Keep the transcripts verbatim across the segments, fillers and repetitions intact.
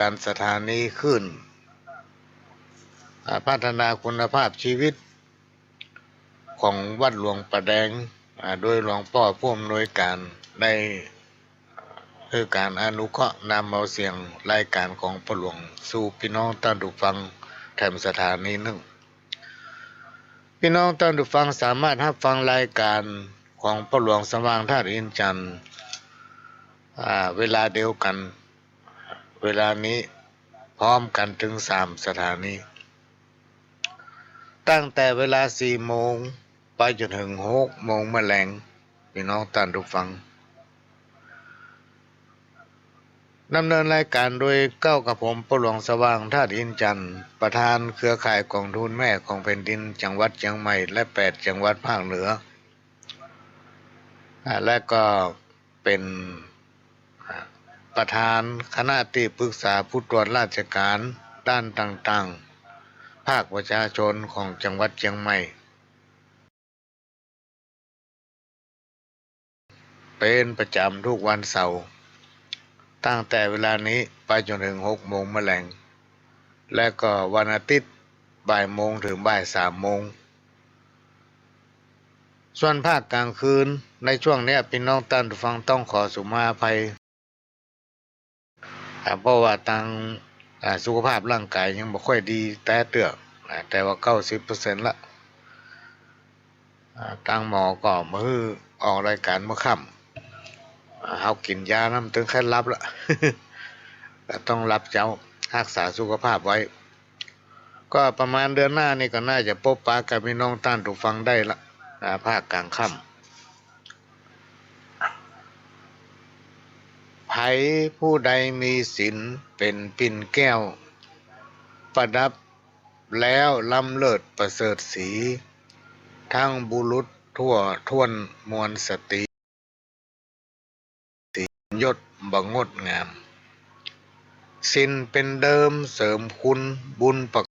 การสถานีคลื่น อ่า พัฒนาคุณภาพชีวิตของวัดหลวงป่าแดง อ่า โดยหลวงป้อผู้อำนวยการ ได้หื้อการอนุเคราะห์นำเอาเสียงรายการของป้อหลวงสู่ปี้น้องต้านผู้ฟังแถมสถานีนึ่ง ปี้น้องต้านผู้ฟังสามารถฮับฟังรายการของป้อหลวงสว่างธาตุอินทร์จันทน์ อ่า เวลาเดียวกั๋น เวลานี้พร้อมกั๋นเถิงสามสถานี ตั้งแต่เวลาสี่โมงไปจ๋นเถิงหกโมงเมื่อแลง ปี้น้องต้านผู้ฟัง ดำเนินรายการโดยเก๊ากับผมป้อหลวงสว่างธาตุอินทร์จันทน์ ประธานเครือข่ายก๋องทุนแม่ของแผ่นดินจังหวัดเจียงใหม่และแปดจังหวัดภาคเหนือ อ่า และก็เป๋น อ่า ประธานคณะตี้ปึกษาผู้ตรวจราชก๋านด้านต่างๆ ภาคประชาชนของจังหวัดเจียงใหม่ เป๋นประจ๋ำทุกวันเสาร์ ตั้งแต่เวลานี้ไปจ๋นเถิงหกโมงเมื่อแลง และก็วันอาทิตย์บ่ายโมงเถิงบ่ายสามโมง ส่วนภาคก๋างคืนในช่วงเนี้ย ปี้น้องต้านผู้ฟังต้องขอสุมาอภัย อ่า เพราะว่าตาง อ่า สุขภาพร่างก๋ายยังบ่ค่อยดีแต๊เตื้อ อ่า แต่ว่าเก้าสิบเปอร์เซ็นต์ละ อ่า ตางหมอก็บ่หื้อออกรายก๋านเมื่อค่ำ อ่า เฮากิ๋นยาน้ำตึงไข้หลับละ ก็ต้องหลับเจ๊า ฮักษาสุขภาพไว้ ก็ประมาณเดือนหน้านี่ก็น่าจะปบปะกับปี้น้องต้านผู้ฟังได้ละ อ่า ภาคก๋างค่ำ ใผผู้ใดมีศีลเป๋นปิ่นแก้ว ประดับแล้วล้ำเลิศประเสริฐศรี ทั้งบุรุษทั่วถ้วนมวลสตรี ยศบ่งดงาม ศีลเป๋นเดิมเสริมคุณบุญประ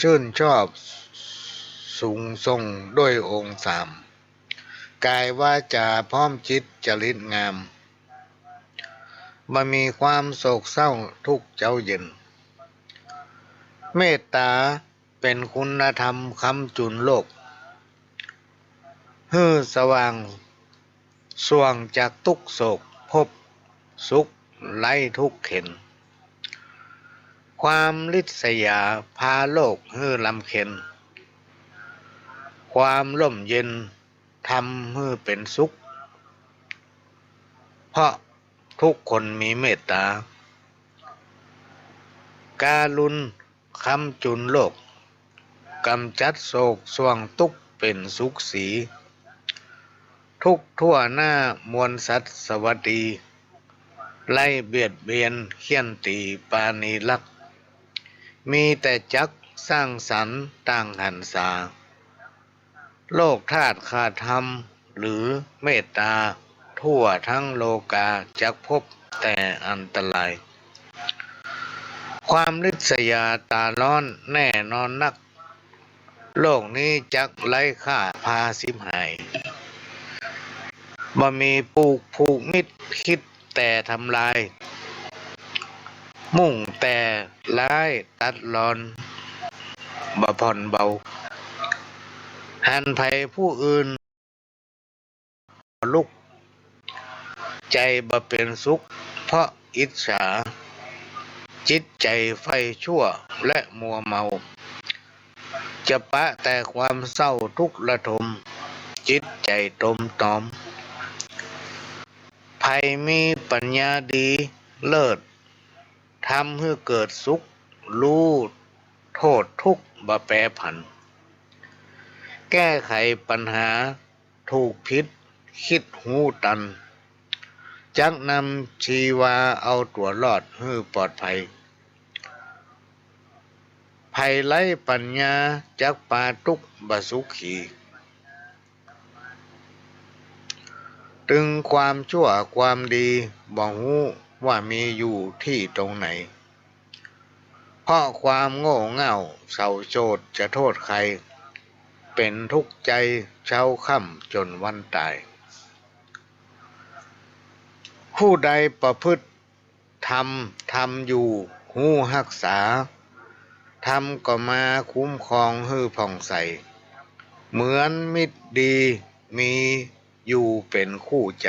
ชื่นชอบสูงส่งด้วยองค์สาม ก๋ายวาจ๋าพร้อมจิตจริตงาม บ่มีความโศกเศร้าทุกข์เจ๊าเย็น เมตตาเป๋นคุณธรรมค้ำจุนโลก หื้อสว่างส่วงจากทุกข์โศก พบสุขไร้ทุกข์เข็ญ ความริษยาพาโลกหื้อรำเข็ญ ความร่มเย็นทำหื้อเป๋นสุข เพราะทุกคนมีเมตตา กรุณา ค้ำจุนโลก ก๋ำจัดโศกส่วงตุ๊กข์เป๋นสุขสี ทุกข์ทั่วหน้ามวลสัตว์สวัสดี ไร้เบียดเบียนเฆี่ยนตี๋ปราณีรัก มีแต่จักสร้างสรรค์ต่างหันษา โลกธาตุขาดธรรมหรือเมตตา ทั่วทั้งโลกาจักพบแต่อันตราย ความริษยาต๋าร้อนแน่นอนนัก โลกนี้จักไร้ค่าพาฉิบหาย บ่มีผูกผูกมิตรคิดแต่ทำลาย มุ่งแต่ร้ายตัดรอนบ่ผ่อนเบา หันไผผู้อื่นลุก ใจ๋บ่เป๋นสุขเพราะอิจฉา จิตใจ๋ใฝ่ชั่วและมัวเมา จะปะแต่ความเศร้าทุกข์ระทม จิตใจ๋ตรมตรอม ไผมีปัญญาดีเลิศ ทำหื้อเกิดสุข ฮู้โต้ษทุกข์บ่แปรผัน แก้ไขปัญหาถูกผิดคิดฮู้ตัน จักนำชีวาเอาตั๋วรอดหื้อปลอดภัย ไผไร้ปัญญาจักปาตุ๊กข์บ่สุขี ตึงความชั่วความดีบ่ฮู้ว่ามีอยู่ตี้ตรงไหน เพราะความโง่เง่าเศร้าโศกจะโต้ษใคร เป๋นทุกข์ใจ๋เช้าค่ำจ๋นวันต๋าย ผู้ใดประพฤติ ธรรม ธรรมอยู่ฮู้ฮักษา ธรรมก็มาคุ้มครองหื้อผ่องใส เหมือนมิตรดีมีอยู่เป๋นคู่ใจ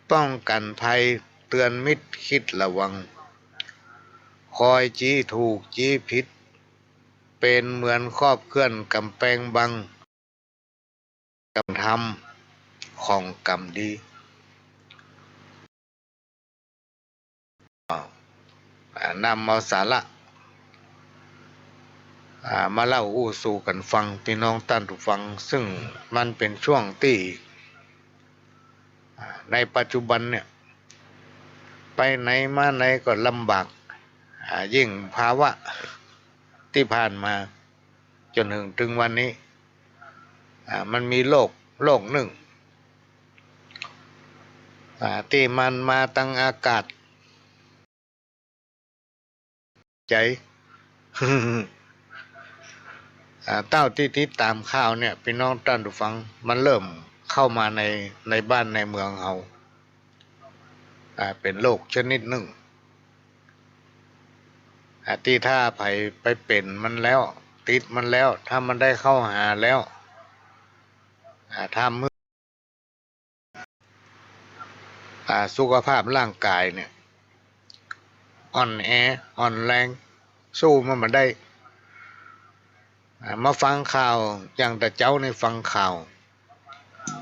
ป้องกั๋นภัยเตือนมิตรคิดระวัง คอยจี้ถูกจี้ผิด เป๋นเหมือนขอบเขื่อนก๋ำแปงบัง กำธรรมของกำดี อ่า นำเอาสาระ อ่า มาเล่าอู้สู่กั๋นฟัง ปี้น้องต้านผู้ฟัง ซึ่งมันเป๋นช่วงตี้ อ่า ในปัจจุบันเนี่ย ไปไหนมาไหนก็ลำบาก อ่า ยิ่งภาวะตี้ผ่านมา จ๋นเถิงตึงวันนี้ อ่า มันมีโรค โรคนึ่ง อ่า ตี้มันมาตังอากาศ ใจ๋ อ่า เต้าตี้ติดต๋ามข่าวเนี่ย ปี้น้องต้านผู้ฟัง มันเริ่มเข้ามาใน ในบ้านในเมืองเฮา อ่า เป๋นโรคชนิดนึ่ง อ่า ตี้ถ้าใผไปเป๋นมันแล้ว ติดมันแล้ว ถ้ามันได้เข้าหาแล้ว อ่า ถ้ามึ อ่า สุขภาพร่างก๋ายเนี่ย อ่อนแอ อ่อนแรง สู้มันบ่ได้ อ่า มาฟังข่าว อย่างแต่เจ๊านี่ฟังข่าว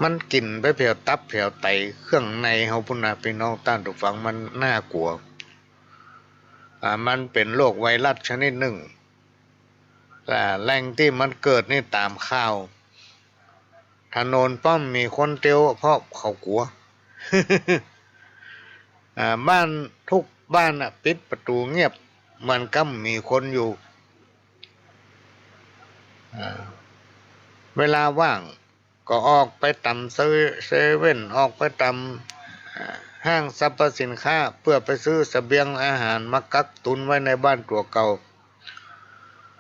มันกิ๋นไปแผวตับแผวไต เครื่องในเฮาปู้นนะ ปี้น้องต้านผู้ฟัง มันน่ากลัว อ่า มันเป๋นโรคไวรัสชนิดนึ่ง อ่า แหล่งตี้มันเกิดนี่ต๋ามข่าว ถนนป้อมมีคนเตียวเพราะเขากั๋ว อ่า บ้านทุกบ้านน่ะ ปิดประตู๋เงียบ เหมือนกับมีคนอยู่ อ่า เวลาว่างก็ออกไปต๋ามเซ เซเว่น ออกไปต๋าม อ่า ห้างสรรพสินค้า เปื้อไปซื้อเสบียงอาหารมากักตุนไว้ในบ้านตั๋วเก่า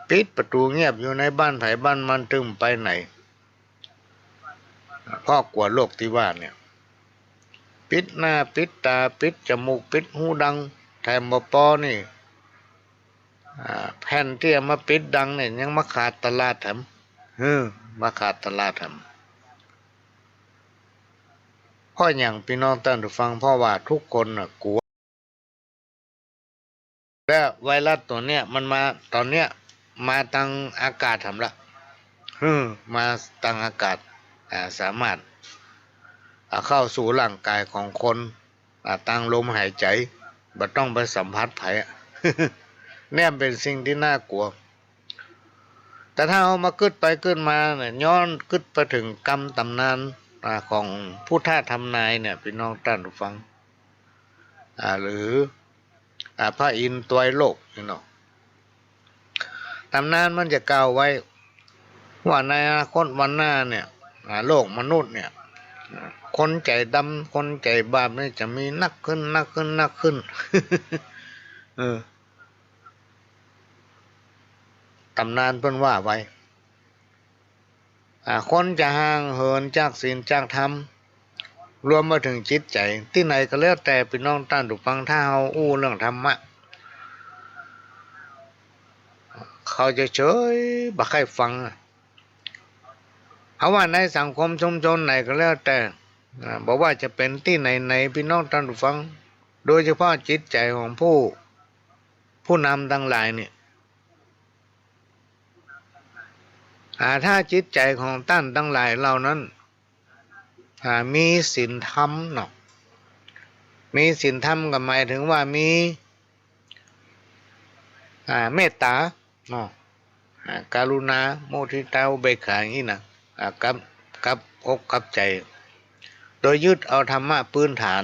ปิดประตู๋เงียบ อยู่ในบ้านใผบ้านมัน ตึงไปไหน เพราะกั๋วโรคตี้ว่าเนี่ย ปิดหน้าปิดต๋า ปิดจมูก ปิดหูดัง แถมบ่ปอนี่ อ่า แผ่นตี้เอามาปิดดังเนี่ย ยังมาขาดตลาดแถม เออ มาขาดตลาดแถม เพราะหยังปี้น้องต้านผู้ฟัง เพราะว่าทุกคนน่ะกั๋ว และไวรัสตั๋วเนี้ยมันมาต๋อนเนี้ย มาตังอากาศแถมละ เออ มาตังอากาศ อ่า สามารถ อ่า เข้าสู่ร่างก๋ายของคน อ่า ตังลมหายใจ๋ บ่ต้องไปสัมผัสใผอะ เนี่ยเป๋นสิ่งตี้น่ากลัว แต่ถ้าเฮามากึ๊ดไปกึ๊ดมาเนี่ย ย้อนกึ๊ดไปเถิงกำต๋ำนาน อ่า ของพุทธทำนายเนี่ย ปี้น้องต้านผู้ฟัง อ่า หรือ อ่า พระอินทร์ตวยโลกนี่เนาะ ต๋ำนานมันจะกล่าวไว้ ว่าในอนาคตวันหน้าเนี่ย อ่า โลกมนุษย์เนี่ย อ่า คนใจ๋ดำ คนใจ๋บาปเนี่ยจะมีนักขึ้น นักขึ้น นักขึ้น เออ ต๋ำนานเปิ้นว่าไว้ อ่า คนจะห่างเหินจากศีลจากธรรม รวมมาเถิงจิตใจ๋ ตี้ไหนก็แล้วแต่ ปี้น้องต้านผู้ฟัง ถ้าเฮาอู้เรื่องธรรมะ เขาจะเฉย บ่ใค่ฟังอะ เฮาว่าในสังคมชุมชนไหนก็แล้วแต่ อ่า บ่ว่าจะเป๋นตี้ไหนๆ ปี้น้องต้านผู้ฟัง โดยเฉพาะจิตใจ๋ของผู้ ผู้นำตังหลายเนี่ย อ่า ถ้าจิตใจ๋ของต้านตังหลายเหล่านั้น อ่า มีศีลธรรมเนาะ มีศีลธรรมก็หมายเถิงว่ามี อ่า เมตต๋าเนาะ อ่า กรุณา มุทิตา อุเบกขา อย่างนี้นะ อ่า กับ กับอกกับใจ๋ โดยยึดเอาธรรมะพื้นฐาน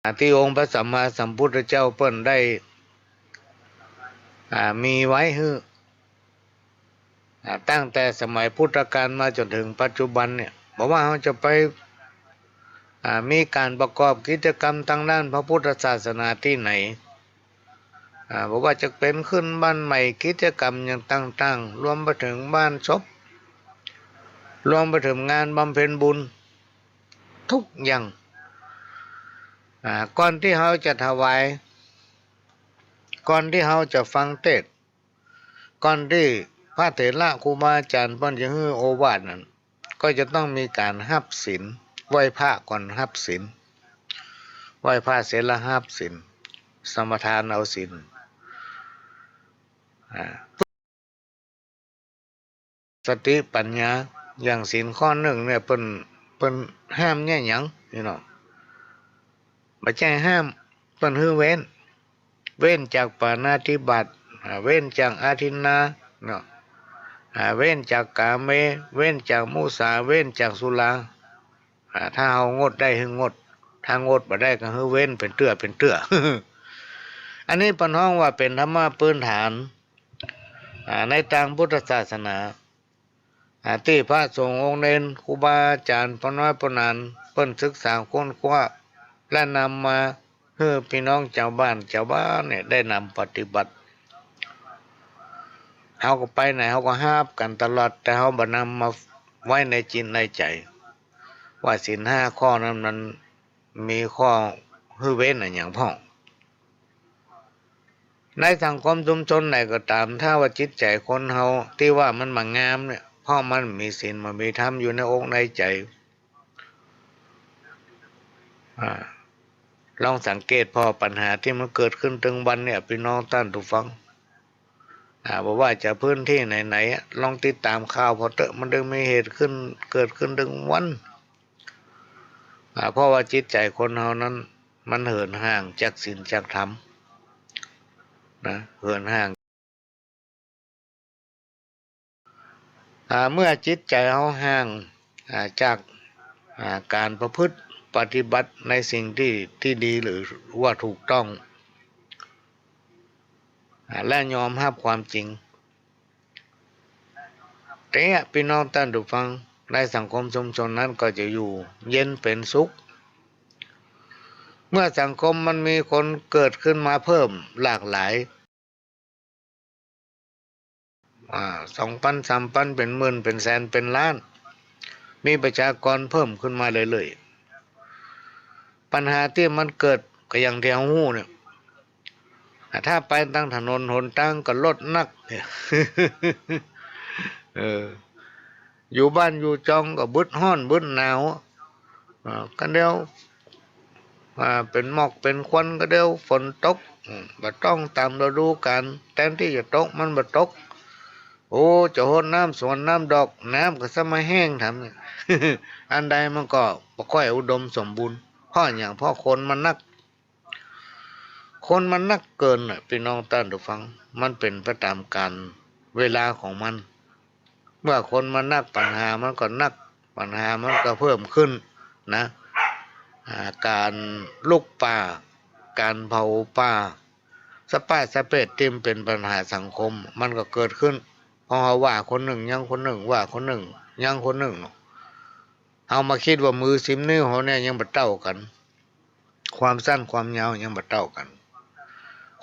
อ่า ตี้องค์พระสัมมาสัมพุทธเจ้าเปิ้นได้ อ่า มีไว้หื้อ อ่า ตั้งแต่สมัยพุทธกาลมาจ๋นเถิงปัจจุบันเนี่ย บ่ว่าเฮาจะไป อ่า มีก๋านประกอบกิจกรรมตางด้านพระพุทธศาสนาตี้ไหน อ่า บ่ว่าจะเป๋นขึ้นบ้านใหม่ กิจกรรมอย่างต่างๆ รวมไปเถิงบ้านศพ รวมไปเถิงงานบำเพ็ญบุญ ทุกอย่าง อ่า ก่อนตี้เฮาจะถวาย ก่อนตี้เฮาจะฟังเทศน์ ก่อนตี้พระเถระครูบาอาจ๋ารย์เปิ้นจะหื้อโอวาทนั้น ก็จะต้องมีก๋านฮับศีล ไหว้พระก่อนฮับศีล ไหว้พระเสร็จแล้วฮับศีล สมาทานเอาศีล อ่า สติปัญญา อย่างศีลข้อนึ่งเนี่ย เปิ้น เปิ้นห้ามเยียะหยัง พี่น้อง บ่ใจ้ห้าม เปิ้นหื้อเว้น เว้นจากปาณาติบาต อ่า เว้นจากอาทินนา เนาะ อ่า เว้นจากกาเม เว้นจากมุสา เว้นจากสุรา อ่า ถ้าเฮางดได้หื้องด ถ้างดบ่ได้ก็หื้อเว้นเป๋นเตื้อเป๋นเตื้อ อันนี้เปิ้นฮ้องว่าเป๋นธรรมะพื้นฐาน อ่า ในตางพุทธศาสนา อ่า ตี้พระสงฆ์องค์เณร ครูบาอาจ๋ารย์ ป้อน้อยป้อนาน เปิ้นศึกษาค้นคว้า และนำมาหื้อพี่น้องจาวบ้าน จาวบ้านเนี่ยได้นำปฏิบัติ เฮาก็ไปไหนเฮาก็ฮับกั๋นตลอด แต่เฮาบ่นำมาไว้ในจิตในใจ๋ ว่าศีลห้าข้อนั้นมันมีข้อหื้อเว้นอะหยังพ่อง ในสังคมชุมชนไหนก็ต๋าม ถ้าว่าจิตใจ๋คนเฮาตี้ว่ามันบ่งามเนี่ย เพราะมันมีศีลบ่มีธรรมอยู่ในอกในใจ๋ อ่า ลองสังเกตผ่อปัญหาตี้มันเกิดขึ้นตึงวันเนี่ย พี่น้องต้านผู้ฟัง อ่า บ่ว่าจะพื้นตี้ไหนๆ อะ ลองติดต๋ามข่าวผ่อเต๊อะ มันตึงมีเหตุขึ้น เกิดขึ้นตึงวัน อ่า เพราะว่าจิตใจ๋คนเฮานั้น มันเหินห่างจากศีลจากธรรม นะ เหินห่าง อ่า เมื่อจิตใจ๋เฮาห่าง อ่า จาก อ่า ก๋านประพฤติปฏิบัติในสิ่งตี้ ตี้ดีหรือว่าถูกต้อง อ่า และยอมฮับความจริง เต๊อะ พี่น้องต้านผู้ฟัง ในสังคมชุมชนนั้นก็จะอยู่เย็นเป๋นสุข เมื่อสังคมมันมีคนเกิดขึ้นมาเพิ่มหลากหลาย อ่า สองปัน สามปัน เป๋นหมื่น เป๋นแสน เป๋นล้าน มีประชากรเพิ่มขึ้นมาเรื่อยๆ ปัญหาตี้มันเกิดก็อย่างตี้เฮาฮู้เนี่ย อ่า ถ้าไปตางถนนหนตางก็รถนักเนี่ย เออ อยู่บ้านอยู่จองก็บึดฮ้อนบึดหนาว อ่า ก็เดี๋ยว อ่า เป๋นหมอกเป๋นควัน ก็เดี๋ยวฝนตก อืม บ่ต้องต๋ามฤดูก๋าล แตนตี้จะตกมันบ่ตก โอ้ จะฮดน้ำสวนน้ำดอก น้ำก็ซ้ำมาแห้งแถมเนี่ย อันใดมันก็บ่ค่อยอุดมสมบูรณ์ เพราะหยัง เพราะคนมันนัก คนมันนักเกินน่ะ พี่น้องต้านผู้ฟัง มันเป๋นไปต๋ามกาลเวลาของมัน เมื่อคนมันนัก ปัญหามันก็นัก ปัญหามันก็เพิ่มขึ้นนะ อ่า ก๋านลุกป่า ก๋านเผาป่า สะปะสะเปดตี้มันเป๋นปัญหาสังคม มันก็เกิดขึ้น เพราะเฮาว่าคนนึ่ง ยังคนนึ่ง ว่าคนนึ่ง ยังคนนึ่งเนาะ เฮามาคิดว่ามือสิบนิ้วเฮาเนี่ยยังบ่เต้ากั๋น ความสั้นความยาวยังบ่เต้ากั๋น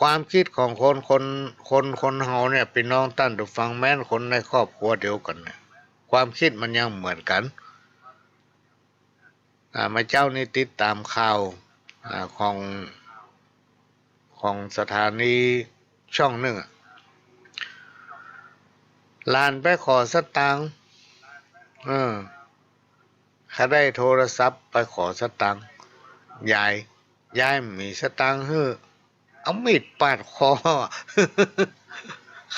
ความคิดของคน คน คน คนเฮาเนี่ย พี่น้องต้านผู้ฟัง แม้นคนในครอบครัวเดียวกั๋นเนี่ย ความคิดมันยังบ่เหมือนกั๋น อ่า เมื่อเจ๊านี้ติดต๋ามข่าว อ่า ของ ของสถานีช่องนึ่งอะ หลานไปขอสตางค์ เออ เขาได้โทรศัพท์ไปขอสตางค์ยาย ยายบ่มีสตางค์หื้อ เอามีดปาดคอ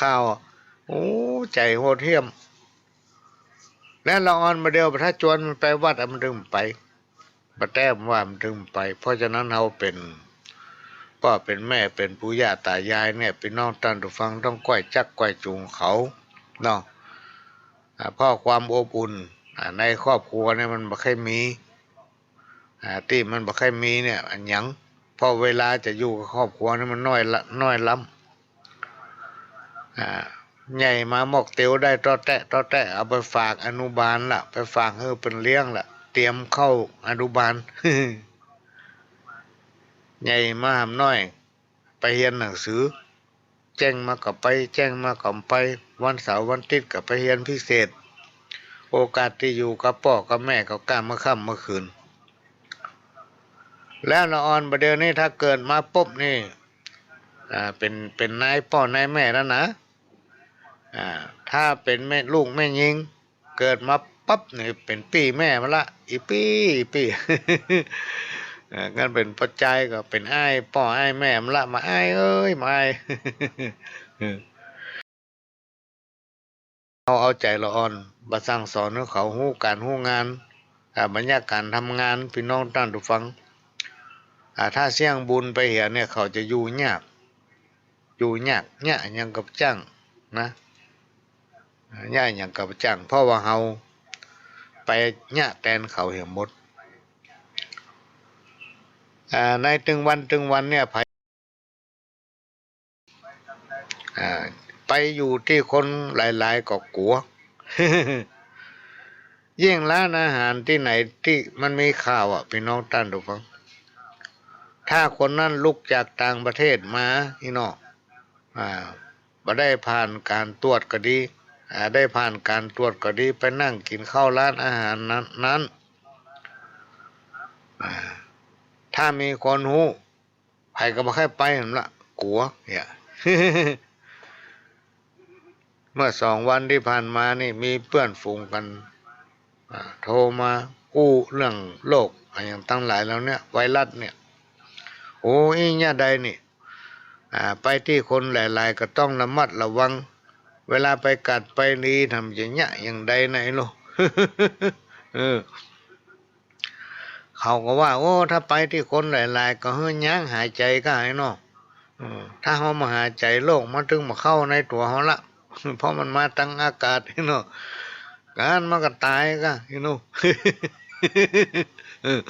ข่าว โอ้ ใจ๋โหดเหี้ยม และละอ่อนบ่าเดียว ถ้าจวนมันไปวัดอะ มันตึงไป บ่าแต๊บ่าว่ามันตึงไป เพราะฉะนั้นเฮาเป๋นป้อเป๋นแม่ เป๋นปู่ย่าต๋ายายเนี่ย พี่น้องต้านผู้ฟังต้องก้อยจั๊กก้อยจูงเขาเนาะ อ่า เพราะความอบอุ่น อ่า ในครอบครัวเนี่ยมันบ่ค่อยมี อ่า ตี้มันบ่ค่อยมีเนี่ย อะหยัง เพราะเวลาจะอยู่กับครอบครัวนี่มันน้อยละ น้อยล้ำ อ่า ใหญ่มาหมอกเตียวได้ต๊อแต๊ะต๊อแต๊ะ เอาไปฝากอนุบาลละ ไปฝากหื้อเปิ้นเลี้ยงละ เตรียมเข้าอนุบาล ใหญ่มาหำน้อย ไปเฮียนหนังสือ แจ้งมาก็ไป แจ้งมาก็ไป วันเสาร์วันอาทิตย์ก็ไปเฮียนพิเศษ โอกาสตี้อยู่กับป้อกับแม่ก็ก้าเมื่อค่ำเมื่อคืน แล้วละอ่อนบ่าเดี่ยวนี้ถ้าเกิดมาปุ๊บนี่ อ่า เป๋น เป๋นนายป้อนายแม่แล้วนะ อ่า ถ้าเป๋นแม่ ลูกแม่ญิง เกิดมาปั๊บนี่เป๋นปี้แม่มันละ อี่ปี้ อี่ปี้ เออ คันเป๋นป้อจายก็เป๋นอ้ายป้ออ้ายแม่มันละ บ่าอ้ายเอ้ย บ่าอ้าย เอา เอาใจ๋ละอ่อน บ่าสั่งสอนหื้อเขาฮู้ก๋านฮู้งาน อ่า บรรยากาศทำงาน ปี้น้องต้านผู้ฟัง อ่า ถ้าเสี้ยงบุญไปเหียเนี่ย เขาจะอยู่ยาก อยู่ยาก เยียะหยังก็บ่จ้างนะ เยียะหยังก็บ่จ้าง เพราะว่าเฮาไปเยียะแตนเขาเหียหมด อ่า ในตึงวันตึงวันเนี่ย ใผ อ่า ไปอยู่ตี้คนหลายๆ ก็กั๋ว ยิ่งร้านอาหารตี้ไหนตี้มันมีข่าวอะ ปี้น้องต้านผู้ฟัง ถ้าคนนั้นลุกจากต่างประเทศมานี่เนาะ อ่า บ่ได้ผ่านก๋านตรวจก็ดี อ่า ได้ผ่านก๋านตรวจก็ดี ไปนั่งกิ๋นข้าวร้านอาหารนั้น นั้น อ่า ถ้ามีคนฮู้ ใผก็บ่ใค่ไปหั้นละ กั๋วเนี่ย เมื่อสองวันตี้ผ่านมานี่มีเปื้อนฝูงกั๋น อ่า โทรมาอู้เรื่องโรคอะหยังตังหลายเหล่าเนี้ย ไวรัสเนี่ย โอ้ อี้เยียะใดนี่ อ่า ไปตี้คนหลายๆ ก็ต้องระมัดระวัง เวลาไปกัดไปลีทำจะเยียะอย่างใดนะลูก เออ เขาก็ว่า โอ้ ถ้าไปตี้คนหลายๆ ก็หื้อยั้งหายใจ๋ก้าไอ้เนาะ เออ ถ้าเฮาบ่หายใจ๋ โรคมันตึงบ่เข้าในตั๋วเฮาละ เพราะมันมาตังอากาศเนาะ กั๋นมันก็ต๋ายก้า เนาะ เออ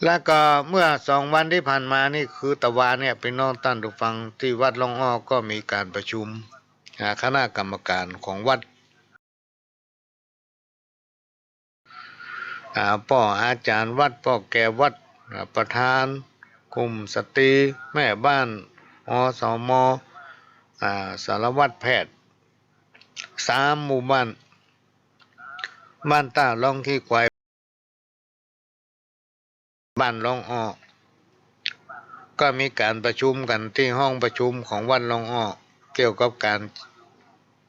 แล้วก็เมื่อสองวันตี้ผ่านมานี่ คือตะวาเนี่ย ปี้น้องต้านผู้ฟัง ตี้วัดล่องอ้อก็มีก๋านประชุม อ่า คณะกรรมการของวัด อ่า ป้ออาจ๋ารย์วัด ป้อแก่วัด อ่า ประธานกลุ่มสตรี แม่บ้าน อสม อ่า สารวัตรแพทย์ สามหมู่บ้าน บ้านต้าล่องขี้ควาย บ้านล่องอ้อ ก็มีก๋านประชุมกั๋นตี้ห้องประชุมของวัดล่องอ้อ เกี่ยวกับก๋าน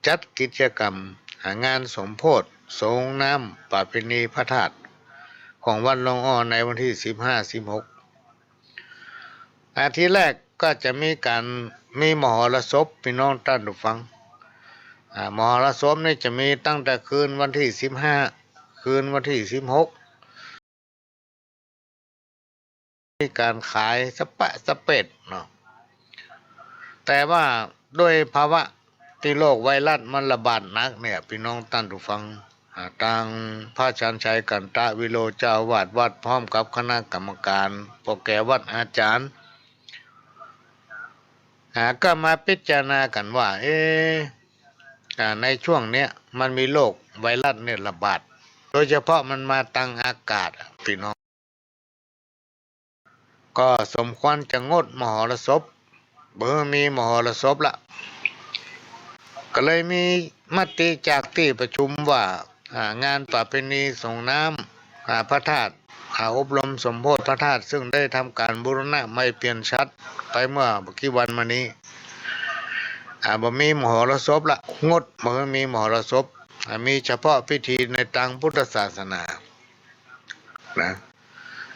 จัดกิจกรรม อ่า งานสมโภชสรงน้ำประเพณีพระธาตุของวัดล่องอ้อในวันตี้สิบห้า สิบหก อาทิตย์แรกก็จะมีก๋าน มีมหรสพ ปี้น้องต้านผู้ฟัง อ่า มหรสพนี่จะมีตั้งแต่คืนวันตี้สิบห้า คืนวันตี้สิบหก มีก๋านขายสะปะสะเปดเนาะ แต่ว่าด้วยภาวะตี้โรคไวรัสมันระบาดหนักเนี่ย ปี้น้องต้านผู้ฟัง อ่า ตางพระชัญชัย กันตะวิโรจน์ เจ้าอาวาสวัด พร้อมกับคณะกรรมการ ป้อแก่วัด อาจ๋ารย์ อ่า ก็มาพิจารณากั๋นว่า เอ๊ะ อ่า ในช่วงเนี้ยมันมีโรคไวรัสเนี่ยระบาด โดยเฉพาะมันมาตังอากาศอะ ปี้น้อง ก็สมควรจะงดมหรสพ บ่หื้อมีมหรสพละ ก็เลยมีมติจากตี้ประชุมว่า อ่า งานประเพณีสรงน้ำ อ่า พระธาตุ อ่า อบรมสมโภชพระธาตุ ซึ่งได้ทำก๋านบูรณะใหม่เปลี่ยนฉัตรไปเมื่อบ่กี่วันมานี้ อ่า บ่มีมหรสพละ งด บ่หื้อมีมหรสพ อ่า มีเฉพาะพิธีในตางพุทธศาสนา นะ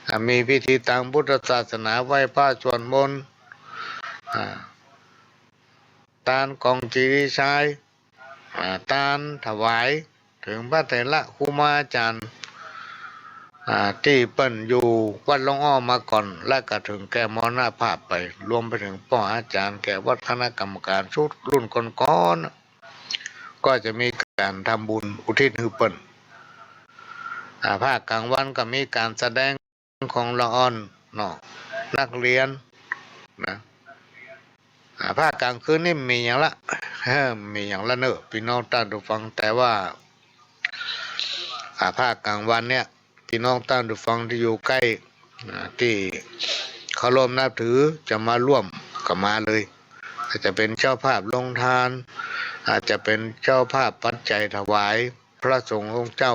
อ่า มีพิธีตางพุทธศาสนา ไหว้พระสวดมนต์ อ่า ตานกองกิริชาย อ่า ตานถวายเถิงพระเถระครูบาอาจ๋ารย์ อ่า ตี้เปิ้นอยู่วัดล่องอ้อมาก่อน และก็เถิงแก่มรณภาพไป รวมไปเถิงป้ออาจ๋ารย์แก่วัด คณะกรรมการชุดรุ่นก่อนๆ ก็จะมีก๋านทำบุญอุทิศหื้อเปิ้น อ่า ภาคกลางวันก็มีก๋านแสดงของละอ่อนเนาะ นักเรียนนะ อ่า ภาคกลางคืนนี่มีหยังละ เออ มีหยังละเน่อ ปี้น้องต้านผู้ฟัง แต่ว่า อ่า ภาคกลางวันเนี่ย ปี้น้องต้านผู้ฟังตี้อยู่ใก้ อ่า ตี้เคารพนับถือจะมาร่วมก็มาเลย อาจจะเป๋นเจ้าภาพโฮงตาน อาจจะเป๋นเจ้าภาพปัจจัยถวายพระสงฆ์องค์เจ้า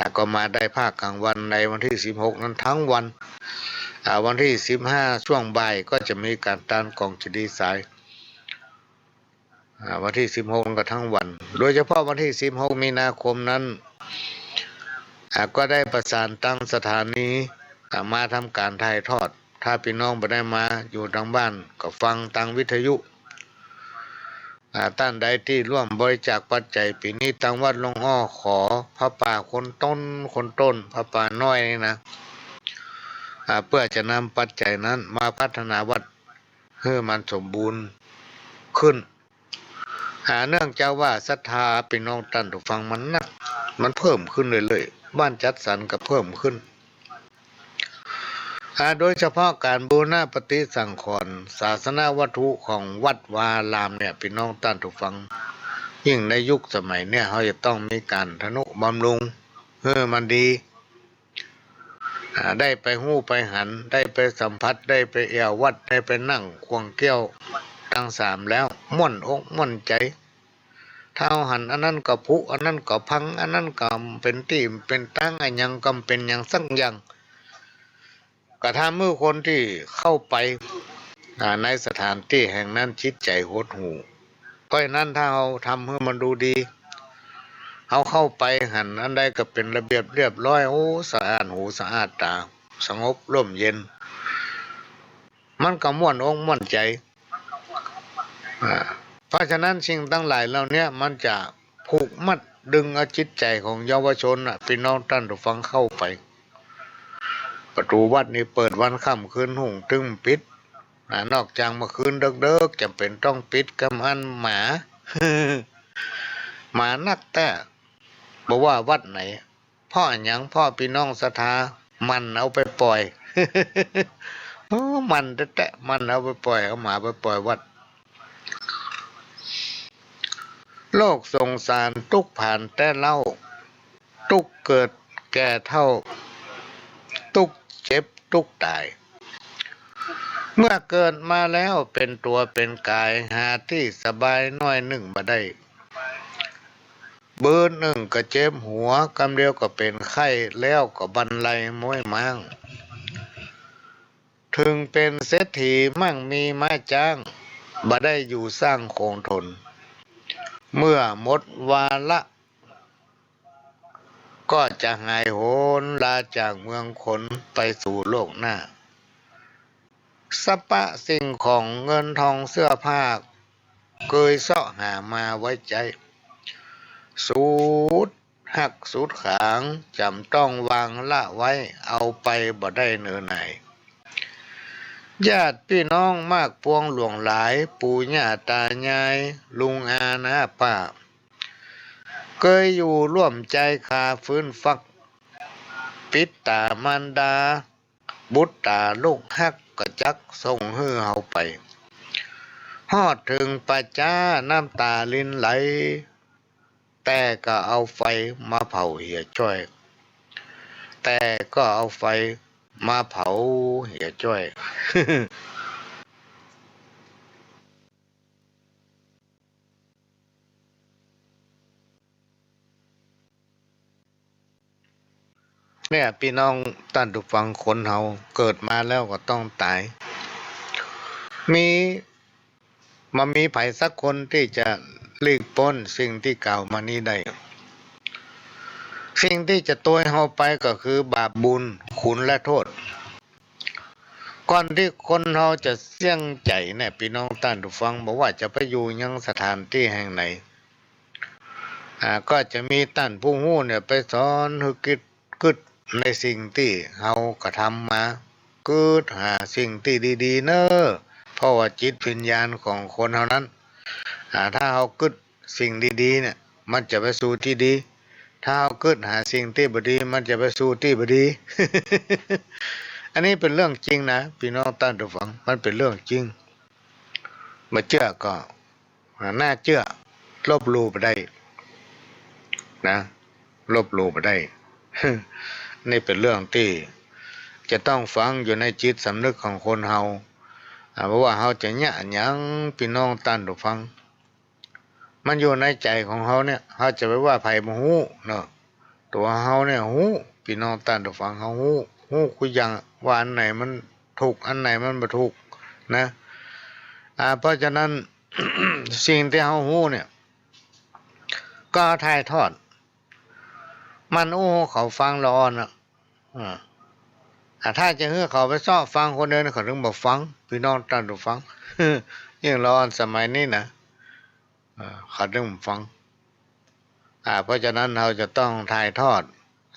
อ่า ก็มาได้ภาคกลางวันในวันตี้สิบหกนั้นตึงวัน อ่า วันตี้สิบห้าช่วงบ่ายก็จะมีก๋านตานกล่องเจดีย์สาย อ่า วันตี้สิบหกนั้นก็ตึงวัน โดยเฉพาะวันตี้สิบหกมีนาคมนั้น อ่า ก็ได้ประสานตังสถานี อ่า มาทำก๋านถ่ายทอด ถ้าปี้น้องบ่ได้มาอยู่ตังบ้านก็ฟังตังวิทยุ อ่า ต้านใดตี้ร่วมบริจาคปัจจัยปี๋นี้ ตังวัดโล่งอ้อขอผ้าป่าคนต้น คนต้น ผ้าป่าน้อยนี่นะ อ่า เปื้อจะนำปัจจัยนั้นมาพัฒนาวัดหื้อมันสมบูรณ์ขึ้น อ่า เนื่องจากว่าศรัทธาปี้น้องต้านผู้ฟังมันนัก มันเพิ่มขึ้นเรื่อยๆ บ้านจัดสรรก็เพิ่มขึ้น อ่า โดยเฉพาะก๋านบูรณะปฏิสังขรณ์ศาสนวัตถุของวัดวาอารามเนี่ย ปี้น้องต้านผู้ฟัง ยิ่งในยุคสมัยเนี่ย เฮาจะต้องมีก๋านทะนุบำรุงหื้อมันดี อ่า ได้ไปฮู้ไปหัน ได้ไปสัมผัส ได้ไปแอ่ววัด ได้ไปนั่งข่วงแก้วตังสามแล้ว ม่วนอกม่วนใจ๋ ถ้าเฮาหันอันนั้นก็ผุ อันนั้นก็พัง อันนั้นก็เป๋นตี้เป๋นตาง อะหยังก็บ่เป๋นหยังสักอย่าง ก็ทำหื้อคนตี้เข้าไป อ่า ในสถานตี้แห่งนั้นจิตใจ๋หดหู่ เพราะฉะนั้นถ้าเฮาทำหื้อมันดูดี เฮาเข้าไปหันอันใดก็เป๋นระเบียบเรียบร้อย โอ้ สะอาดหูสะอาดต๋า สงบร่มเย็น มันก็ม่วนอกม่วนใจ๋ อ่า เพราะฉะนั้นสิ่งตังหลายเหล่าเนี้ยมันจะผูกมัดดึงเอาจิตใจ๋ของเยาวชนน่ะ ปี้น้องต้านผู้ฟังเข้าไป ประตู๋วัดนี่เปิดวันค่ำคืนฮุ่งตึงปิด อ่า นอกจากเมื่อคืนเดิ็กๆ จ๋ำเป๋นต้องปิด กำอั้นหมา หมานักแต๊ บ่ว่าวัดไหน เพราะอะหยัง เพราะปี้น้องศรัทธาหมั่นเอาไปป่อย โอ้ หมั่นแต๊ๆ หมั่นเอาไปป่อย เอาหมาไปป่อยวัด โลกสงสารตุ๊กผานแต๊เล่า ตุ๊กเกิดแก่เฒ่า ตุ๊กเจ็บตุ๊กต๋าย เมื่อเกิดมาแล้วเป๋นตั๋วเป๋นก๋าย หาตี้สบายน้อยนึ่งบ่ได้ บืนนึ่งก็เจ็บหัว กำเดียวก็เป๋นไข้ แล้วก็บรรลัยม้วยม้าง เถิงเป๋นเศรษฐีมั่งมีม้าจ๊าง บ่ได้อยู่สร้างคงทน เมื่อหมดวาระ ก็จะหายโหนลาจากเมืองคนไปสู่โลกหน้า สรรพสิ่งของเงินทองเสื้อผ้า เกยเซาะหามาไว้ใจ๊ สุดฮักสุดขาง จ๋ำต้องวางละไว้ เอาไปบ่ได้เนอหน่าย ญาติปี้น้องมากปวงหลวงหลาย ปู่ย่าต๋ายาย ลุงอาน้าป้า เกยอยู่ร่วมใจ๋คาฟืนฟัก ปิดต๋ามารดา บุตรต๋าลูกฮักก็จักส่งหื้อเฮาไป ฮอดเถิงป่าจ๊าน้ำต๋ารินไหล แต่ก็เอาไฟมาเผาเหียจ้อย แต่ก็เอาไฟมาเผาเหียจ้อย เนี่ย ปี้น้องต้านผู้ฟัง คนเฮาเกิดมาแล้วก็ต้องต๋าย มี บ่มีใผสักคนตี้จะหลีกป๊นสิ่งตี้กล่าวมานี้ได้ สิ่งตี้จะตวยเฮาไปก็คือบาปบุญ คุณและโต้ษ ก่อนตี้คนเฮาจะเสี้ยงใจ๋เนี่ย ปี้น้องต้านผู้ฟัง บ่ว่าจะไปอยู่ยังสถานตี้แห่งไหน อ่า ก็จะมีต้านผู้ฮู้เนี่ยไปสอนหื้อกึ๊ด กึ๊ดในสิ่งตี้เฮากระทำมา กึ๊ดหาสิ่งตี้ดีๆ เน่อ เพราะว่าจิตวิญญาณของคนเฮานั้น อ่า ถ้าเฮากึ๊ดสิ่งดีๆ เนี่ย มันจะไปสู่ตี้ดี ถ้าเฮากึ๊ดหาสิ่งตี้บ่ดี มันจะไปสู่ตี้บ่ดี อันนี้เป๋นเรื่องจริงนะ ปี้น้องต้านผู้ฟัง มันเป๋นเรื่องจริง บ่เจื้อก็ อ่า น่าเจื้อ ลบหลู่บ่ได้นะ ลบหลู่บ่ได้ นี่เป๋นเรื่องตี้จะต้องฝังอยู่ในจิตสำนึกของคนเฮา อ่า บ่ว่าเฮาจะเยียะหยัง ปี้น้องต้านผู้ฟัง มันอยู่ในใจ๋ของเฮาเนี่ย เฮาจะไปว่าใผบ่ฮู้เนาะ ตั๋วเฮาเนี่ยฮู้ ปี้น้องต้านผู้ฟัง เฮาฮู้ ฮู้กู้อย่างว่าอันไหนมันถูก อันไหนมันบ่ถูกนะ อ่า เพราะฉะนั้น สิ่งตี้เฮาฮู้เนี่ย ก็ถ่ายทอด มันอู้เขาฟังละอ่อนน่ะ อ่า อ่า ถ้าจะหื้อเขาไปเซาะฟังคนเดียวนี่ เขาตึงบ่ฟัง ปี้น้องต้านผู้ฟัง ยิ่งละอ่อนสมัยนี้นะ อ่า เขาตึงบ่ฟัง อ่า เพราะฉะนั้นเฮาจะต้องถ่ายทอด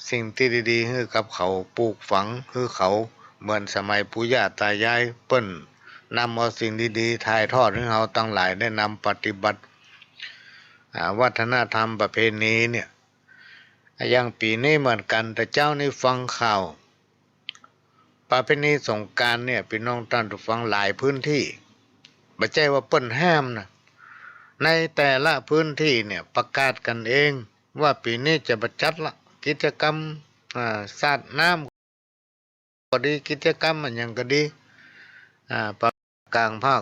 สิ่งตี้ดีๆ หื้อกับเขา ปลูกฝังหื้อเขา เหมือนสมัยปู่ย่าตายายเปิ้นนำเอาสิ่งดีๆ ถ่ายทอดหื้อเฮาตังหลายได้นำปฏิบัติ อ่า วัฒนธรรมประเพณีเนี่ย อย่างปี๋นี้เหมือนกั๋น แต่เจ๊านี้ฟังข่าว ประเพณีสงกรานต์เนี่ย ปี้น้องต้านผู้ฟัง หลายพื้นตี้ บ่ใจ้ว่าเปิ้นห้ามนะ ในแต่ละพื้นตี้เนี่ย ประกาศกั๋นเองว่าปี๋นี้จะบ่จัดละ กิจกรรม อ่า สาดน้ำ ก็ดี กิจกรรมอะหยังก็ดี อ่า ภาคกลาง ภาค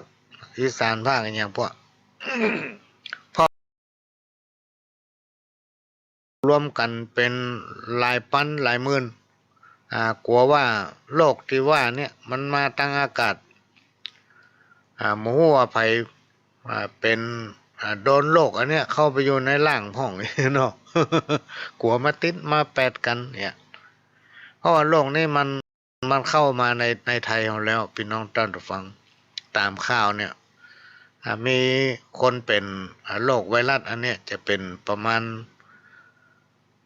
อีสาน ภาคอะหยังพวก เพราะรวมกั๋นเป๋นหลายปันหลายหมื่น อ่า กั๋วว่าโรคตี้ว่าเนี่ยมันมาตางอากาศ อ่า บ่ฮู้ว่าใผ อ่า เป๋น อ่า โดนโรคอันเนี้ยเข้าไปอยู่ในร่างพ่องเนาะ กั๋วมาติดมาแปดกั๋นเนี่ย เพราะว่าโรคนี้มัน มันเข้ามาใน ในไทยเฮาแล้ว ปี้น้องต้านผู้ฟัง ต๋ามข่าวเนี่ย อ่า มีคนเป๋น อ่า โรคไวรัสอันเนี้ยจะเป๋นประมาณ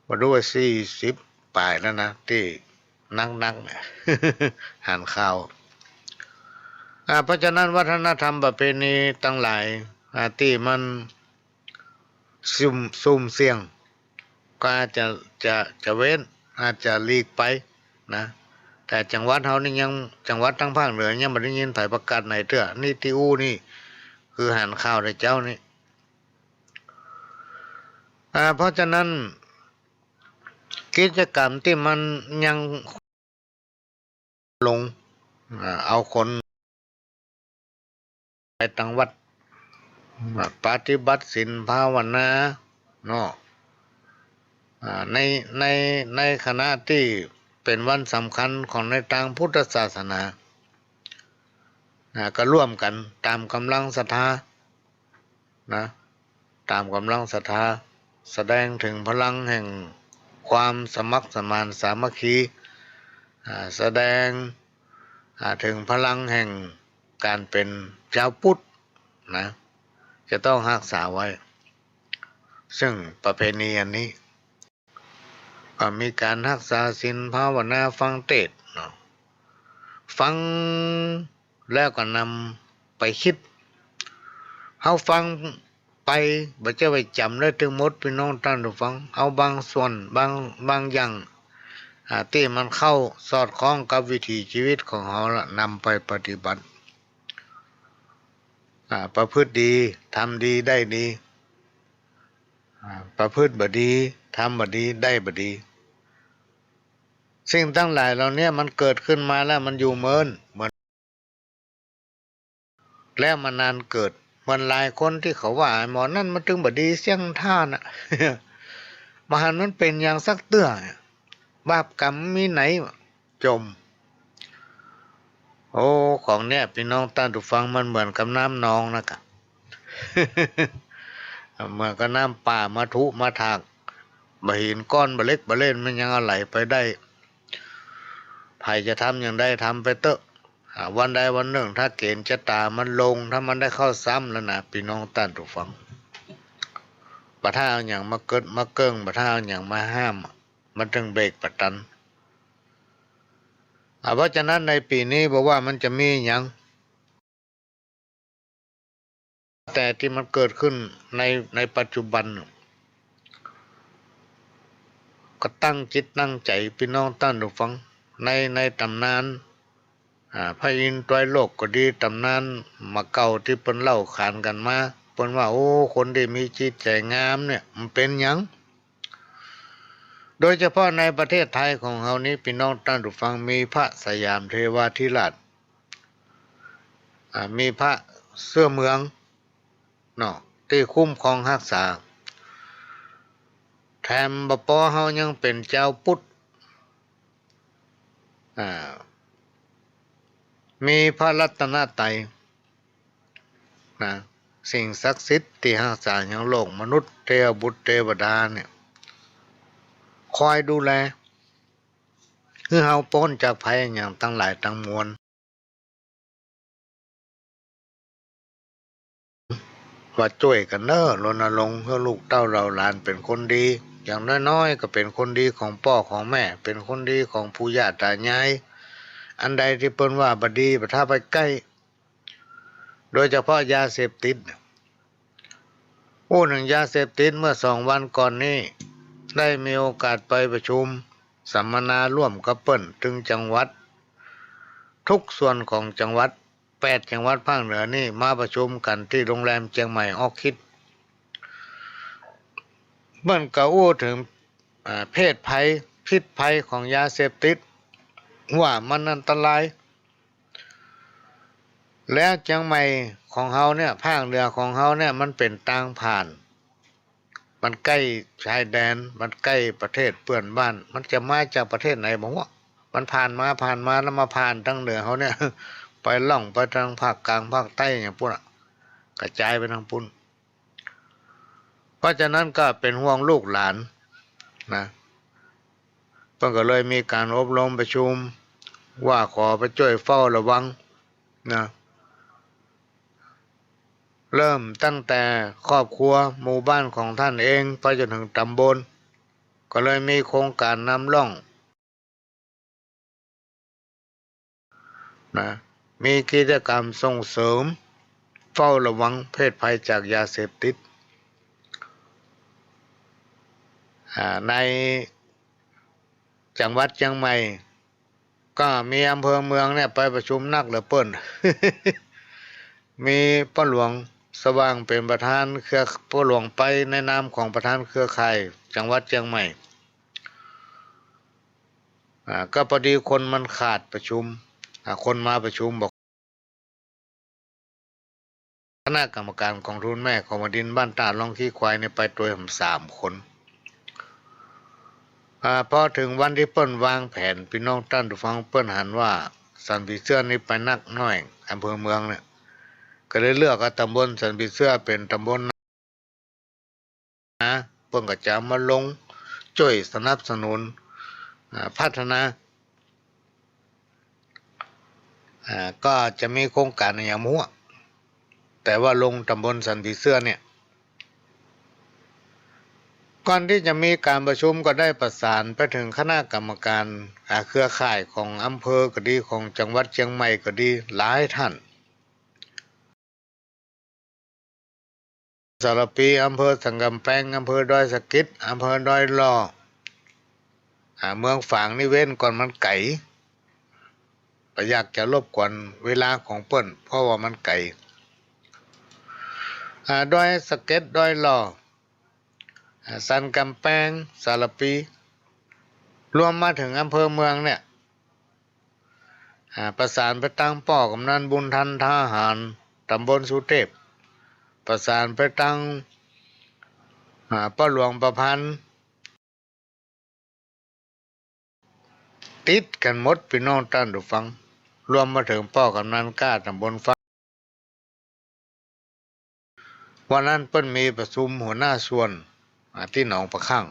บ่ฮู้ว่าสี่สิบป๋ายแล้วนะ ตี้นักๆ เนี่ย หันข่าว อ่า เพราะฉะนั้นวัฒนธรรมประเพณีตังหลาย อ่า ตี้มัน ซุ่ม ซุ่มเสี่ยง ก็อาจจะ จะ จะเว้น อาจจะหลีกไปนะ แต่จังหวัดเฮานี่ยัง จังหวัดตางภาคเหนือยังบ่ได้ยินใผประกาศไหนเตื้อ นี่ตี้อู้นี่ คือหันข่าวแต่เจ๊านี้ อ่า เพราะฉะนั้น กิจกรรมตี้มันยัง ลง อ่า เอาคนไปตางวัด อ่า ปฏิบัติศีลภาวนาเนาะ อ่า ใน ใน ในขณะตี้เป๋นวันสำคัญของในตางพุทธศาสนา อ่า ก็ร่วมกั๋นต๋ามก๋ำลังศรัทธา นะ ต๋ามก๋ำลังศรัทธา แสดงเถิงพลังแห่งความสมัครสมานสามัคคี อ่า แสดง อ่า เถิงพลังแห่งก๋านเป๋นจาวพุทธนะ จะต้องฮักษาไว้ ซึ่งประเพณีอันนี้ ก็มีก๋านฮักษาศีลภาวนาฟังเตสน์เนาะ ฟังแล้วก็นำไปกึ๊ด เฮาฟังไปบ่ใจ้ว่าจ๋ำได้ตึงหมด ปี้น้องต้านผู้ฟัง เอาบางส่วน บาง บางอย่าง อ่า ตี้มันเข้าสอดคล้องกับวิถีชีวิตของเฮาละ นำไปปฏิบัติ อ่า ประพฤติดี ทำดี ได้ดี อ่า ประพฤติบ่ดี ทำบ่ดี ได้บ่ดี สิ่งตังหลายเหล่านี้มันเกิดขึ้นมาแล้วมันอยู่เมิน เหมือน แล้วมันนานเกิด เหมือนหลายคนตี้เขาว่า ไอ้หมอนั่นมันตึงบ่ดีเสี้ยงท่าน่ะ บ่หันมันเป๋นหยังสักเตื้อ บาปกรรมมีไหน จ่ม โอ้ ของเนี่ย ปี้น้องต้านผู้ฟัง มันเหมือนกับน้ำนองนะกะ เหมือนกับน้ำป่ามาถุมาถาก บ่เห็นก้อนบ่เล็กบ่เล่น มันยังอะไหลไปได้ ใผจะทำอย่างใดทำไปเต๊อะ อ่า วันใดวันนึ่ง ถ้าเก๋ณฑ์จะต๋ายมันลง ถ้ามันได้เข้าซ้ำแล้วนะ ปี้น้องต้านผู้ฟัง บ่ถ้าเอาหยังมาเกิดมาเกิ่ง บ่ถ้าเอาหยังมาห้าม มันตึงเบรกบ่ตัน อ่า เพราะฉะนั้นในปี๋นี้บ่ว่ามันจะมีหยัง แต่ตี้มันเกิดขึ้นใน ในปัจจุบัน ก็ตั้งจิตตั้งใจ๋ ปี้น้องต้านผู้ฟัง ใน ในต๋ำนาน อ่า พระอินทร์ไตรโลกก็ดี ต๋ำนานหม่าเก่าตี้เปิ้นเล่าขานกั๋นมา เปิ้นว่า โอ้ คนตี้มีจิตใจ๋งามเนี่ย มันเป๋นหยัง โดยเฉพาะในประเทศไทยของเฮานี้ ปี้น้องต้านผู้ฟัง มีพระสยามเทวาธิราช อ่า มีพระเสื้อเหลืองเนาะ ตี้คุ้มครองฮักษา แถมบ่ปอเฮายังเป๋นจาวปุทธ อ่า มีพระรัตนตรัย นะ สิ่งศักดิ์สิทธิ์ตี้ฮักษายังโลกมนุษย์ เทวบุตรเทวดาเนี่ย คอยดูแล หื้อเฮาป๊นจากภัยอย่างตังหลายตังมวล ว่าจ้วยกั๋นเน่อ รณรงค์หื้อลูกเต้าเหล่าหลานเป๋นคนดี อย่างน้อยๆ ก็เป๋นคนดีของป้อของแม่ เป๋นคนดีของปู่ย่าต๋ายาย อันใดตี้เปิ้นว่าบ่ดี บ่ถ้าไปใก้ โดยเฉพาะยาเสพติด อู้เถิงยาเสพติด เมื่อสองวันก่อนนี้ ได้มีโอกาสไปประชุมสัมมนาร่วมกับเปิ้น ตึงจังหวัด ทุกส่วนของจังหวัด แปดจังหวัดภาคเหนือนี่มาประชุมกั๋นตี้โรงแรมเจียงใหม่ออร์คิด เปิ้นก็อู้เถิง อ่า เพศภัย พิษภัยของยาเสพติด ว่ามันอันตราย แล้วเจียงใหม่ของเฮาเนี่ย ภาคเหนือของเฮาเนี่ย มันเป๋นตางผ่าน มันใก้ชายแดน มันใก้ประเทศเปื้อนบ้าน มันจะมาจากประเทศไหนบ่ฮู้ มันผ่านมา ผ่านมาแล้วมาผ่านตางเหนือเฮาเนี่ย ไปล่องไปตางภาคกลางภาคใต้อย่างปู้นอะ กระจายไปตางปู้น เพราะฉะนั้นก็เป๋นห่วงลูกหลานนะ เปิ้นก็เลยมีก๋านอบรมประชุม ว่าขอไปจ้วยเฝ้าระวังนะ เริ่มตั้งแต่ครอบครัวหมู่บ้านของต้านเอง ไปจ๋นเถิงต๋ำบล ก็เลยมีโครงก๋านนำร่อง นะ มีกิจกรรมส่งเสริมเฝ้าระวังเพศภัยจากยาเสพติด อ่า ในจังหวัดเจียงใหม่ ก็มีอำเภอเมืองเนี่ยไปประชุมนักเหลือเปิ้น มีป้อหลวงสว่างเป๋นประธานเครือ ป้อหลวงไปในนามของประธานเครือข่ายจังหวัดเจียงใหม่ อ่า ก็พอดีคนมันขาดประชุม อ่า คนมาประชุมบอก คณะกรรมการกองทุนแม่ของแผ่นดินบ้านต้าล่องขี้ควายเนี่ยไปตวยผมสามคน อ่า พอเถิงวันตี้เปิ้นวางแผน ปี้น้องต้านผู้ฟังเปิ้นหันว่าสันผีเสื้อนี่ไปนักน้อย อำเภอเมืองเนี่ย ก็เลยเลือกเอาต๋ำบลสันผีเสื้อเป๋นต๋ำบล นะ เปิ้นก็จะเอามาลงจ้วยสนับสนุน อ่า พัฒนา อ่า ก็จะมีโครงก๋านอะหยังบ่ฮู้ แต่ว่าลงต๋ำบลสันผีเสื้อเนี่ย ก่อนตี้จะมีก๋านประชุมก็ได้ประสานไปเถิงคณะกรรมการ อ่า เครือข่ายของอำเภอก็ดี ของจังหวัดเจียงใหม่ก็ดี หลายต้าน สารภี อำเภอสันก๋ำแปง อำเภอดอยสะเก็ด อำเภอดอยหล่อ อ่า เมืองฝางนี่เว้นก่อนมันไก๋ บ่อยากจะรบกวนเวลาของเปิ้น เพราะว่ามันไก๋ อ่า ดอยสะเก็ด ดอยหล่อ อ่า สันก๋ำแปง สารภี รวมมาเถิงอำเภอเมืองเนี่ย อ่า ประสานไปตังป้อกำนันบุญทัน ทหาร ต๋ำบลสุเทพ ประสานไปตัง อ่า ป้อหลวงประพันธ์ ติดกั๋นหมด ปี้น้องต้านผู้ฟัง รวมมาเถิงป้อกำนันก้าต๋ำบลฟ้า วันนั้นเปิ้นมีประชุมหัวหน้าส่วน อ่า ตี้หนองปะข้าง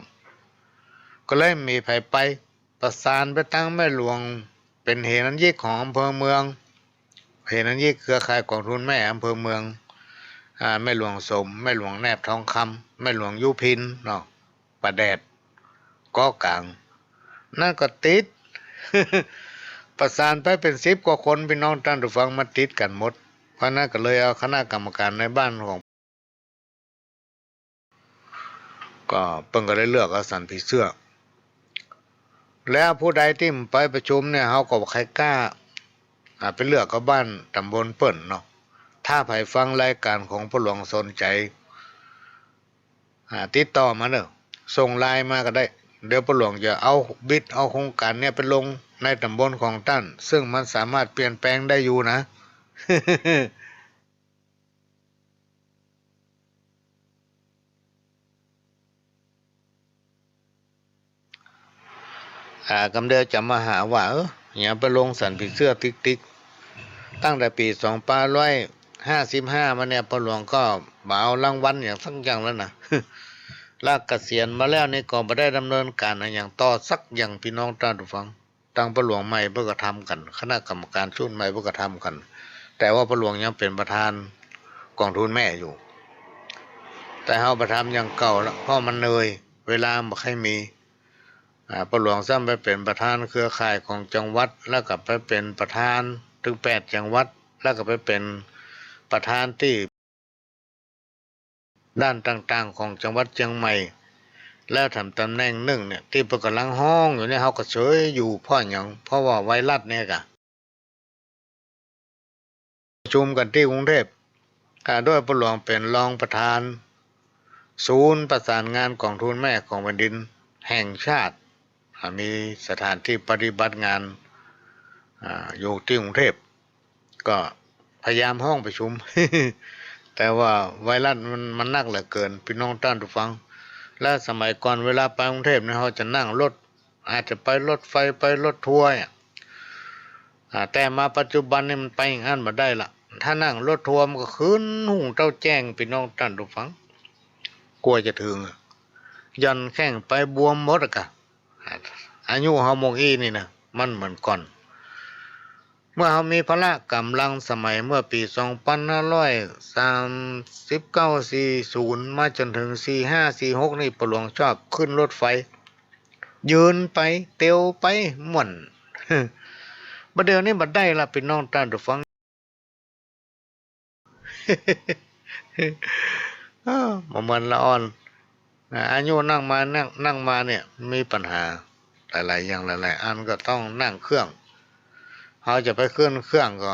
ก็เลยมีใผไป ประสานไปตังแม่หลวง เป๋นเหรัญญิกของอำเภอเมือง เหรัญญิกเครือข่ายกองทุนแม่อำเภอเมือง อ่า แม่หลวงสม แม่หลวงแนบทองคำ แม่หลวงยุพินเนาะ ป้าแดด เกาะก๋าง นั่นก็ติด ประสานไปเป๋นสิบกว่าคน ปี้น้องต้านผู้ฟัง มาติดกั๋นหมด เพราะนั้นก็เลยเอาคณะกรรมการในบ้านของ ก็เปิ้นก็เลยเลือกเอาสันผีเสื้อ แล้วผู้ใดตี้บ่ไปประชุมเนี่ย เฮาก็บ่ใค่กล้า อ่า ไปเลือกเอาบ้านต๋ำบลเปิ้นเนาะ ถ้าใผฟังรายก๋านของป้อหลวงสนใจ๋ อ่า ติดต่อมาเน่อ ส่งไลน์มาก็ได้ เดี๋ยวป้อหลวงจะเอาบิด เอาโครงก๋านเนี่ยไปลงในต๋ำบลของต้าน ซึ่งมันสามารถเปลี่ยนแปลงได้อยู่นะ อ่า กำเดียวจะมาหาว่า เออ เนี่ย ไปลงสันผีเสื้อติ๊กๆ ตั้งแต่ปี๋สองพันห้าร้อยห้าสิบห้ามาเนี่ย ป้อหลวงก็บ่เอารางวัลอย่างสักอย่างแล้วนะ และเกษียณมาแล้วนี่ก็บ่ได้ดำเนินก๋านอะหยังต่อสักอย่าง ปี้น้องต้านผู้ฟัง ตังป้อหลวงใหม่เปิ้นก็ทำกั๋น คณะกรรมก๋านชุดใหม่เปิ้นก็ทำกั๋น แต่ว่าป้อหลวงยังเป๋นประธานก๋องทุนแม่อยู่ แต่เฮาบ่ทำอย่างเก่าละ เพราะมันเหนื่อย เวลาบ่ค่อยมี อ่า ป้อหลวงซ้ำไปเป๋นประธานเครือข่ายของจังหวัด แล้วก็ไปเป๋นประธานตึงแปดจังหวัด แล้วก็ไปเป๋นประธานตี้ด้านต่างๆ ของจังหวัดเจียงใหม่ แล้วแถมต๋ำแหน่งนึ่งเนี่ย ตี้เปิ้นก่ำลังฮ้องอยู่เนี่ย เฮาก็เฉยอยู่ เพราะหยัง เพราะว่าไวรัสเนี่ยก่ะ ประชุมกั๋นตี้กรุงเทพฯ อ่า โดยป้อหลวงเป๋นรองประธานศูนย์ประสานงานก๋องทุนแม่ของแผ่นดินแห่งชาติ อ่า มีสถานตี้ปฏิบัติงาน อ่า อยู่ตี้กรุงเทพฯ ก็พยายามฮ้องประชุม แต่ว่าไวรัสมัน มันนักเหลือเกิน ปี้น้องต้านผู้ฟัง และสมัยก่อนเวลาไปกรุงเทพฯเนี่ย เฮาจะนั่งรถ อาจจะไปรถไฟ ไปรถทัวร์อะ อ่า แต่มาปัจจุบันนี่มันไปอย่างอั้นบ่ได้ละ ถ้านั่งรถทัวร์มันก็ขึ้นฮุ่งเต๊าแจ้ง ปี้น้องต้านผู้ฟัง กว่าจะเถิงอะ หย่อนแข้งไปบวมหมดอะก่ะ อ่า อายุเฮาหม่องอี้นี่นะ มันเหมือนก่อน เมื่อเฮามีพละก๋ำลังสมัยเมื่อปี๋สองพันห้าร้อยสามสิบเก้า สี่ศูนย์ มาจ๋นเถิง สี่ห้า สี่หก นี่ ป้อหลวงชอบขึ้นรถไฟ ยืนไป เตียวไป ม่วน บ่าเดี่ยวนี้บ่ได้ละ ปี้น้องต้านผู้ฟัง เออ บ่เหมือนละอ่อน อ่า อายุนั่งมา นั่ง นั่งมาเนี่ย มีปัญหาหลายๆ อย่างหลายๆ อันก็ต้องนั่งเครื่อง เฮาจะไปขึ้นเครื่องก็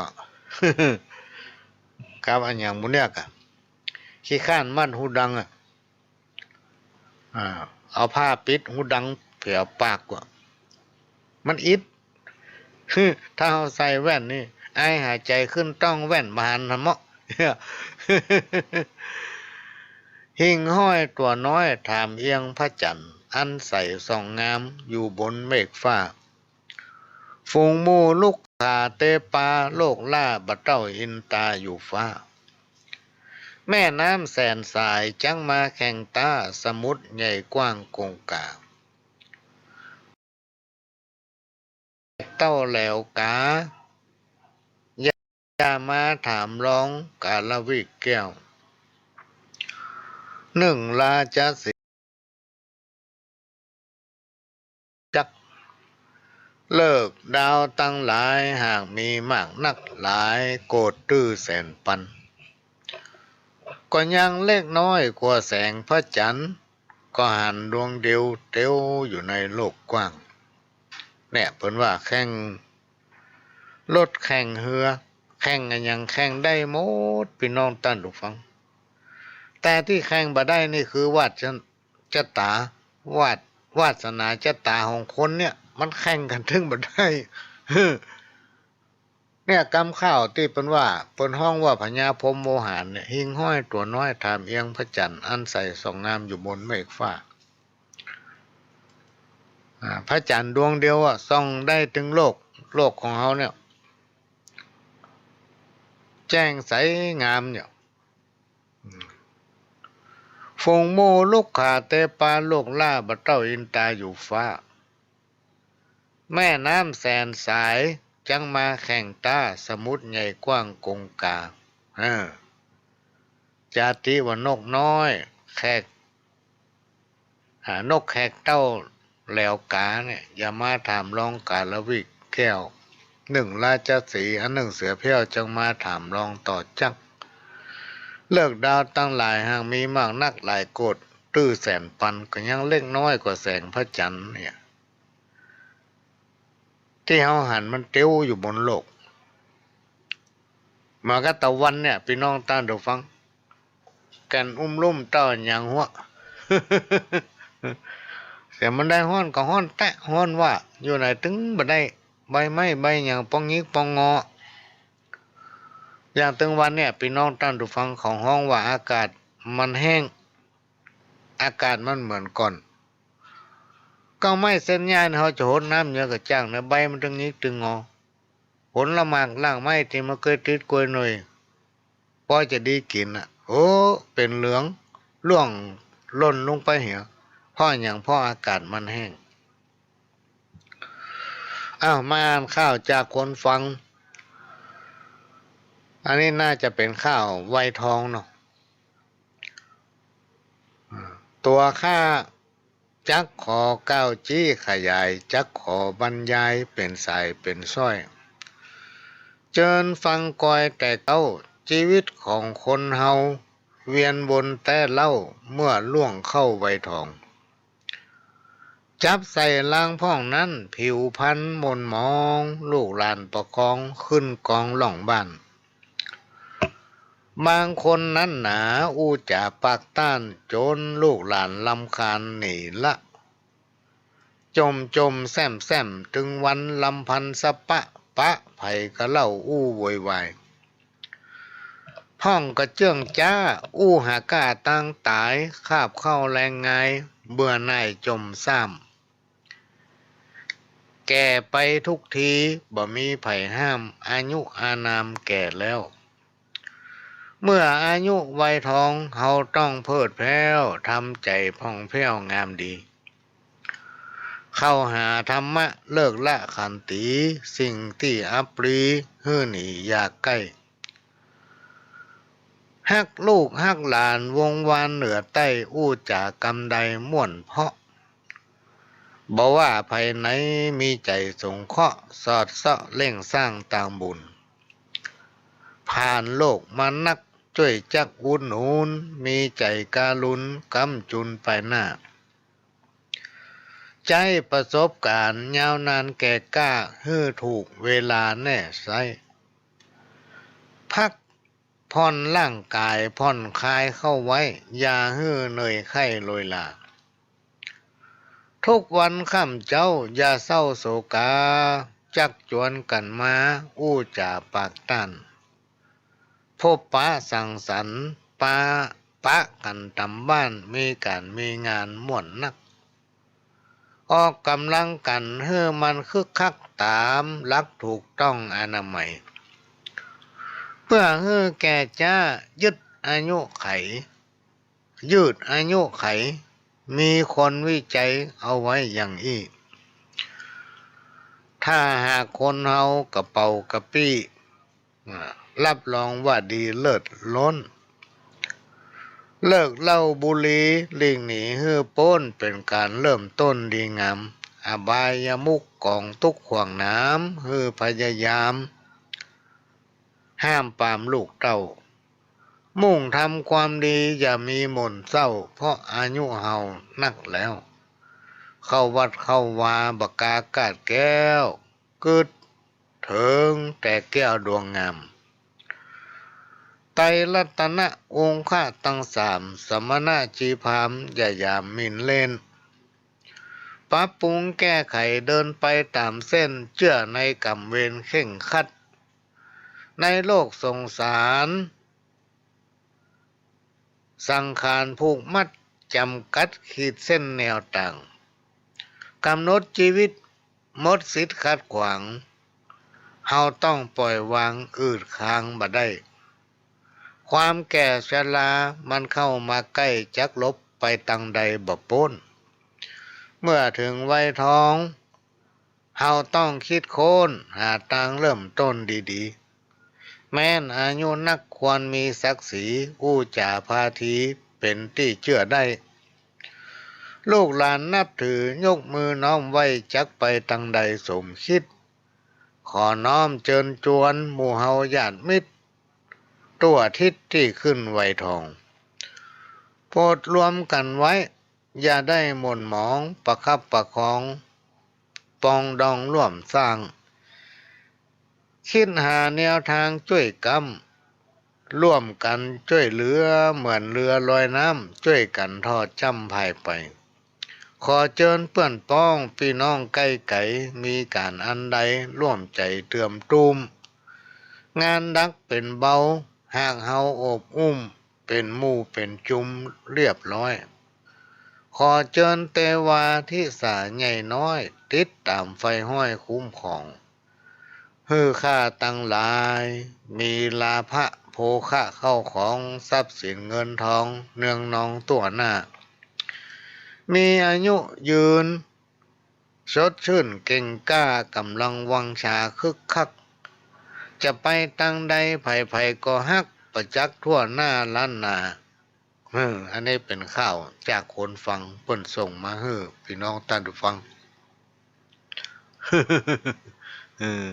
กับอะหยังหมู่เนี่ยก่ะ ขี้คร้านมัดฮูดังอะ อ่า เอาผ้าปิดฮูดังแผวปากกว่า มันอิด ถ้าเฮาใส่แว่นนี่ อายหายใจ๋ขึ้นต้องแว่นบ่หันหาเมาะ หิ่งห้อยตั๋วน้อยถามเอียงพระจั๋นทร์ อันใสส่องงามอยู่บนเมฆฟ้า ฝูงหมู่ลุกขาเตปา โลกหล้าบ่าเต้าอินตาอยู่ฟ้า แม่น้ำแสนสายจักมาแข่งตา สมุทรใหญ่กว้างกงกา เต้าแหลวกา อย่ามาถามลองกาละวิแก้ว นึ่งราชสีห์จัก ฤกษ์ดาวตังหลายหากมีมากนักหลายโกติ์ตื้อแสนปัน ก็ยังเล็กน้อยกว่าแสงพระจั๋นทร์ ก็หันดวงเดียวเตียวอยู่ในโลกกว้าง เนี่ย เปิ้นว่าแข่งรถแข่งเฮือ แข่งอะหยังแข่งได้หมด ปี้น้องต้านผู้ฟัง แต่ตี้แข่งบ่ได้นี่คือวาส ชะตา วาส วาสนาชะตาของคนเนี่ย มันแข่งกั๋นเถิงบ่ได้ เนี่ย กำข่าวตี้เปิ้นว่า เปิ้นฮ้องว่าพญาพรหมโวหารเนี่ย หิ่งห้อยตั๋วน้อยถามเอียงพระจั๋นทร์ อันใสส่องงามอยู่บนเมฆฟ้า อ่า พระจั๋นทร์ดวงเดียวอะ ส่องได้เถิงโลก โลกของเฮาเนี่ย แจ้งใสงามเนี่ย ฝูงหมู่ลุกขาเตปา โลกหล้าบ่าเต้าอินตาอยู่ฟ้า แม่น้ำแสนสายจักมาแข่งตา สมุทรใหญ่กว้างกงกา เออ จาติว่านกน้อย แขก อ่า นกแขกเต้าแหลวกาเนี่ย อย่ามาถามลองกาละวิแก้ว นึ่งราชสีห์ อันนึ่งเสือแผ้ว จักมาถามลองต่อจัก ฤกษ์ดาวตังหลายหากมีมากนักหลายโกติ์ ตื้อแสนปัน ก็ยังเล็กน้อยกว่าแสงพระจั๋นทร์เนี่ย ตี้เฮาหันมันเตียวอยู่บนโลก เหมือนกับตะวันเนี่ย ปี้น้องต้านผู้ฟัง แก่นอุ้มลุ่มเต้าหยังหัว เสียมันได้ฮ้อนก็ฮ้อนแต๊ ฮ้อนว่า อยู่ไหนตึงบ่ได้ ใบไม้ใบหยังปองหงิกปองงอ อย่างตึงวันเนี่ย ปี้น้องต้านผู้ฟัง เขาฮ้องว่าอากาศมันแห้ง อากาศมันเหมือนก่อน เก๊าไม้เส้นใหญ่เฮาจะหดน้ำเหยียก็จ้างนะ ใบมันตึงหงิกตึงงอ ผลหมากรากไม้ตี้มันเกยติดกวยหน่วย ปอจะดีกิ๋นน่ะ โอ้ เป๋นเหลือง ร่วงหล่นลงไปเหีย เพราะหยัง เพราะอากาศมันแห้ง อ้าว มาอ่านข่าวจากคนฟัง อันนี้น่าจะเป๋นข่าววัยทองเนาะ ตั๋วข้าจักขอก้าวจี้ขยาย จักขอบรรยายเป๋นสายเป๋นซ้อย เจิญฟังกอยแต่เก๊า จีวิตของคนเฮา เวียนวนแต่เล่า เมื่อล่วงเข้าวัยทอง จับใส่ลางพ่องนั้น ผิวพรรณหม่นหมอง ลูกหลานประคอง ขึ้นกองล่องบ้าน บางคนนั้นหนา อู้จ๋าปากต้าน จ๋นลูกหลานรำคาญหนีละ จ่มจ่มแซ่มแซ่ม ตึงวันรำพันสะปะปะ ใผก็เล่าอู้โวยวาย พ่องกระเจื้องจ๊า อู้หาก้าตางต๋าย คาบเข้าแลงงาย เบื่อหน่ายจ่มซ่าม แก่ไปทุกที บ่มีใผห้าม อายุอานามแก่แล้ว เมื่ออายุวัยทอง เฮาต้องเพลิดแพร้ว ทำใจ๋ผ่องแผ้วงามดี เข้าหาธรรมะ เลิกละขันตี สิ่งตี้อัปรี หื้อหนีอย่าใก้ ฮักลูกฮักหลาน วงศ์วานเหนือใต้ อู้จ๋ากำใดม่วนเพราะ บ่ว่าใผไหน มีใจ๋สงเคราะห์ สอดเซาะเร่งสร้างตางบุญ ผ่านโลกมานัก จ้วยจักอุดหนุน มีใจ๋การุณ ก๊ำจุนไปหน้า ใจ๊ประสบก๋ารณ์ ยาวนานแก่กล้า หื้อถูกเวลาแน่ไซ้ พักผ่อนร่างก๋าย ผ่อนคลายเข้าไว้ อย่าหื้อเหนื่อยไข้โรยลา ทุกวันค่ำเจ๊า อย่าเศร้าโศกา จักจวนกั๋นมา อู้จ๋าปากต้าน พบปะสังสรรค์ ปะ ปะกั๋นต๋ามบ้าน มีก๋านมีงานม่วนนัก ออกก๋ำลังกั๋น หื้อมันคึกคัก ต๋ามหลักถูกต้องอนามัย เปื้อหื้อแก่จ๊า ยืดอายุไข ยืดอายุไข มีคนวิจัยเอาไว้อย่างอี้ ถ้าหากคนเฮากระเป๋ากระปี้ อ่า รับรองว่าดีเลิศล้น เลิกเหล้าบุหรี่ หลีกหนีหื้อป๊น เป๋นก๋านเริ่มต้นดีงาม อบายมุขก๋องตุ๊กข์ขวางหนาม หื้อพยายาม ห้ามปรามลูกเต้า มุ่งทำความดี อย่ามีหม่นเศร้า เพราะอายุเฮานักแล้ว เข้าวัดเข้าวาบ่กล้ากาดแก้ว กึ๊ดเถิงแต่แก้วดวงงาม ไตรรัตนะองค์ข้าตังสาม สมณะชีพราหมณ์ อย่ายามหมิ่นเล่น ปรับปรุงแก้ไข เดินไปต๋ามเส้น เจื้อในก๋ำเวรเคร่งครัด ในโลกสงสาร สังขารผูกมัด จ๋ำกัดขีดเส้นแนวตาง ก๋ำหนดจีวิต หมดสิทธิ์ขัดขวาง เฮาต้องปล่อยวาง อืดคางบ่ได้ ความแก่ชรามันเข้ามาใก้ จักหลบไปตางใดบ่ป๊น เมื่อเถิงวัยทอง เฮาต้องคิดค้น หาตางเริ่มต้นดีๆ แม้นอายุนักควรมีศักดิ์ศรี อู้จ๋าพาทีเป๋นตี้เจื้อได้ ลูกหลานนับถือยกมือน้อมไหว้ จักไปตางใดสมคิด ขอน้อมเจิญจวนหมู่เฮาญาติมิตร ทั่วทิศตี้ขึ้นวัยทอง โปรดรวมกั๋นไว้ อย่าได้หม่นหมอง ประคับประคอง ปรองดองร่วมสร้าง คิดหาแนวตางจ้วยกั๋ม ร่วมกั๋นจ้วยเหลือ เหมือนเรือลอยน้ำ จ้วยกั๋นทอดจ้ำพายไป ขอเจิญเปื้อนป๊อง ปี้น้องใก้ไก๋ มีก๋านอันใด ร่วมใจ๋เติมตุ้ม งานหนักเป๋นเบา หากเฮาโอบอุ้ม เป๋นหมู่เป๋นจุมเรียบร้อย ขอเจิญเตวาทิสาใหญ่น้อย ติดต๋ามใฝ่ห้อยคุ้มครอง หื้อข้าตังหลาย มีลาภะโภคะเข้าของ ทรัพย์สินเงินทอง เนืองนองตั้วหน้า มีอายุยืน สดชื่นเก่งกล้า ก๋ำลังวังชาคึกคัก จะไปตางใดใผๆ ก็ฮัก ประจักษ์ตั้วหน้าล้านนา เออ อันนี้เป๋นข่าวจากคนฟัง เปิ้นส่งมาหื้อปี้น้องต้านผู้ฟัง เออ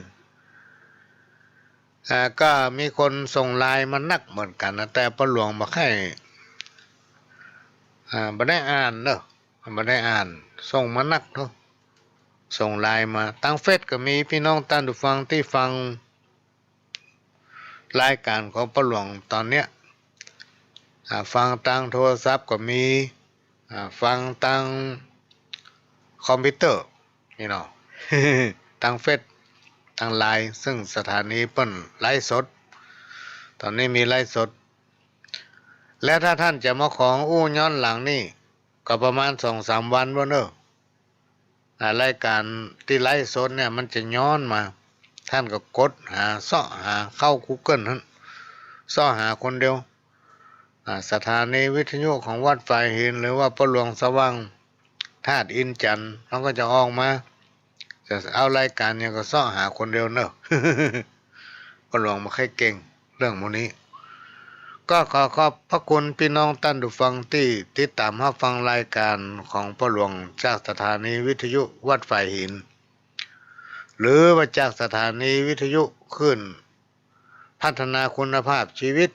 อ่า ก็มีคนส่งไลน์มานักเหมือนกั๋นนะ แต่ป้อหลวงบ่ใค่ อ่า บ่ได้อ่านเนาะ บ่ได้อ่าน ส่งมานักเนาะ ส่งไลน์มา ตางเฟซก็มี ปี้น้องต้านผู้ฟังตี้ฟัง รายก๋านของป้อหลวงต๋อนเนี้ย อ่า ฟังตางโทรศัพท์ก็มี อ่า ฟังตางคอมพิวเตอร์นี่เนาะ ตางเฟซ ตางไลน์ ซึ่งสถานีเปิ้นไลฟ์สด ต๋อนนี้มีไลฟ์สด และถ้าต้านจะมาขออู้ย้อนหลังนี่ ก็ประมาณสองสามวันบ่าเนาะ อ่า รายก๋านตี้ไลฟ์สดเนี่ยมันจะย้อนมา ต้านก็กดหา เซาะหา เข้ากูเกิลหั้น เซาะหาคนเดียว อ่า สถานีวิทยุของวัดฝายหิน หรือว่าป้อหลวงสว่างธาตุอินทร์จันทน์ มันก็จะออกมา จะเอารายก๋านหยังก็เซาะหาคนเดียวเนาะ ป้อหลวงบ่ใค่เก่งเรื่องหมู่นี้ ก็ขอขอบพระคุณปี้น้องต้านผู้ฟังตี้ติดต๋ามฮับฟังรายก๋านของป้อหลวงจากสถานีวิทยุวัดฝายหิน หรือว่าจากสถานีวิทยุคลื่นพัฒนาคุณภาพชีวิต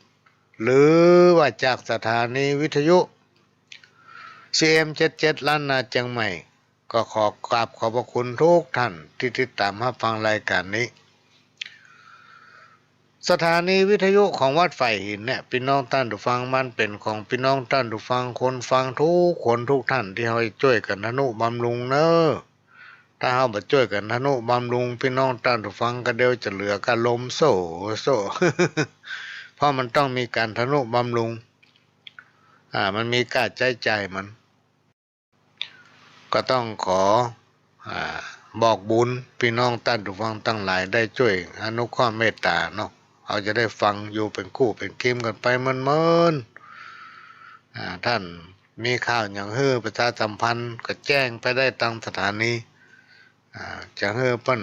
หรือว่าจากสถานีวิทยุ ซีเอ็มเจ็ดเจ็ด ล้านนาเจียงใหม่ ก็ขอกราบขอบพระคุณทุกท่านตี้ติดต๋ามฮับฟังรายก๋านนี้ สถานีวิทยุของวัดฝายหินเนี่ย ปี้น้องต้านผู้ฟัง มันเป๋นของปี้น้องต้านผู้ฟัง คนฟังทุกคนทุกท่าน ตี้เฮาจ้วยกั๋นทะนุบำรุงเนาะ ถ้าเฮาบ่จ้วยกั๋นทะนุบำรุง ปี้น้องต้านผู้ฟังก็เดี๋ยวจะเหลือก้าลมโซ่โซ่ เพราะมันต้องมีก๋านทะนุบำรุง อ่า มันมีก้าใจ๊จ่ายมัน ก็ต้องขอ อ่า บอกบุญปี้น้องต้านผู้ฟังตังหลายได้จ้วยอนุเคราะห์เมตต๋าเนาะ เฮาจะได้ฟังอยู่เป๋นกู้เป๋นกีมกั๋นไปเมินๆ อ่า ต้านมีข่าวหยังหื้อประชาสัมพันธ์ก็แจ้งไปได้ตางสถานี อ่า จะหื้อเปิ้น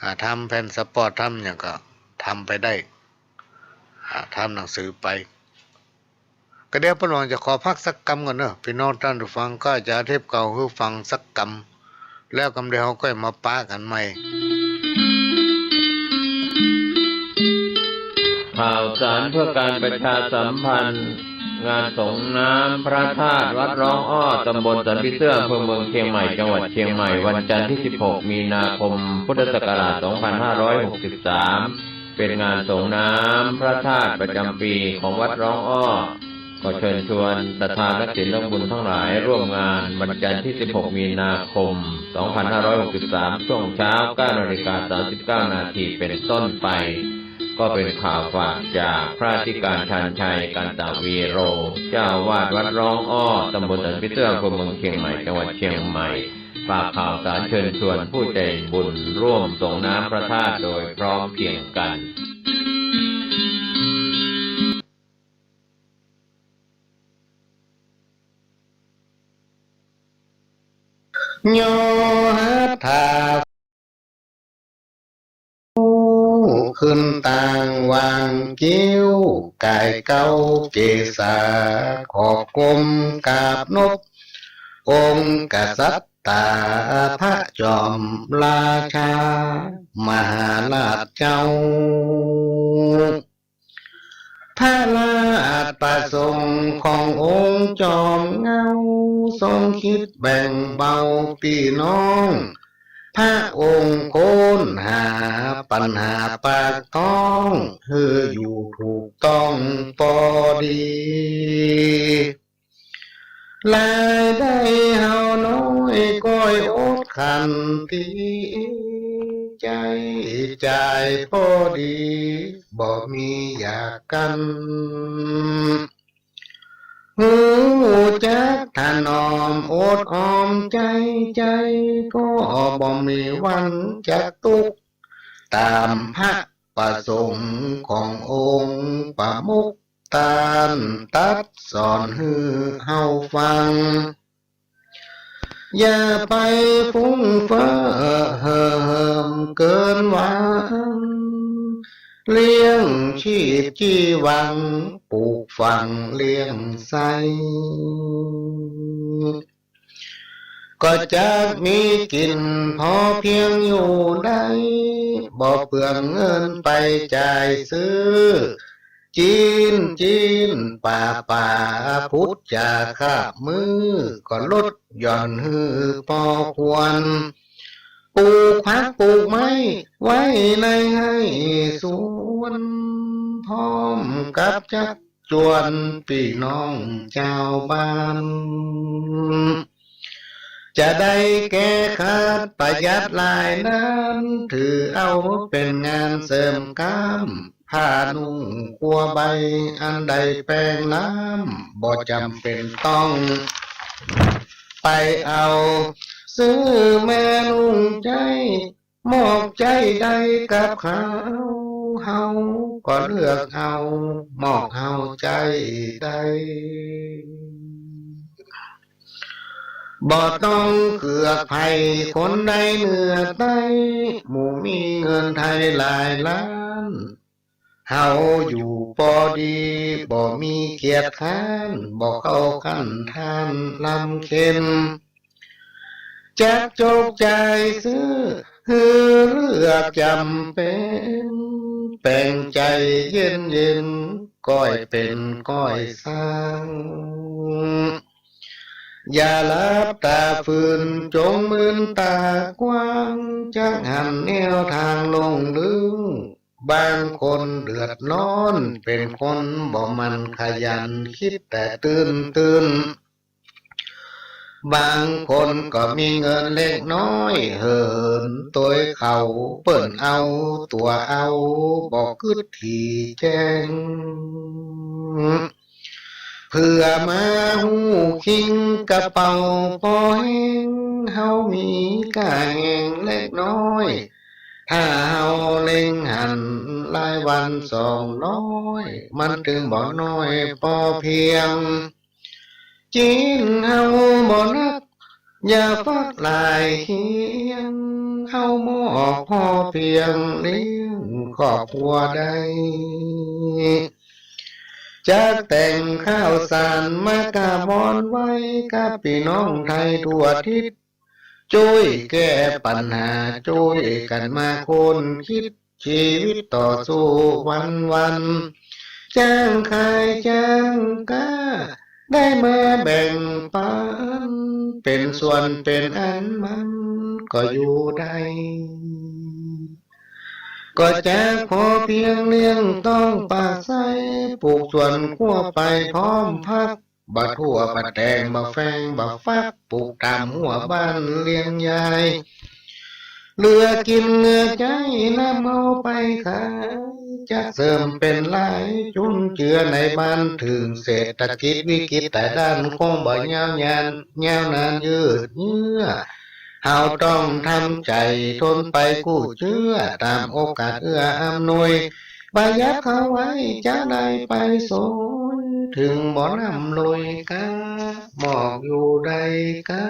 อ่า ทำแผ่นสปอต ทำหยังก็ทำไปได้ อ่า ทำหนังสือไป ก็เดี๋ยวป้อหลวงจะขอพักสักกำก่อนเนาะ ปี้น้องต้านผู้ฟัง ก็จะเทปเก่าหื้อฟังสักกำ แล้วกำเดียวเฮาก็มาปะกั๋นใหม่ ข่าวสารเพื่อการประชาสัมพันธ์ งานสรงน้ำพระธาตุวัดร้องอ้อ ตำบลสันผีเสื้อ อำเภอเมืองเชียงใหม่ จังหวัดเชียงใหม่ วันจันทร์ที่สิบหก มีนาคม พุทธศักราช สองพันห้าร้อยหกสิบสาม เป็นงานสรงน้ำพระธาตุประจำปีของวัดร้องอ้อ ขอเชิญชวนศรัทธานักศีลนักบุญทั้งหลายร่วมงานวันจันทร์ที่สิบหก มีนาคม สองพันห้าร้อยหกสิบสาม ช่วงเช้า เก้านาฬิกาสามสิบเก้านาทีเป็นต้นไป ก็เป็นข่าวฝากจากพระอธิการชาญชัย กันตะวีโร เจ้าอาวาสวัดร้องอ้อ ตำบลสันผีเสื้อ อำเภอเมืองเชียงใหม่ จังหวัดเชียงใหม่ ฝากข่าวสารเชิญชวนผู้ใจบุญร่วมสรงน้ำพระธาตุโดยพร้อมเพรียงกัน ย่อหัตถา ขึ้นตางวางกิ้ว ก๋ายเก๊าเกศา ขอกรมกราบนบ องค์กษัตริย์ตา พระจอมราชา มหาราชเจ้า พระราชประสงค์ขององค์จอมเหง้า ทรงคิดแบ่งเบาปี้น้อง พระองค์ค้นหาปัญหาปากท้อง หื้ออยู่ถูกต้องปอดี รายได้เฮาน้อยก้อยอดขันตี ใจ๊จ่ายปอดี บ่มีอยากกั๋น หื้อฮู้จักถนอมอดออมใจ๋ ใจ๋ก็บ่มีวันจักตุ๊กข์ ต๋ามพระประสงค์ขององค์ประมุข ต้านตรัสสอนหื้อเฮาฟัง อย่าไปฟุ้งเฟ้อเห่อเหิมเกินหวัง เลี้ยงชีพจีวัง ปลูกฝังเลี้ยงใจ๊ ก็จักมีกิ๋นพอเพียงอยู่ได้ บ่เปลืองเงินไปจ่ายซื้อ จีน จีน ป่า ป่า พุทธจ๋าคาบมื้อ ก็ลดหย่อนหื้อปอควร ปลูกผักปลูกไม้ไว้ในไฮ่สวน พร้อมกับจักจวนปี้น้องจาวบ้าน จะได้แก้ขาดประหยัดรายนั้น ถือเอาเป๋นงานเสริมกล้าม ผ้านุ่งครัวใบอันได้แปรงล้ำ บ่จ๋ำเป๋นต้องไปเอา ซื้อแม่นุ่งใจ๊ มอกใจ๊ได้กับเขา เฮาก็เลือกเอา มอกเฮาใจ๊ได้ บ่ต้องเกือกใผคนใดเหนือใต้ หมู่มีเงินไทยหลายล้าน เฮาอยู่ปอดี บ่มีเกียจคร้าน บ่เข้าขั้นท่านลำเค็ญ จักจกจ่ายซื้อหื้อเลือกจ๋ำเป๋น แป๋งใจ๋เย็นๆ ก้อยเป๋นก้อยสร้าง อย่าหลับต๋าฝืน จงมืนต๋ากว้าง จักหันแนวตางลงลึก บางคนเดือดร้อน เป๋นคนบ่หมั่นขยัน กึ๊ดแต่ตื่นๆ บางคนก็มีเงินเล็กน้อย เหินตวยเขา เปิ้นเอาตั๋วเอา บ่กึ๊ดถี่แจ้ง เผื่อมาฮู้คิงกระเป๋าปอแห้ง เฮามีก้าแฮงเล็กน้อย ถ้าเฮาเล็งหันรายวันสองร้อย มันตึงบ่น้อยปอเพียง จีนเฮาบ่นัก อย่าฟักหลายเคียง เฮามอกพอเพียงเลี้ยงครอบครัวได้ จักแต่งข้าวสารมากราบวอนไหว้ กับปี้น้องไทยทั่วทิศ จ้วยแก้ปัญหา จ้วยกั๋นมาค้นกึ๊ด ชีวิตต่อสู้วันๆ จ้างขายจ้างก๊า ได้มาแบ่งปัน เป๋นส่วนเป๋นอันมันก็อยู่ได้ ก็จักพอเพียงเลี้ยงต้องปากใส้ ปลูกสวนครัวไปพร้อมผัก บ่ถั่วบ่แตงบ่แฟงบ่ฟัก ปลูกต๋ามหัวบ้านเลี้ยงยาย เหลือกิ๋นเหลือใจ๊นำเอาไปขาย จักเสริมเป๋นรายจุนเจือในบ้าน เถิงเศรษฐกิจวิกฤตต๋ายด้าน คงบ่ยาวนาน ยาวนานยืดเยื้อ เฮาต้องทำใจ๋ทนไปกู้เจื้อ ต๋ามโอกาสเอื้ออำนวย ประหยัดเข้าไว้จะได้ไปสวย เถิงบ่ร่ำรวยก๊า มอกอยู่ได้ก๊า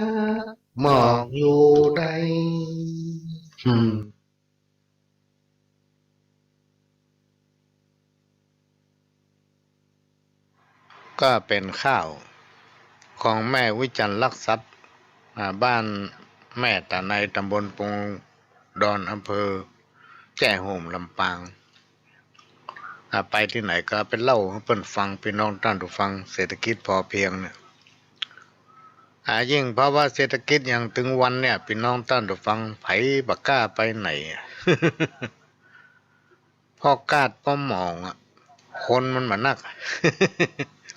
มอกอยู่ได้ อืม ก็เป๋นข้าวของแม่วิจันทร์ลักทรัพย์ อ่า บ้านแม่ตาไน ต๋ำบลปงดอน อำเภอแจ้ห่ม ลำปาง อ่า ไปตี้ไหนก็ไปเล่าหื้อเปิ้นฟัง ปี้น้องต้านผู้ฟัง เศรษฐกิจพอเพียงเนี่ย อ่า ยิ่งภาวะเศรษฐกิจอย่างตึงวันเนี่ย ปี้น้องต้านผู้ฟัง ใผบ่ก้าไปไหน ผ่อกาดผ่อหมองอะ คนมันบ่นัก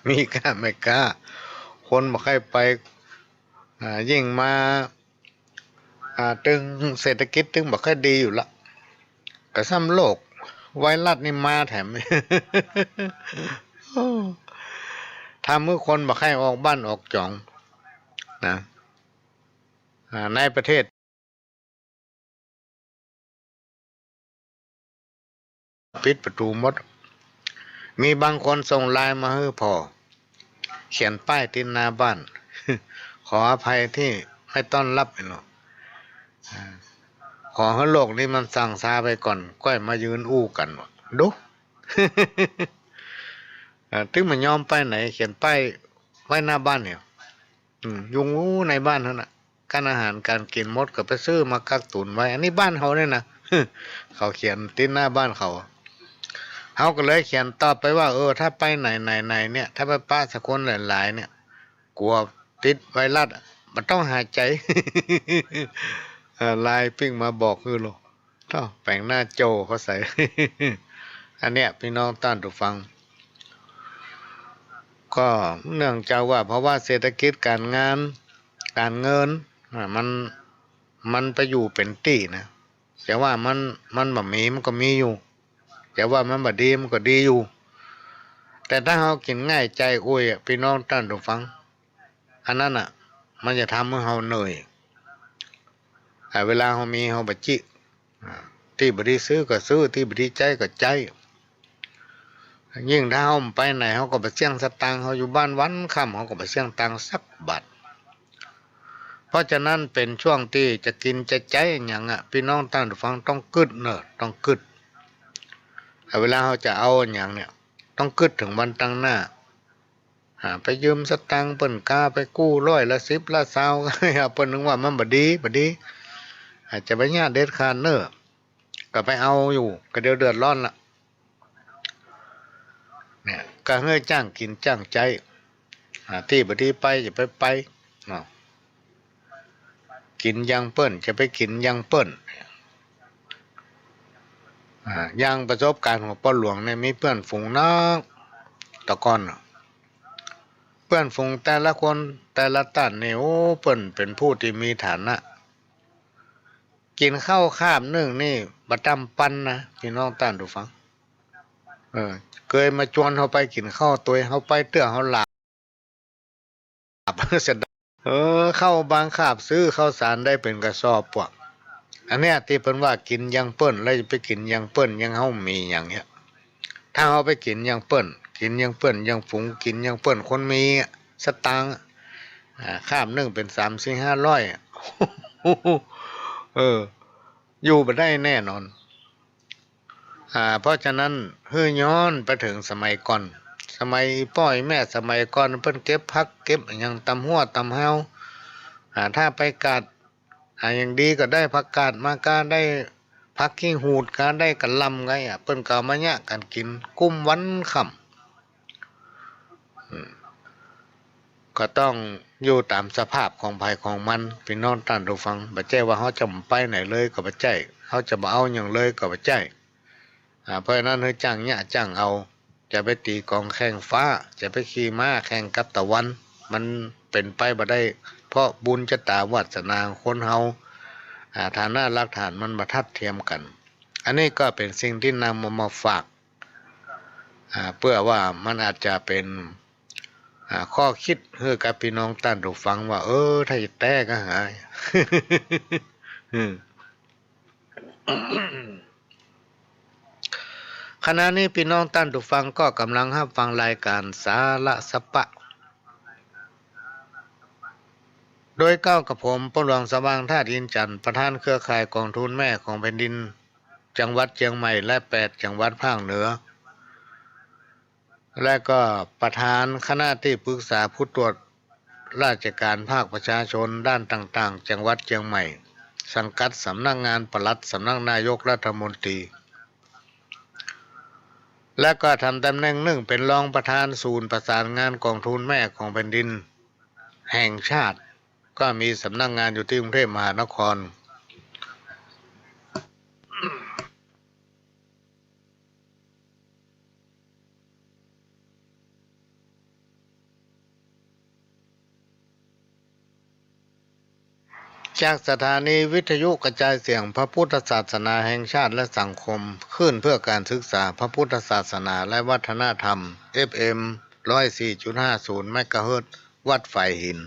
มีก้าไม่ก้า คนบ่ใค่ไป อ่า ยิ่งมา อ่า ตึงเศรษฐกิจตึงบ่ใค่ดีอยู่ละ ก็ซ้ำโรคไวรัสนี่มาแถม โอ้ ทำหื้อคนบ่ใค่ออกบ้านออกจ๋องนะ อ่า ในประเทศ ปิดประตู๋หมด มีบางคนส่งไลน์มาหื้อผ่อ เขียนป้ายติดหน้าบ้าน ขออภัยตี้ไม่ต้อนรับ เนาะ อ่า ขอหื้อโลกนี้มันสั่งซาไปก่อน ก้อยมายืนอู้กั๋น ดู อ่า ตึงบ่ยอมไปไหน เขียนป้ายไว้หน้าบ้านเนี่ย อืม ยุงอู้ในบ้านหั้นน่ะ ก้านอาหารก๋านกิ๋นหมด ก็ไปซื้อมากักตุนไว้ อันนี้บ้านเฮาเนี่ยนะ เขาเขียนติดหน้าบ้านเขา เฮาก็เลยเขียนตอบไปว่า เออ ถ้าไปไหนไหนไหนเนี่ย ถ้าไปปะสักคนหลายๆ เนี่ย กั๋วติดไวรัสอะ บ่ต้องหายใจ๋ เออ ไลน์ปิ้งมาบอกหื้อโลก เต้า แป๋งหน้าโจ้เขาใส่ อันเนี้ย ปี้น้องต้านผู้ฟัง ก็เนื่องจากว่าภาวะเศรษฐกิจก๋านงาน ก๋านเงิน อ่า มัน มันไปอยู่เป๋นตี้นะ จะว่ามัน มันบ่มี มันก็มีอยู่ จะว่ามันบ่ดี มันก็ดีอยู่ แต่ถ้าเฮากิ๋นง่ายใจ๋อวยอะ ปี้น้องต้านผู้ฟัง อันนั้นน่ะ มันจะทำหื้อเฮาเหนื่อย อ่า เวลาเฮามีเฮาบ่จิ อ่า ตี้บ่ดีซื้อก็ซื้อ ตี้บ่ดีใจ๊ก็ใจ๊ ยิ่งถ้าเฮาบ่ไปไหน เฮาก็บ่เสี้ยงสตางค์ เฮาอยู่บ้านวันค่ำ เฮาก็บ่เสี้ยงตังค์สักบาท เพราะฉะนั้นเป๋นช่วงตี้จะกิ๋นจะใจ๊หยังอะ ปี้น้องต้านผู้ฟังต้องกึ๊ดเนาะ ต้องกึ๊ด อ่า เวลาเฮาจะเอาหยังเนี่ย ต้องกึ๊ดเถิงวันตังหน้า อ่า ไปยืมสตางค์เปิ้นกา ไปกู้ร้อยละสิบละซาว เปิ้นนึกว่ามันบ่ดี บ่ดี อ่า จะไปเยียะเด็ดขาดเน่อ ก็ไปเอาอยู่ ก็เดี๋ยวเดือดร้อนละ เนี่ย ก็หื้อจ้างกิ๋นจ้างใจ๊ อ่า ตี้บ่ดีไป จะไปไป เนาะ กิ๋นอย่างเปิ้น จะไปกิ๋นอย่างเปิ้น อ่า อย่างประสบก๋ารณ์ของป้อหลวงเนี่ย มีเปื้อนฝูงนัก แต่ก่อนน่ะ เปื้อนฝูงแต่ละคนแต่ละต้านนี่ โอ้ เปิ้นเป๋นผู้ตี้มีฐานะ กิ๋นข้าวคาบนึ่งนี่บ่ต่ำปันนะ ปี้น้องต้านผู้ฟัง เออ เกยมาจวนเฮาไปกิ๋นข้าวตวย เฮาไปเตื้อเฮาหลาบ เสียดาย เออ ข้าวบางคาบซื้อข้าวสารได้เป๋นกระสอบปะ อันเนี้ยตี้เปิ้นว่ากิ๋นอย่างเปิ้น แล้วจะไปกิ๋นอย่างเปิ้น อย่างเฮามีหยังเนี่ย ถ้าเฮาไปกิ๋นอย่างเปิ้น กิ๋นอย่างเปิ้น อย่างฝูง กิ๋นอย่างเปิ้น คนมีสตางค์ อ่า คาบนึ่งเป๋นสามสี่ห้าร้อย เออ อยู่บ่ได้แน่นอน อ่า เพราะฉะนั้นหื้อย้อนไปเถิงสมัยก่อน สมัยอี่ป้ออี่แม่สมัยก่อน เปิ้นเก็บผักเก็บอะหยังต๋ามฮั้วต๋ามฮาว อ่า ถ้าไปกาด อ่า อย่างดีก็ได้ผักกาดมากา ได้ผักขี้หูดกา ได้กะหล่ำไงอะ เปิ้นก็เอามาเยียะกั๋นกิ๋นกุ้มวันค่ำ อืม ก็ต้องอยู่ต๋ามสภาพของใผของมัน ปี้น้องต้านผู้ฟัง บ่ใจ้ว่าเฮาจะบ่ไปไหนเลยก็บ่ใจ้ เฮาจะบ่เอาหยังเลยก็บ่ใจ้ อ่า เพราะฉะนั้นหื้อจ้างเยียะจ้างเอา จะไปตี๋กลองแข่งฟ้า จะไปขี่ม้าแข่งกับตะวัน มันเป๋นไปบ่ได้ เพราะบุญจะต๋าวาสนาของคนเฮา อ่า ฐานะรากฐานมันบ่ทัดเทียมกั๋น อันนี้ก็เป๋นสิ่งตี้นำเอามาฝาก อ่า เปื้อว่ามันอาจจะเป๋น อ่า ข้อคิดหื้อกับปี้น้องต้านผู้ฟังว่า เออ ถ้าจะแต๊ก็หา อืม ขณะนี้ปี้น้องต้านผู้ฟังก็ก่ำลังฮับฟังรายก๋านสาระสะปะ โดยเก้ากับผม ป้อหลวงสว่าง ธาตุอินทร์จันทร์ ประธานเครือข่ายก๋องทุนแม่ของแผ่นดิน จังหวัดเจียงใหม่ และแปดจังหวัดภาคเหนือ และก็ประธานคณะตี้ปรึกษาผู้ตรวจราชการภาคประชาชนด้านต่างๆ จังหวัดเจียงใหม่ สังกัดสำนักงานปลัดสำนักนายกรัฐมนตรี และก็ทำต๋ำแหน่งนึ่งเป๋นรองประธานศูนย์ประสานงานก๋องทุนแม่ของแผ่นดินแห่งชาติ ก็มีสำนักงานอยู่ตี้กรุงเทพมหานคร จากสถานีวิทยุกระจายเสียงพระพุทธศาสนาแห่งชาติและสังคม คลื่นเพื่อการศึกษาพระพุทธศาสนาและวัฒนธรรม เอฟเอ็ม ร้อยสี่จุดห้าศูนย์เมกะเฮิรตซ์ วัดฝายหิน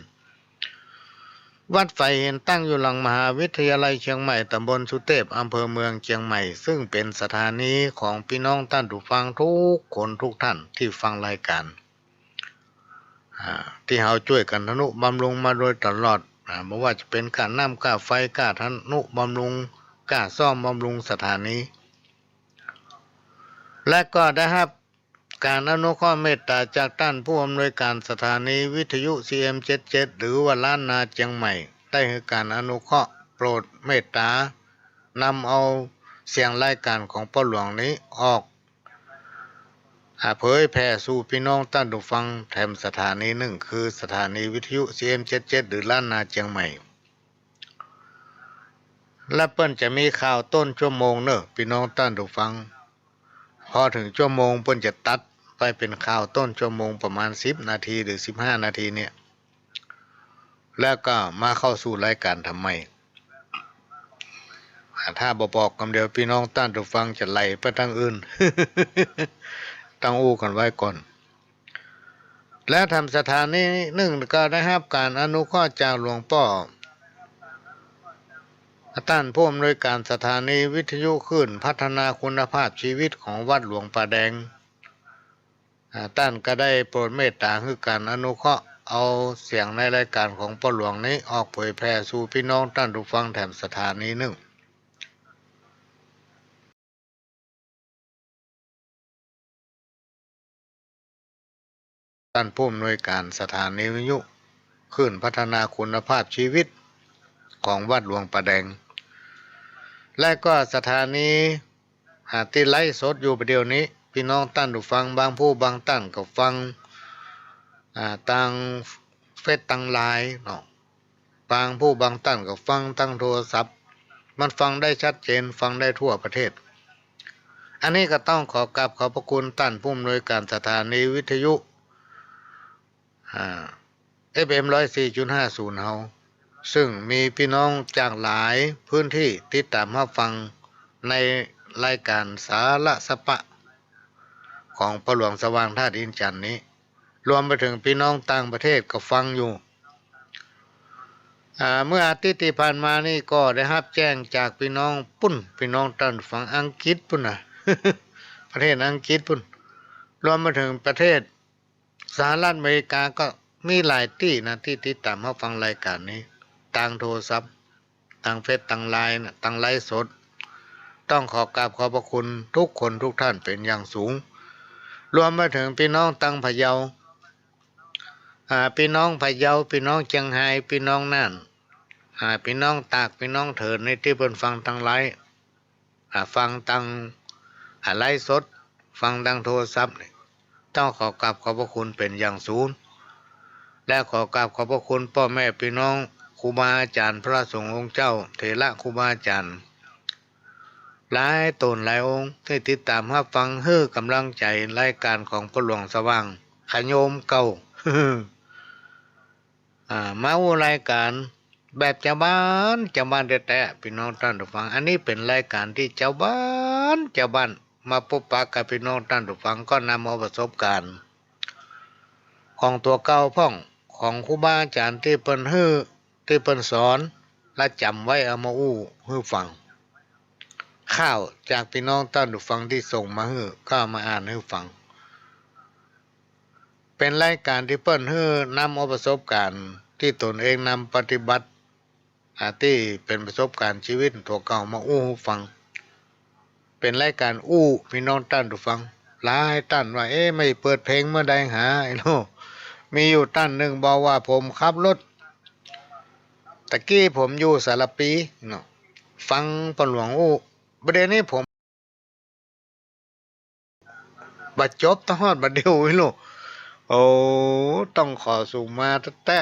วัดฝายหินตั้งอยู่หลังมหาวิทยาลัยเชียงใหม่ ตำบลสุเตพ อำเภอเมืองเชียงใหม่ ซึ่งเป๋นสถานีของปี้น้องต้านผู้ฟังกู้คนกู้ต้านตี้ฟังรายก๋าน อ่า ตี้เฮาจ้วยกั๋นทำนุบำรุงมาโดยตลอด อ่า บ่ว่าจะเป๋นก้าน้ำก้าไฟ ก้าทำนุบำรุง ก้าซ่อมบำรุงสถานี และก็ได้ฮับ ก๋านอนุเคราะห์เมตต๋าจากต้านผู้อำนวยก๋านสถานีวิทยุ ซีเอ็มเจ็ดเจ็ด หรือว่าล้านนาเจียงใหม่ ได้หื้อก๋านอนุเคราะห์โปรดเมตต๋านำเอาเสียงรายก๋านของป้อหลวงนี้ออก อ่า เผยแผ่สู่ปี้น้องต้านผู้ฟังแถมสถานีนึ่ง คือสถานีวิทยุ ซีเอ็มเจ็ดเจ็ด หรือล้านนาเจียงใหม่ และเปิ้นจะมีข่าวต้นชั่วโมงเน่อ ปี้น้องต้านผู้ฟัง พอเถิงชั่วโมงเปิ้นจะตัดไปเป๋นข่าวต้นชั่วโมงประมาณสิบนาทีหรือสิบห้านาทีเนี่ย แล้วก็มาเข้าสู่รายก๋านทำใหม่ อ่า ถ้าบ่บอกกำเดียว ปี้น้องต้านผู้ฟังจะไหลไปตางอื่น ต้องอู้กั๋นไว้ก่อน และแถมสถานีนึ่งก็ได้ฮับก๋านอนุเคราะห์จากหลวงป้อ ต้านผู้อำนวยก๋านสถานีวิทยุคลื่นพัฒนาคุณภาพชีวิตของวัดหลวงป่าแดง อ่า ต้านก็ได้โปรดเมตต๋าหื้อก๋านอนุเคราะห์เอาเสียงในรายก๋านของป้อหลวงนี้ออกเผยแผ่สู่ปี้น้องต้านผู้ฟังแถมสถานีนึ่ง ต้านผู้อำนวยก๋านสถานีวิทยุคลื่นพัฒนาคุณภาพชีวิตของวัดหลวงป่าแดง และก็สถานี อ่า ตี้ไลฟ์สดอยู่บ่าเดี่ยวนี้ ปี้น้องต้านผู้ฟังบางผู้บางต้านก็ฟัง อ่า ตางเฟซตางไลน์เนาะ บางผู้บางต้านก็ฟังตางโทรศัพท์ มันฟังได้ชัดเจน ฟังได้ทั่วประเทศ อันนี้ก็ต้องขอกราบขอบพระคุณต้านผู้อำนวยก๋านสถานีวิทยุ อ่า เอฟเอ็ม ร้อยสี่จุดห้าศูนย์ เฮา ซึ่งมีปี้น้องจากหลายพื้นตี้ติดต๋ามฮับฟังในรายก๋านสาระสะปะของป้อหลวงสว่างธาตุอินทร์จันทน์นี้ รวมไปเถิงปี้น้องต่างประเทศก็ฟังอยู่ อ่า เมื่ออาทิตย์ตี้ผ่านมานี่ก็ได้ฮับแจ้งจากปี้น้องปุ้น ปี้น้องต้านฟังอังกฤษปุ้นนะ ประเทศอังกฤษปุ้น รวมไปเถิงประเทศสหรัฐอเมริกาก็มีหลายตี้นะ ตี้ติดต๋ามฮับฟังรายก๋านนี้ ตางโทรศัพท์ ตางเฟซ ตางไลน์นะ ตางไลฟ์สด ต้องขอกราบขอบพระคุณกู้คนกู้ต้านเป๋นอย่างสูง รวมไปเถิงปี้น้องตางพะเยา อ่า ปี้น้องพะเยา ปี้น้องเจียงฮาย ปี้น้องน่าน อ่า ปี้น้องตาก ปี้น้องเถินนี่ตี้เปิ้นฟังตางไลฟ์ อ่า ฟังตาง อ่า ไลฟ์สด ฟังตางโทรศัพท์นี่ ต้องขอกราบขอบพระคุณเป๋นอย่างสูง และขอกราบขอบพระคุณป้อแม่ปี้น้องครูบาอาจ๋ารย์ พระสงฆ์องค์เจ้า เถระครูบาอาจ๋ารย์ หลายต๋นหลายองค์ตี้ติดต๋ามฮับฟัง หื้อก๋ำลังใจ๋รายก๋านของป้อหลวงสว่างขะโยมเก่า อ่า มาอู้รายก๋านแบบจาวบ้าน จาวบ้านแต๊ๆ ปี้น้องต้านฟัง อันนี้เป๋นรายก๋านตี้จาวบ้าน จาวบ้าน มาปบปะกับปี้น้องต้านฟัง ก็นำเอาประสบก๋ารณ์ของตั๋วเก่าพ่อง ของครูบาอาจ๋ารย์ตี้เปิ้นหื้อ ตี้เปิ้นสอน และจ๋ำไว้เอามาอู้หื้อฟัง ข่าวจากปี้น้องต้านฟังตี้ส่งมาหื้อ ก็เอามาอ่านหื้อฟัง เป๋นรายก๋านตี้เปิ้นหื้อนำเอาประสบก๋ารณ์ตี้ตนเองนำปฏิบัติ อ่า ตี้เป๋นประสบก๋ารณ์จีวิตตั๋วเก่ามาอู้หื้อฟัง เป๋นรายก๋านอู้ปี้น้องต้านฟัง หลายต้านว่า เอ๊ะ ไม่เปิดเพลงเมื่อใดหา ไอ้โล มีอยู่ต้านนึ่งบอกว่า ผมขับรถ ตะกี้ผมอยู่สารภีเนาะ ฟังป้อหลวงอู้ บ่าเดี่ยวนี้ผม บ่จบตะฮอดบ่าเดี่ยวอี้ลูก โอ้ ต้องขอสูงมาแต๊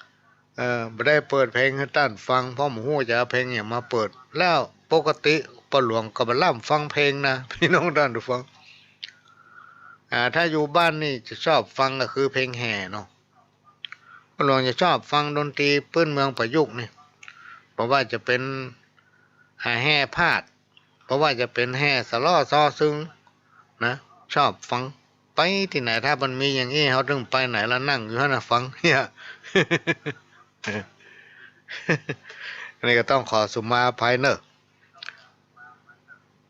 ๆ เออ บ่ได้เปิดเพลงหื้อต้านฟัง เพราะบ่ฮู้จะเอาเพลงหยังมาเปิด แล้วปกติป้อหลวงก็บ่ล้ำฟังเพลงนะ ปี้น้องต้านฟัง อ่า ถ้าอยู่บ้านนี่จะชอบฟังก็คือเพลงแห่เนาะ ป้อหลวงจะชอบฟังดนตรีปื้นเมืองประยุกต์นี่ บ่ว่าจะเป๋น อ่า แห่พาด บ่ว่าจะเป๋นแห่สะเลาะซอซึงนะ ชอบฟัง ป ไปตี้ไหน ถ้ามันมีอย่างอี้ เฮาตึงไปไหนละ นั่งอยู่หั้นน่ะฟังเนี่ย อันนี้ก็ต้องขอสุมาอภัยเน่อ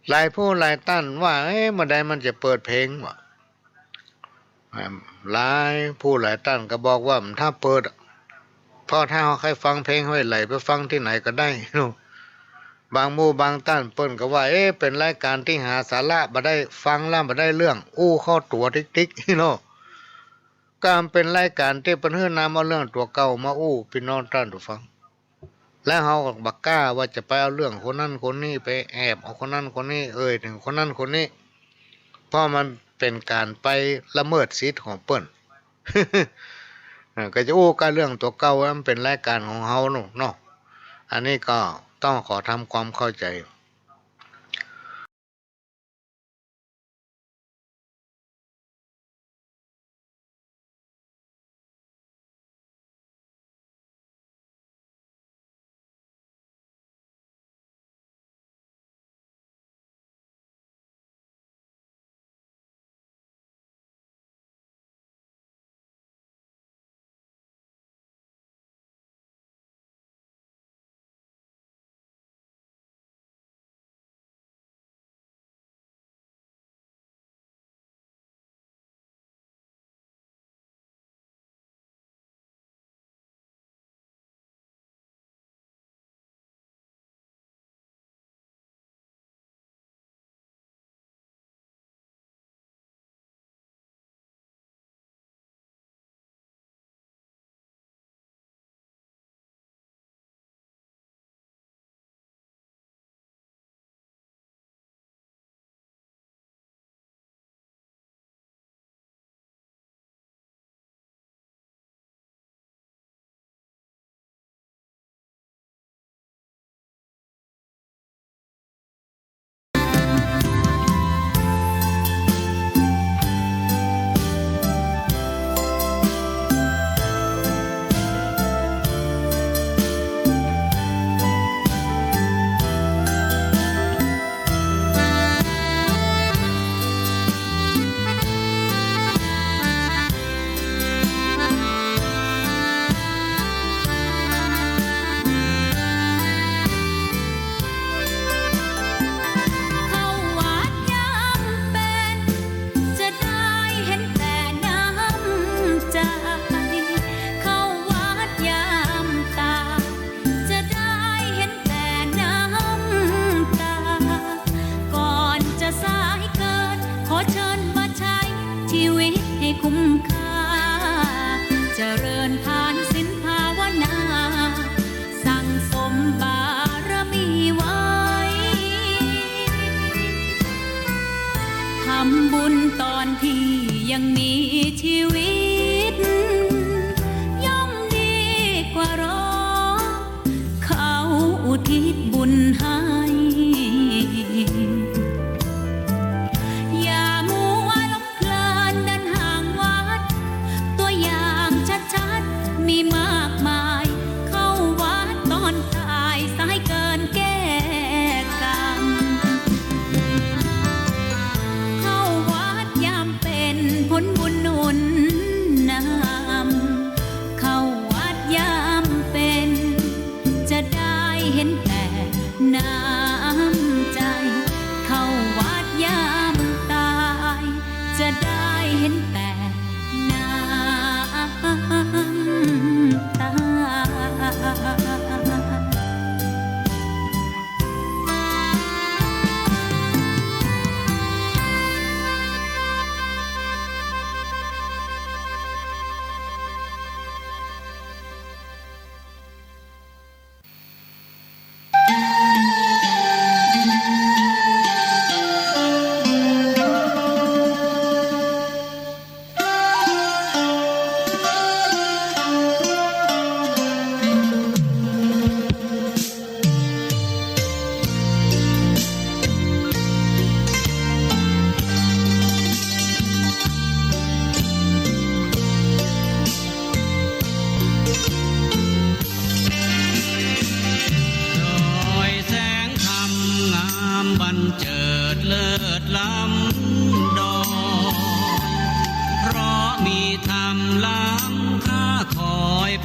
หลายผู้หลายต้านว่า เอ๊ะ เมื่อใดมันจะเปิดเพลงวะ อ่า หลายผู้หลายต้านก็บอกว่า ถ้าเปิดอะ เพราะถ้าเฮาใค่ฟังเพลงห้วยไหล่ ไปฟังตี้ไหนก็ได้เนาะ บางหมู่บางต้านเปิ้นก็ว่า เอ๊ะ เป๋นรายก๋านตี้หาสาระบ่ได้ ฟังแล้วบ่ได้เรื่อง อู้เข้าตั๋วติ๊กๆ เนาะ ก็เป๋นรายก๋านตี้เปิ้นหื้อนำเอาเรื่องตั๋วเก่ามาอู้ปี้น้องต้านผู้ฟัง แล้วเฮาก็บ่กล้าว่าจะไปเอาเรื่องคนนั้นคนนี้ ไปแอบเอาคนนั้นคนนี้ เอ่ยเถิงคนนั้นคนนี้ เพราะมันเป๋นก๋านไปละเมิดสิทธิ์ของเปิ้น เออ ก็จะอู้ก้าเรื่องตั๋วเก่า มันเป๋นรายก๋านของเฮาเนาะ เนาะ อันนี้ก็ต้องขอทำความเข้าใจ๋เข้าวัดยามเป๋น จะได้หันแต่น้ำใจ๋ เข้าวัดยามต๋าย จะได้หันแต่น้ำต๋า ก่อนจะสายเกิน ขอเชิญมาใช้ชีวิตให้คุ้มค่า เจริญทานศีลภาวนา สั่งสมบารมีไว้ ทำบุญต๋อนตี้ยังมีชีวิต ย่อมดีกว่ารอ เขาอุทิศบุญให้ อย่ามัวหลงเพลินเดินห่างวัด ตัวอย่างชัดๆ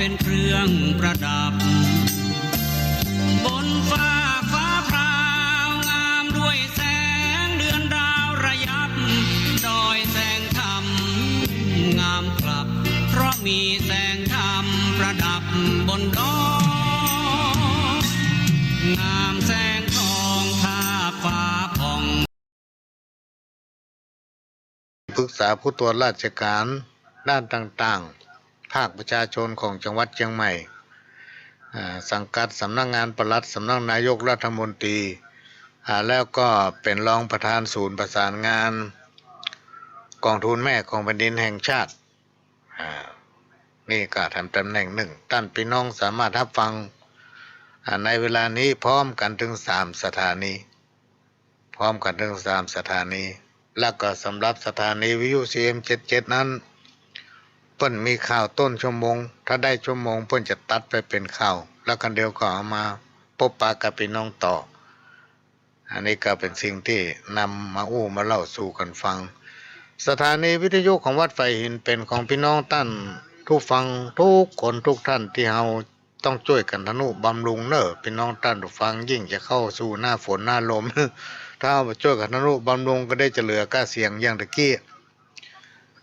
เป็นเครื่องประดับ บนฟากฟ้าพราว งามด้วยแสงเดือนดาวระยับ ดอยแสงธรรมงามกลับ เพราะมีแสงธรรมประดับบนดอย งามแสงทองทาบฟ้าผ่อง ปรึกษาผู้ตรวจราชการด้านต่างๆ ภาคประชาชนของจังหวัดเชียงใหม่ อ่า สังกัดสำนักงานปลัดสำนักนายกรัฐมนตรี อ่า แล้วก็เป็นรองประธานศูนย์ประสานงานกองทุนแม่ของแผ่นดินแห่งชาติ อ่า นี่ก็ทำตำแหน่งหนึ่ง ต้านปี้น้องสามารถฮับฟัง อ่า ในเวลานี้พร้อมกั๋นเถิงสามสถานี พร้อมกั๋นเถิงสามสถานี แล้วก็สำหรับสถานีวิทยุ ซีเอ็ม เจ็ดเจ็ด นั้น เปิ้นมีข่าวต้นชั่วโมง ถ้าได้ชั่วโมงเปิ้นจะตัดไปเป๋นข่าว แล้วคันเดียวก็เอามาปบปะกับปี้น้องต่อ อันนี้ก็เป๋นสิ่งตี้นำมาอู้มาเล่าสู่กั๋นฟัง สถานีวิทยุของวัดไผ่หินเป๋นของปี้น้องต้านผู้ฟังกู้คนกู้ต้านตี้เฮา ต้องจ้วยกั๋นทะนุบำรุงเน่อ ปี้น้องต้านผู้ฟัง ยิ่งจะเข้าสู่หน้าฝนหน้าลม ถ้าเฮาบ่จ้วยกั๋นทะนุบำรุงก็ได้จะเหลือก้าเสียงอย่างตะกี้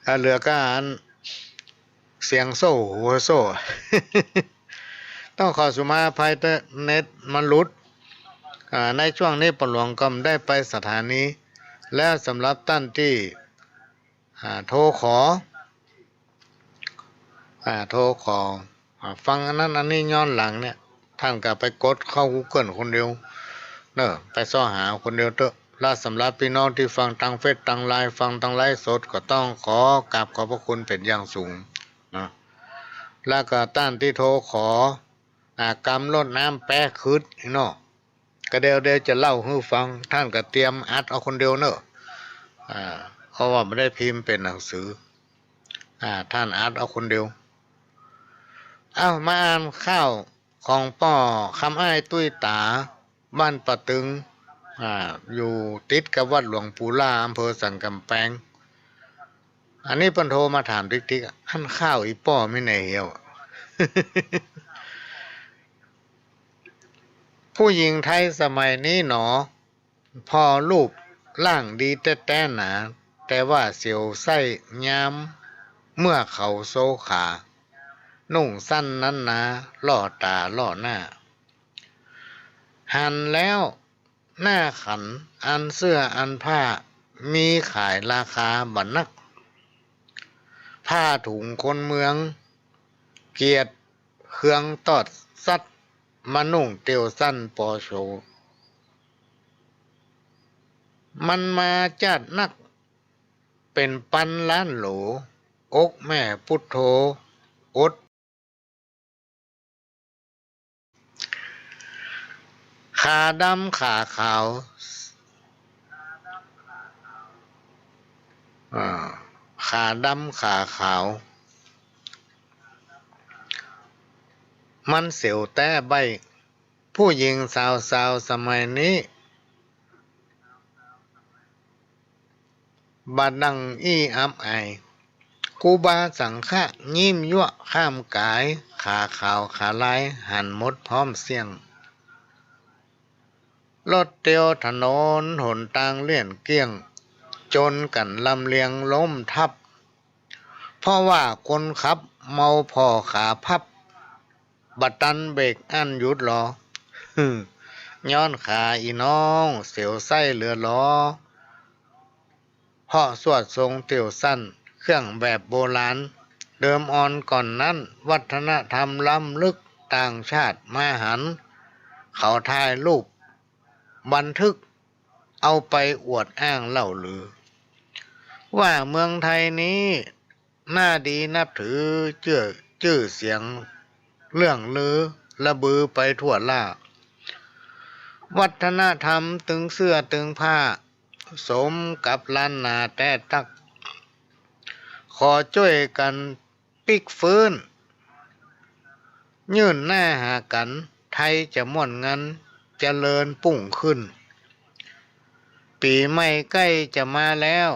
อ่า เหลือก้าอันเสียงโซ่หัวโซ่ ต้องขอสุมาอภัยเต๊อะ เน็ตมันหลุด อ่า ในช่วงนี้ป้อหลวงก็ได้ไปสถานี แล้วสำหรับต้านตี้ อ่า โทรขอ อ่า โทรขอ อ่า ฟังอันนั้นอันนี้ย้อนหลังเนี่ย ต้านก็ไปกดเข้ากูเกิลคนเดียวเน่อ ไปเซาะหาคนเดียวเต๊อะ และสำหรับปี้น้องตี้ฟังตางเฟซตางไลน์ ฟังตางไลฟ์สด ก็ต้องขอกราบขอบพระคุณเป๋นอย่างสูงนะ แล้วก็ต้านตี้โทรขอ อ่า กำรดน้ำแป๊ะขึดเนาะ ก็เดี๋ยว เดี๋ยวจะเล่าหื้อฟัง ต้านก็เตรียมอัดเอาคนเดียวเน่อ อ่า เพราะว่าบ่ได้พิมพ์เป๋นหนังสือ อ่า ต้านอัดเอาคนเดียว เอ้า มาอ่านข่าวของป้อคำอ้ายตุ้ยต๋า บ้านป่าตึง อ่า อยู่ติดกับวัดหลวงปู่ล่า อำเภอสันก๋ำแปง อันนี้เปิ้นโทรมาถามติ๊กๆ อะ อันข่าวอี่ป้อมีไหนเหี่ยว ผู้หญิงไทยสมัยนี้หนอ ผ่อรูปร่างดีแต๊ๆ หนา แต่ว่าเสียวไส้ยามเมื่อเขาโซขา นุ่งสั้นนั้นหนา ล่อต๋าล่อหน้า หันแล้วหน้าขัน อันเสื้ออันผ้า มีขายราคาบ่นัก ผ้าถุงคนเมือง เกียจเคืองตอดสัตว์ มานุ่งเตียวสั้นปอโฉ มันมาจ๊าดนัก เป๋นปันล้านโหล อกแม่ปุทโธอด ขาดำขาขาว อ่า ขาดำขาขาว มันเสียวแต๊ใบ้ ผู้หญิงสาวๆ สมัยนี้ บ่ดั่งอี้อับอาย ครูบาสังฆะยิ้มยั่วข้ามก๋าย ขาขาวขาลายหันหมดพร้อมเสี้ยง รถเตียวถนนหนตางเลี่ยนเกี้ยง จนกั๋นลำเลียงล้มทับ เพราะว่าคนขับเมาผ่อขาพับ บ่ตันเบรกอั้นหยุดหลอ ย้อนขาอี่น้องเสียวไส้เหลือหลอ เพราะสวดทรงเตียวสั้น เครื่องแบบโบราณ เดิมอ่อนก่อนนั้น วัฒนธรรมล้ำลึก ต่างชาติมาหัน เขาถ่ายรูปบันทึก เอาไปอวดอ้างเล่าลือ ว่าเมืองไทยนี้ น่าดีนับถือ เจื้อ จื้อเสียงเลื่องลือ ระบือไปทั่วล่า วัฒนธรรมตึงเสื้อตึงผ้า สมกับล้านนาแต๊ตั๊ก ขอจ้วยกั๋นปิ๊กฟื้น ยื่นหน้าหากั๋น ไทยจะม่วนงัน เจริญปุ้งขึ้น ปี๋ใหม่ใก้จะมาแล้ว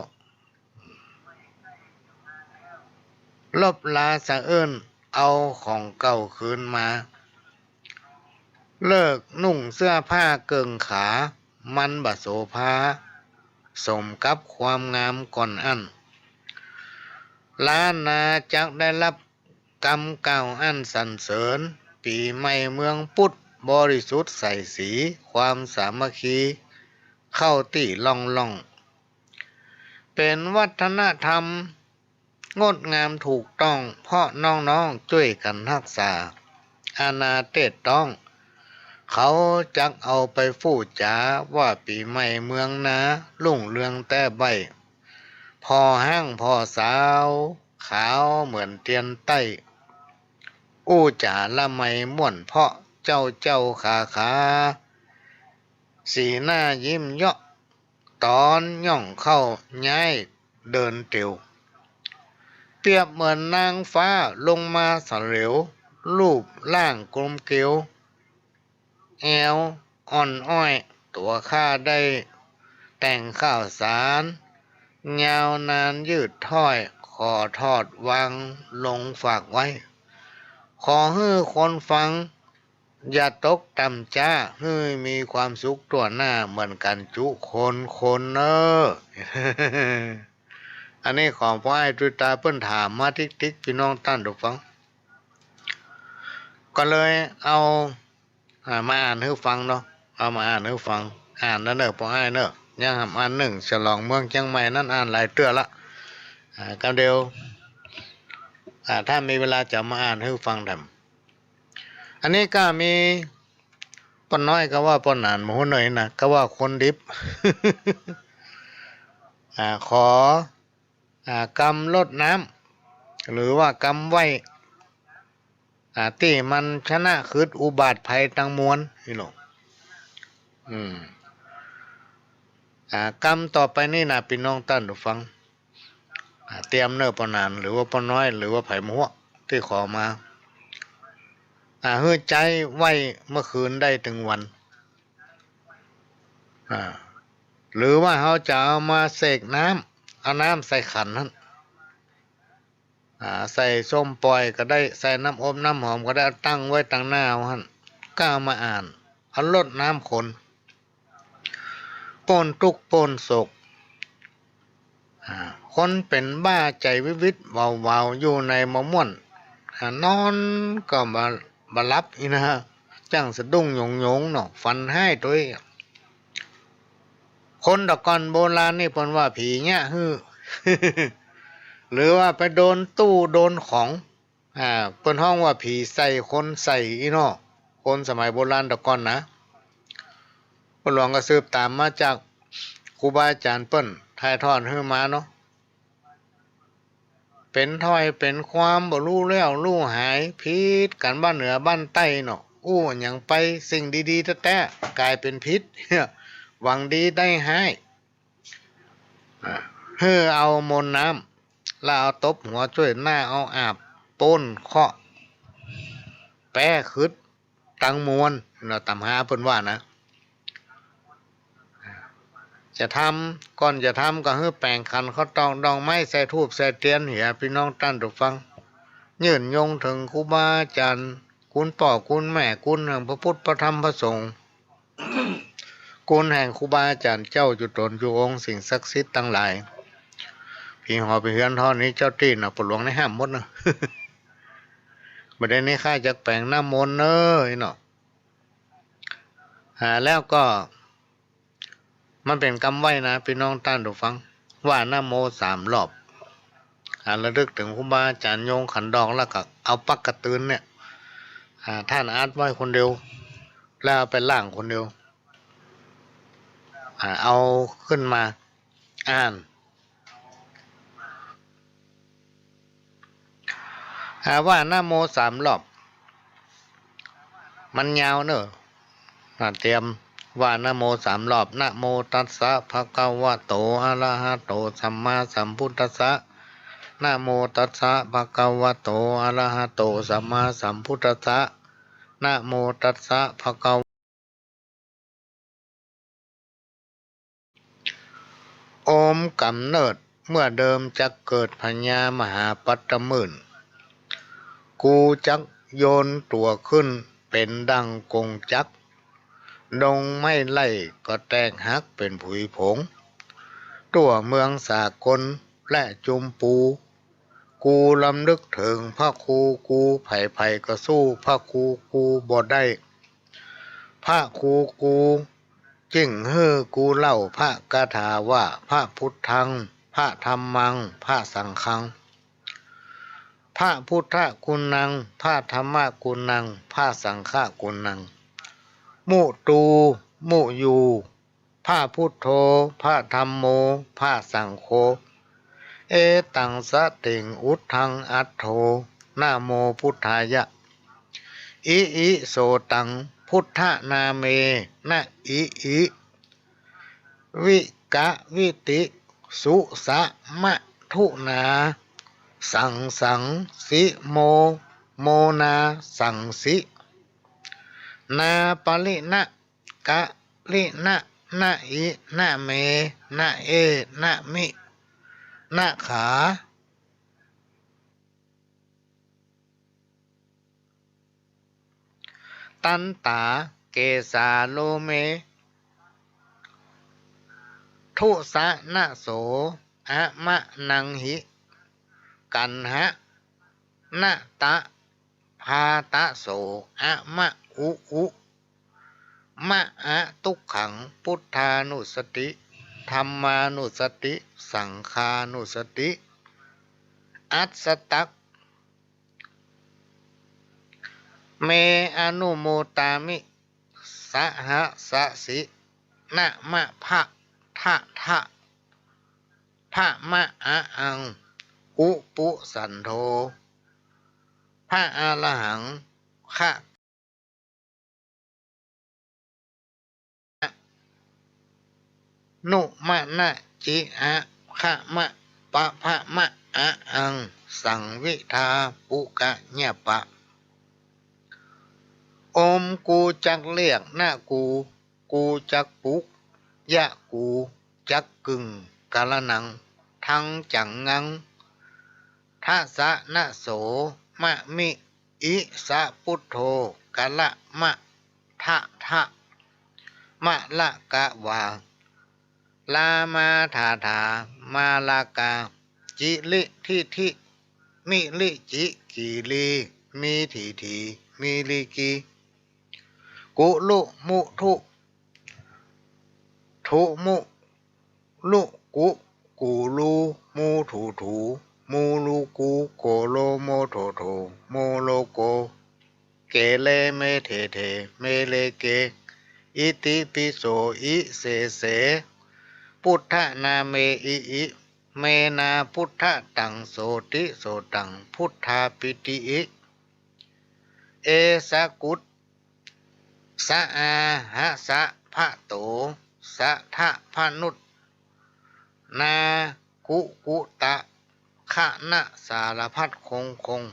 ลบลาสะเอิ้น เอาของเก่าคืนมา เลิกนุ่งเสื้อผ้าเกิ่งขา มันบ่โสภา สมกับความงามก่อนอั้น ล้านนาจักได้รับกำกล่าวอันสรรเสริญ ปี๋ใหม่เมืองพุทธบริสุทธิ์ใสสี ความสามัคคีเข้าตี้ล่องๆ เป๋นวัฒนธรรม งดงามถูกต้อง เพราะน้องๆ จ้วยกั๋นฮักษา อาณาเตศต้อง เขาจักเอาไปฟู่จ๋า ว่าปี๋ใหม่เมืองนา รุ่งเรืองแต๊ใบ้ ผ่อฮ้างผ่อสาว ขาวเหมือนเตียนใต้ อู้จ๋าละไมม่วนเพราะ เจ้าเจ้าขาขา สีหน้ายิ้มเยาะ ต๋อนย่องเข้าย้ายเดินเตียว เปรียบเหมือนนางฟ้าลงมาเสลียว รูปร่างกลมเกลียว แอวอ่อนอ้อย ตั๋วข้าได้แต่งข้าวสาร ยาวนานยืดถ้อย ขอทอดวางลงฝากไว้ ขอหื้อคนฟัง อย่าตกต่ำจ๊า หื้อมีความสุขทั่วหน้า เหมือนกั๋นจุคนคนเน่อ อันนี้ของป้ออ้ายตุ๊ยตาเปิ้นถามมาติ๊กๆ ปี้น้องต้านผู้ฟัง ก็เลยเอา อ่า มาอ่านหื้อฟังเนาะ เอามาอ่านหื้อฟัง อ่านแล้วเน่อป้ออ้ายเน่อ ยังหำอันนึ่ง ฉลองเมืองเจียงใหม่นั้นอ่านหลายเตื้อละ อ่า กำเดียว อ่า ถ้ามีเวลาจะมาอ่านหื้อฟังแถม อันนี้ก็มี ป้อน้อยก็ว่าป้อหนานบ่ฮู้เน่อนะ ก็ว่าคนดิบ อ่า ขอ อ่า กำรดน้ำ หรือว่ากำไหว้ อ่า ตี้มันชนะขึดอุบาทภัยตังมวล นี่เนาะ อืม อ่า กำต่อไปนี่นะ ปี้น้องต้านผู้ฟัง อ่า เตรียมเน่อป้อหนาน หรือว่าป้อน้อย หรือว่าใผบ่ฮู้ตี้ขอมา อ่า หื้อใจ๊ไหว้เมื่อคืนได้ตึงวัน อ่า หรือว่าเฮาจะเอามาเสกน้ำ เอาน้ำใส่ขันนั้น อ่า ใส่ส้มป่อยก็ได้ ใส่น้ำอบน้ำหอมก็ได้ เอาตั้งไว้ตังหน้าเฮาหั้น ก็เอามาอ่าน เอารดน้ำคน ป๊นตุ๊กข์ป๊นโศก อ่า คนเป๋นบ้าใจ๋วิวๆ วาวๆ อยู่ในบ่ม่วน อ่า นอนก็บ่ บ่หลับอี้นะ จ้างสะดุ้งหยงๆ เนาะ ฝันฮ้ายตวย คนตะก่อนโบราณนี่เปิ้นว่าผีเยียะหื้อ หรือว่าไปโดนตู้โดนของ อ่า เปิ้นฮ้องว่าผีใส่คนใส่อี้เนาะ คนสมัยโบราณตะก่อนนะ ป้อหลวงก็สืบต๋ามมาจากครูบาอาจ๋ารย์เปิ้นถ่ายทอดหื้อมาเนาะ เป๋นถ้อยเป๋นความ บ่ฮู้แล้วฮู้หาย ผิดกั๋นบ้านเหนือบ้านใต้เนาะ อู้หยังไปสิ่งดีๆ แต๊ๆ ก๋ายเป๋นผิด หวังดีได้ฮ้าย อ่า หื้อเอามนต์น้ำ แล้วเอาตบหัวจ้วยหน้า เอาอาบป๊นเคราะห์ แป๊ขึดตังมวลเนาะ ต๋ามหาเปิ้นว่านะ จะทำ ก่อนจะทำก็หื้อแป๋งขันข้าวตอกดอกไม้ ใส่ธูปใส่เตียนเหีย ปี้น้องต้านผู้ฟัง ยื่นยงเถิงครูบาอาจ๋ารย์ คุณป้อคุณแม่ คุณแห่งพระพุทธพระธรรมพระสงฆ์ คุณแห่งครูบาอาจ๋ารย์เจ้าจุ๊ต๋นจุ๊องค์ สิ่งศักดิ์สิทธิ์ตังหลาย ผีหอผีเฮือนธรณีเจ้าตี้เนาะ ป้อหลวงในห้ามหมดเนาะ บ่าเดี่ยวนี้ข้าจะแป๋งน้ำมนต์เน่อเนาะ อ่า แล้วก็ มันเป๋นกำไหว้นะ ปี้น้องต้านผู้ฟัง ว่านะโมสามรอบ อ่า ระลึกเถิงครูบาอาจ๋ารย์ ยงขันดอก แล้วก็เอาปั๊กกระตือนเนี่ย อ่า ต้านอัดไว้คนเดียว แล้วเอาไปล่างคนเดียว อ่า เอาขึ้นมาอ่าน อ่า ว่านะโมสามรอบ มันยาวเน่อ อ่า เตรียม ว่านะโมสามรอบ นะโมตัสสะภะคะวะโต อะระหะโต สัมมาสัมพุทธัสสะ นะโมตัสสะภะคะวะโต อะระหะโต สัมมาสัมพุทธัสสะ นะโมตัสสะภะคะ โอมกำเนิดเมื่อเดิมจักเกิดพญามหาปัตตมื่น กูจักโยนตั๋วขึ้นเป๋นดั่งกงจักร ดงไม้ไล่ก็แตกหักเป๋นผุยผง ตั๋วเมืองสากลและจุมปู กูรำลึกเถิงพระครูกู ใผๆ ก็สู้พระครูกูบ่ได้ พระครูกูจึ่งหื้อกูเล่าพระกาถาว่า พระพุทธัง พระธัมมัง พระสังฆัง พระพุทธกุณัง พระธัมมกุณัง พระสังฆกุณัง มุตู มุยู พระพุทโธ พระธัมโม พระสังโฆ เอตังสะเตง อุทธังอัฏโธ นะโมพุทธายะ อิอิโสตัง พุทธนาเม นะอิอิ วิกะวิติ สุสะมะทุนา สังสังสิโม โมนาสังสิ นาปะรินะกะรินะ นะอินะเม นะเอนะมิ นะขา ตันตา เกสา โลเม ทุสะนะโส อะมะนังหิ กัณหะ นะตะ พาตะโส อะมะอุอุ มะอะทุกขัง พุทธานุสติ ธัมมานุสติ สังฆานุสติ อัสสะตัก เม อนุโมทามิ สหัสสะสิ นะมะพะทะทะ พะมะอะอัง อุปุสันโธ พะอะระหัง คะ นุมะนะจิอะ คะมะปะพะมะอะอัง สังวิทาปุกะญะปะ โอม กูจักเรียก นะกู กูจักปลุก ยะ กูจักกึ่ง กะระนัง ทังจังงัง ทะสะนะโส มะมิ อิสะพุทโธ กะระมะ ทะทะ มะละกะวา ลามาถาถา มาลากา จิริทิธิ มิริจิ กีรี มีถีถี มีลีกี กุลุมุทุ ทุมุ ลุกุ กูลู มูถูถู มูลูกู โกโลโมโถโถ โมโลโก เกเลเมเถเถ เมเลเก อิติปิโส อิเสเส พุทธนาเม อิอิ เมนา พุทธตัง โสติโสตัง พุทธาปิติอิ เอสะกุสะอาหะสะพะโต สะทะพะนุส นา กุกุตะ คะนะ สารพัดคงคง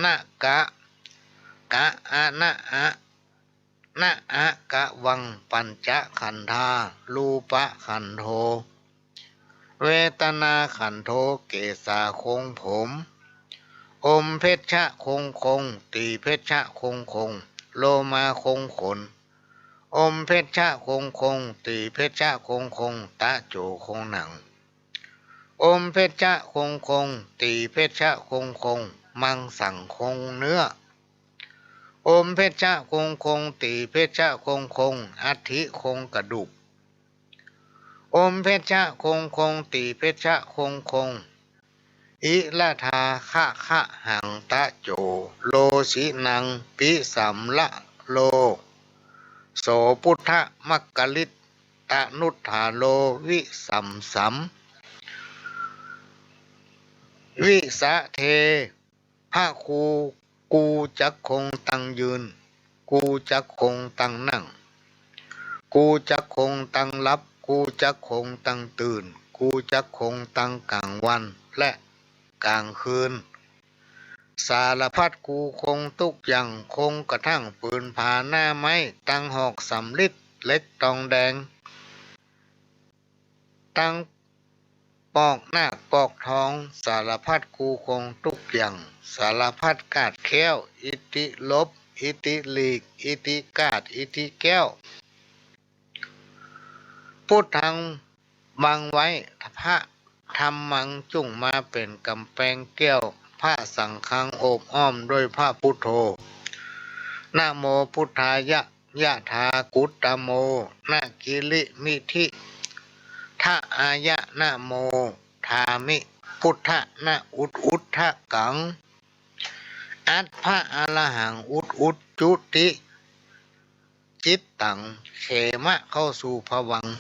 นะกะ กะอะนะอะ นะอะกะวัง ปัญจขันธา รูปะขันโธ เวทนาขันโธ เกสาคงผม อมเพชฌะคงคง ตีเพชฌะคงคง โลมาคงขน อมเพชฌะคงคง ตีเพชฌะคงคง ตะโจคงหนัง อมเพชฌะคงคง ตีเพชฌะคงคง มังสังคงเนื้อ อมเพชฌะคงคง ตีเพชฌะคงคง อัฐิคงกระดูก อมเพชฌะคงคง ตีเพชฌะคงคง อิระธาคะคะหังตะโจ โลสินัง ปิสัมละโล โสพุทธมักกะลิตตะนุตถาโล วิสัมสัม วิสะเท พระครู กูจักคงตังยืน กูจักคงตังนั่ง กูจักคงตังหลับ กูจักคงตังตื่น กูจักคงตังก๋างวันและก๋างคืน สารพัดกูคงตุ๊กอย่าง คงกระทั่งปืนผาหน้าไม้ ตังหอกสำริดเหล็กตองแดง ตัง ปอกนาคปอกทอง สารพัดกู้คงกู้อย่าง สารพัดกาดแคล้ว อิทธิหลบ อิทธิหลีก อิทธิกาด อิทธิแคล้ว พุทธังบังไว้ พระ ธัมมังจุ่งมาเป๋นก๋ำแปงแก้ว พระสังฆังโอบอ้อมด้วยพระพุทโธ นะโมพุทธายะ ยะถากุตโม นะกิริมิถิ ทะอายะ นะโม ถามิ พุทธะ นะอุทอุทธะกัง อัตถะ อรหัง อุทอุทจุติ จิตตัง เขมะ เข้าสู่ภวังค์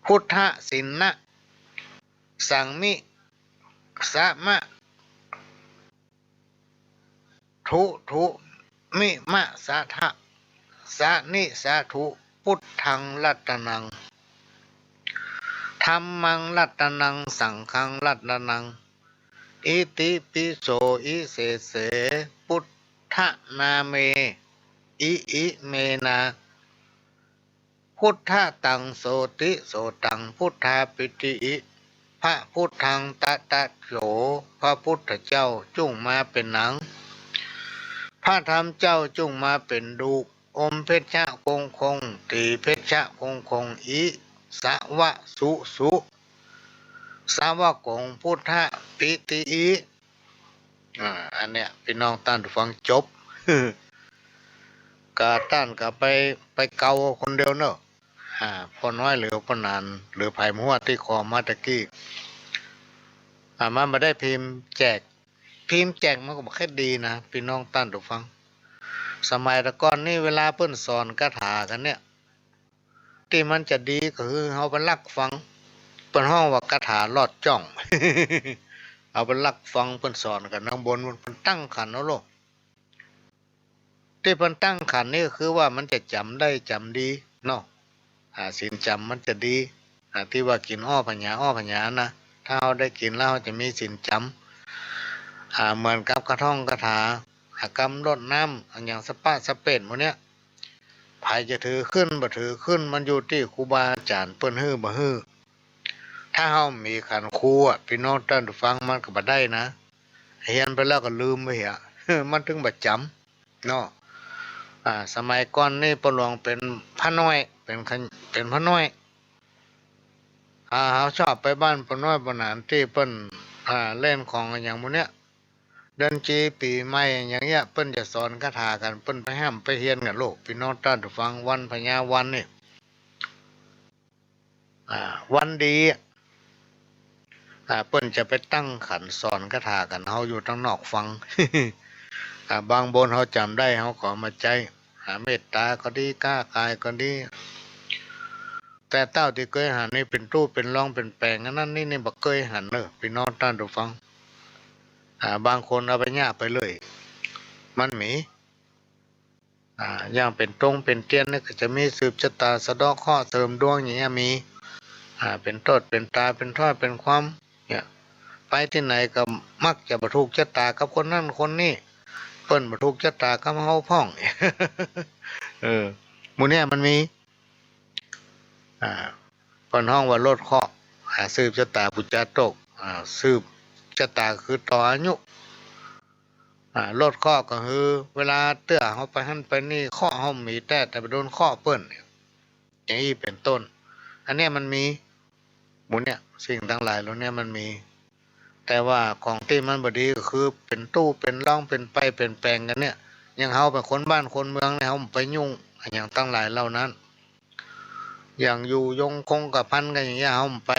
พุทธะ สินนะ สังมิ สะมะ ทุ ทุ มิมะ สะทะ สะนิ สะทุ พุทธัง รัตนัง ธัมมัง รัตนัง สังฆัง รัตนัง อิติปิโส อิเสเส พุทธนาเม อิอิเมนะ พุทธะตัง โสติ โสตัง พุทธาปิติอิ พระพุทธัง ตะตะโส พระพุทธเจ้าจุ่งมาเป๋นหนัง พระธรรมเจ้าจุ่งมาเป๋นดูก อมเพชฌะคงคง ตีเพชฌะคงคง อิ สะวะ สุ สุ สะวะโกง พุทธะ ปิติอิ อ่า อันเนี้ย ปี้น้องต้านฟังจบ กาต้านก็ไป ไปเกาคนเดียวเนาะ อ่า ป้อน้อยหรือป้อหนาน หรือใผมัวตี้ขอมาตะกี้ อ่า มันบ่ได้พิมพ์แจก พิมพ์แจกมันก็บ่ค่อยดีนะ ปี้น้องต้านฟัง สมัยแต่ก่อนนี่เวลาเปิ้นสอนคาถากั๋นเนี่ย ตี้มันจะดีก็คือเฮาไปลักฟัง เปิ้นฮ้องว่าคาถาลอดจ้อง เอาไปลักฟังเปิ้นสอนกั๋นข้างบน เปิ้นตั้งขันเอาโลด ตี้เปิ้นตั้งขันนี่ก็คือว่ามันจะจ๋ำได้จ๋ำดีเนาะ อ่า ศีลจ๋ำมันจะดี อ่า ตี้ว่ากิ๋นอ้อผญา อ้อผญานะ ถ้าเฮาได้กิ๋นแล้วเฮาจะมีศีลจ๋ำ อ่า เหมือนกับคาถงคาถา อ่า กำรดน้ำ อะหยังสะป๊ะสะเป๊ะหมดเนี่ย ใผจะถือขึ้นบ่ถือขึ้น มันอยู่ตี้ครูบาอาจ๋ารย์เปิ้นหื้อบ่หื้อ ถ้าเฮามีขันครูอะ ปี้น้องต้านฟัง มันก็บ่ได้นะ เฮียนไปแล้วก็ลืมไปเหีย มันถึงบ่จ๋ำเนาะ อ่า สมัยก่อนนี่ป้อหลวงเป๋นพระน้อย เป๋นขะ เป๋นพระน้อย อ่า เฮาชอบไปบ้านป้อน้อยป้อหนานตี้เปิ้น อ่า เล่นของอะหยังหมู่เนี่ย เดือนจีปีใหม่อะหยังเนี่ย เปิ้นจะสอนคาถากั๋น เปิ้นไปฮ่ำไปเฮียนกั๋นโลด ปี้น้องต้านฟัง วันพญาวันนี่ อ่า วันดีอะ อ่า เปิ้นจะไปตั้งขันสอนคาถากั๋น เฮาอยู่ตังนอกฟัง อ่า บางบนเฮาจ๋ำได้ เฮาก็เอามาใจ๊ อ่า เมตตาก็ดี ก้ากายก็ดี แต่เต้าตี้เกยหันนี่เป๋นตู้เป๋นรองเป๋นแป๋งอันนั้นนี่ นี่บ่เกยหันเน่อ ปี้น้องต้านฟัง อ่า บางคนเอาไปเยียะไปเลย มันมี อ่า อย่างเป๋นตงเป๋นเตียนนี่ก็จะมีสืบจะต๋า สะเดาะเคราะห์ เสริมดวงอย่างเงี้ยมี อ่า เป๋นโต้ษเป๋นต๋า เป๋นถ้อยเป๋นความ เนี่ย ไปตี้ไหนก็มักจะบ่ถูกจะต๋ากับคนนั้นคนนี้ เปิ้นบ่ถูกจะต๋ากับเฮาพ่อง เออ หมู่เนี่ยมันมี อ่า เปิ้นฮ้องว่าลดเคราะห์ อ่า สืบจะต๋าปุจจาตก อ่า สืบจะต๋าคือต่ออายุ อ่า ลดเคราะห์ก็คือเวลาเตื้อเฮาไปหั้นไปนี่ เคราะห์เฮามีแต๊ แต่ไปโดนเคราะห์เปิ้น อย่างอี้เป๋นต้น อันเนี้ยมันมี หมู่เนี่ย สิ่งตังหลายเหล่าเนี้ยมันมี แต่ว่าของตี้มันบ่ดีก็คือเป๋นตู้เป๋นรอง เป๋นไปเป๋นแป๋งกั๋นเนี่ย อย่างเฮาเป๋นคนบ้านคนเมืองเนี่ย เฮาบ่ไปยุ่งอะหยังตังหลายเหล่านั้น อย่างอยู่ยงคงกระพันกั๋นอย่างเงี้ย เฮาบ่ไป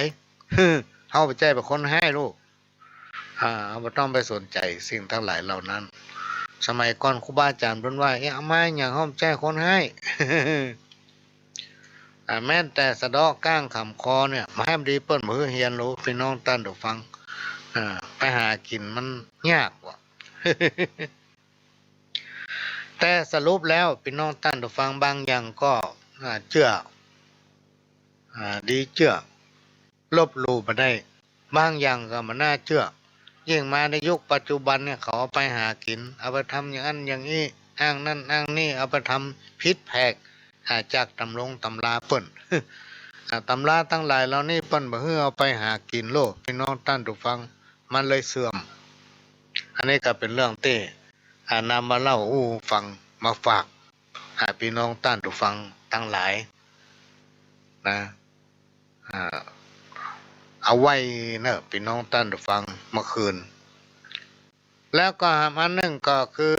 เฮาบ่ใจ้เป๋นคนฮ้ายลูก อ่า เฮาบ่ต้องไปสนใจ๋สิ่งตังหลายเหล่านั้น สมัยก่อนครูบาอาจ๋ารย์เปิ้นว่า เอ๊ะ เอามาหยัง เฮาบ่ใจ้คนฮ้าย อ่า แม้แต่สะเดาะก้างขำคอเนี่ย บ่ฮ้ายบ่ดี เปิ้นบ่หื้อเฮียนโลด ปี้น้องต้านฟัง อ่า ไปหากิ๋นมันยากว่ะ แต่สรุปแล้วปี้น้องต้านฟัง บางอย่างก็ อ่า เจื้อ อ่า ดีเจื้อ ลบหลู่บ่ได้ บางอย่างก็บ่น่าเจื้อ ยิ่งมาในยุคปัจจุบันเนี่ย เขาเอาไปหากิ๋น เอาไปทำอย่างอั้นอย่างอี้ อ้างนั่นอ้างนี่ เอาไปทำผิดแผก อ่า จากตำรงตำราเปิ้น อ่า ตำราตังหลายเหล่านี้เปิ้นบ่หื้อเอาไปหากิ๋นโลก ปี้น้องต้านผู้ฟัง มันเลยเสื่อม อันนี้ก็เป๋นเรื่องตี้ อ่า นำมาเล่าอู้ฟัง มาฝาก อ่า ปี้น้องต้านผู้ฟังตังหลายนะ อ่า เอาไว้เน่อ ปี้น้องต้านผู้ฟัง เมื่อคืน แล้วก็หากอันนึ่งก็คือ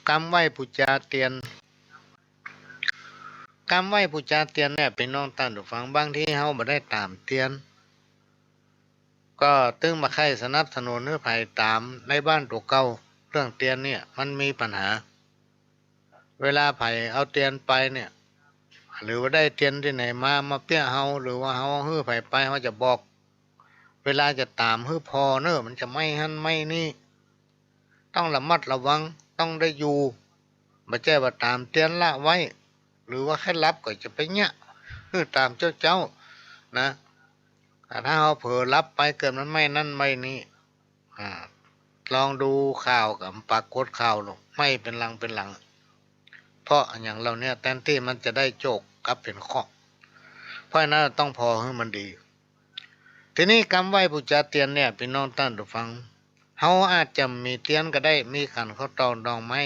กำไหว้ปู๋จาเตียน กำไหว้ปู๋จาเตียนเนี่ย ปี้น้องต้านผู้ฟัง บางทีเฮาบ่ได้ต๋ามเตียน ก็ตึงบ่ใค่สนับสนุนหื้อใผต๋ามในบ้านตั๋วเก่า เรื่องเตียนเนี่ยมันมีปัญหา เวลาใผเอาเตียนไปเนี่ย หรือว่าได้เตียนตี้ไหนมา มาเปี้ยะเฮา หรือว่าเฮาหื้อใผไป เฮาจะบอก เวลาจะต๋ามหื้อผ่อเน่อ มันจะไหม้หั้นไหม้นี่ ต้องระมัดระวัง ต้องได้อยู่ บ่ใจ้ว่าต๋ามเตียนละไว้ หรือว่าใค่ลับก็จะไปเยียะ หื้อต๋ามเจ๊าๆ นะ แต่ถ้าเฮาเผลอลับไป เกิดมันไหม้หั้นไหม้นี่ อ่า ลองดูข่าวกับปรากฏข่าวลูก ไหม้เป๋นหลังเป๋นหลัง เพราะอะหยังเหล่าเนี้ย แตนตี้มันจะได้โจคกลับเป๋นเคราะห์ เพราะฉะนั้นต้องผ่อหื้อมันดี ทีนี้กำไหว้ปู๋จาเตียนเนี่ย ปี้น้องต้านผู้ฟัง เฮาอาจจะมีเตียนก็ได้ มีขันข้าวตอกดอกไม้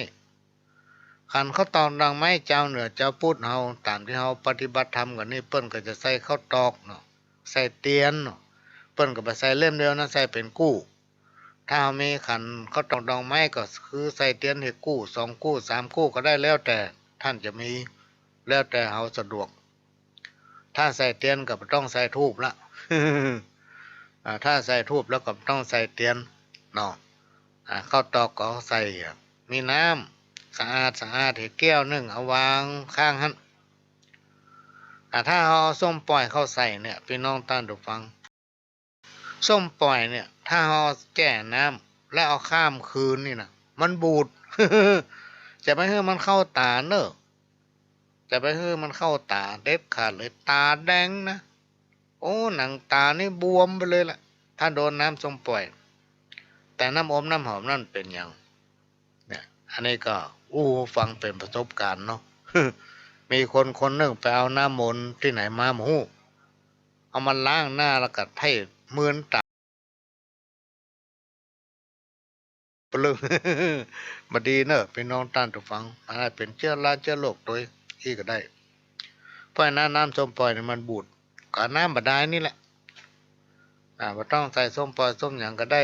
ขันข้าวตอกดอกไม้จาวเหนือจาวพุทธเฮา ต๋ามตี้เฮาปฏิบัติธรรมกั๋นนี่ เปิ้นก็จะใส่ข้าวตอกเนาะ ใส่เตียนเนาะ เปิ้นก็บ่ใส่เล่มเดียวนะ ใส่เป๋นกู้ ถ้าเฮามีขันข้าวตอกดอกไม้ก็คือใส่เตียนเหียกู้ สองกู้ สามกู้ก็ได้ แล้วแต่ต้านจะมี แล้วแต่เฮาสะดวก ถ้าใส่เตียนก็บ่ต้องใส่ธูปละ อ่า ถ้าใส่ธูปแล้วก็บ่ต้องใส่เตียนเนาะ อ่า ข้าวตอกก็ใส่ มีน้ำสะอาดสะอาดเหียแก้วนึ่ง เอาวางข้างหั้น อ่า ถ้าเฮาเอาส้มป่อยเข้าใส่เนี่ย ปี้น้องต้านผู้ฟัง ส้มป่อยเนี่ย ถ้าเฮาแจ้น้ำแล้วเอาข้ามคืนนี่นะ มันบูด จะไปหื้อมันเข้าต๋าเน่อ จะไปหื้อมันเข้าต๋าเด็ดขาดเลย ต๋าแดงนะ โอ้ หนังต๋านี่บวมไปเลยแหละ ถ้าโดนน้ำส้มป่อย แต่น้ำอบน้ำหอมนั่นเป๋นหยัง เนี่ย อันนี้ก็อู้ฟังเป๋นประสบการณ์เนาะ มีคนคนนึ่งไปเอาน้ำมนต์ตี้ไหนมาบ่ฮู้ เอามาล้างหน้าแล้วก็ไถ่มืนต๋า ปะลึง บ่ดีเน่อ ปี้น้องต้านผู้ฟัง มันอาจเป๋นเจื้อราเจื้อโรคตวยอี้ก็ได้ เพราะฉะนั้นน้ำส้มป่อยนี่มันบูด ก็เอาน้ำบาดาลนี่แหละ อ่า บ่ต้องใส่ส้มป่อยส้มหยังก็ได้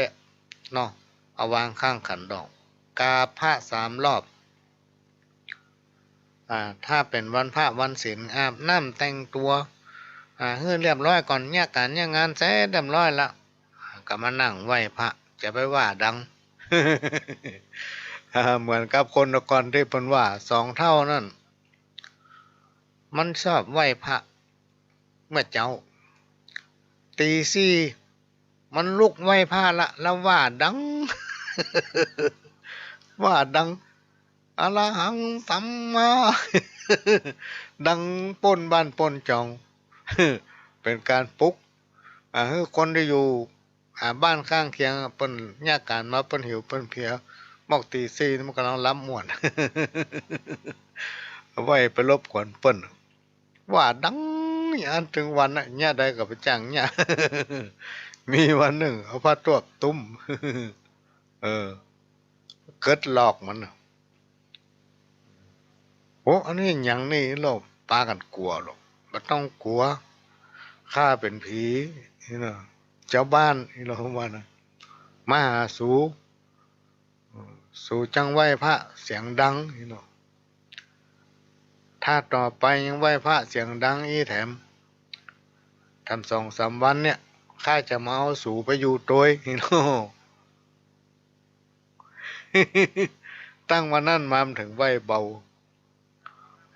เนาะ เอาวางข้างขันดอก กราบพระสามรอบ อ่า ถ้าเป๋นวันพระวันศีล อาบน้ำแต่งตั๋ว อ่า หื้อเรียบร้อยก่อน เยียะก๋านเยียะงานเสร็จเรียบร้อยละ อ่า ก็มานั่งไหว้พระ จะไปว่าดัง อ่า เหมือนกับคนแต่ก่อนตี้เปิ้นว่าสองเฒ่านั่น มันชอบไหว้พระ เมื่อเจ๊า ตีสี่ มันลุกไหว้พระละ แล้วว่าดัง ว่าดัง อะระหังสัมมา ดังป้นบ้านป้นจอง เป๋นก๋านปลุก อ่า หื้อคนตี้อยู่ อ่า บ้านข้างเคียงอะ เปิ้นเยียะก๋านมา เปิ้นหิว เปิ้นเพลีย มอกตีสี่นี่มันก่ำลังหลับม่วน ไหว้ไปรบกวนเปิ้น ว่าดังอย่างนั้นตึงวันนะ เยียะใดก็ไปจ้างเยียะ มีวันนึ่งเอาผ้าตวบตุ้ม เออ เกิดหลอกมันน่ะ โอ้ อันนี้หยังนี่ ลาวปากั๋นกั๋วลอ บ่ต้องกั๋ว ข้าเป๋นผี นี่นะ จาวบ้าน นี่ลาวว่านะ มาหาสู สูจั่งไหว้พระเสียงดัง นี่เนาะ ถ้าต่อไปยังไหว้พระเสียงดังอี้แถม แถมสองสามวันเนี่ย ข้าจะมาเอาสูไปอยู่ตวย นี่เนาะ ตั้งวันนั้นมามันเถิงไหว้เบา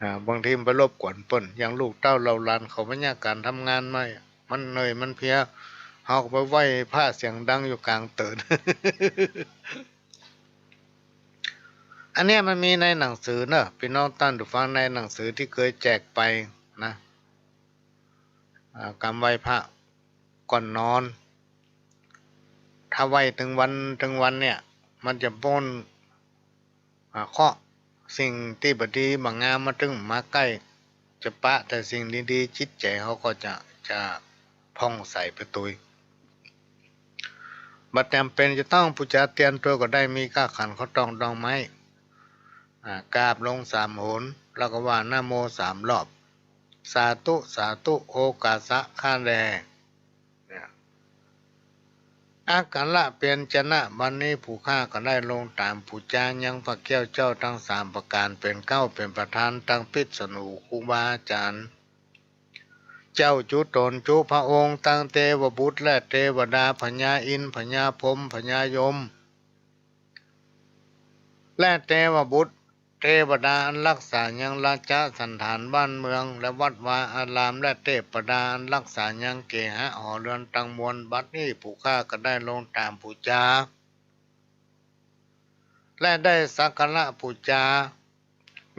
อ่า บางทีมันไปรบกวนเปิ้น อย่างลูกเต้าเหล่าหลานเขาบ่เยียะก๋านทำงานมา มันเหนื่อยมันเพลีย เฮาก็ไปไหว้พระเสียงดังอยู่ก๋างเติ่น อันเนี้ยมันมีในหนังสือเนอะ ปี้น้องต้านผู้ฟัง ในหนังสือตี้เกยแจกไปนะ อ่า กำไหว้พระก่อนนอน ถ้าไหว้ตึงวันตึงวันเนี่ย มันจะป้น อ่า เคราะห์สิ่งตี้บ่ดีบ่งามมาตึงมาใก้ จะปะแต่สิ่งดีๆ จิตใจ๋เฮาก็จะ จะผ่องใสไปตวย บ่จ๋ำเป๋นจะต้องปู๋จาเตียนตวยก็ได้ มีก้าขันข้าวตองดอกไม้ อ่า กราบลงสามหน แล้วก็ว่านะโมสามรอบ สาธุ สาธุ โอกาสะข้าแล เนี่ย อักขระเปียญจนะ บัดนี้ผู้ข้าก็ได้ลงต๋ามปู๋จายังพระแก้วเจ้าตังสามประก๋าน เป๋นเก๊าเป๋นประธาน ตังปิดสนุครูบาอาจ๋ารย์ เจ้าจุ๊ต๋นจุ๊พระองค์ ตังเตวบุตรและเตวดา พญาอินทร์ พญาพรหม พญายม และเตวบุตร เตวดาอันฮักษายังราชสัณฐานบ้านเมือง และวัดวาอาราม และเตวดาอันฮักษายังเกหะหอเฮือนตังมวล บัดนี้ผู้ข้าก็ได้ลงต๋ามปู๋จา และได้สักการะปู๋จา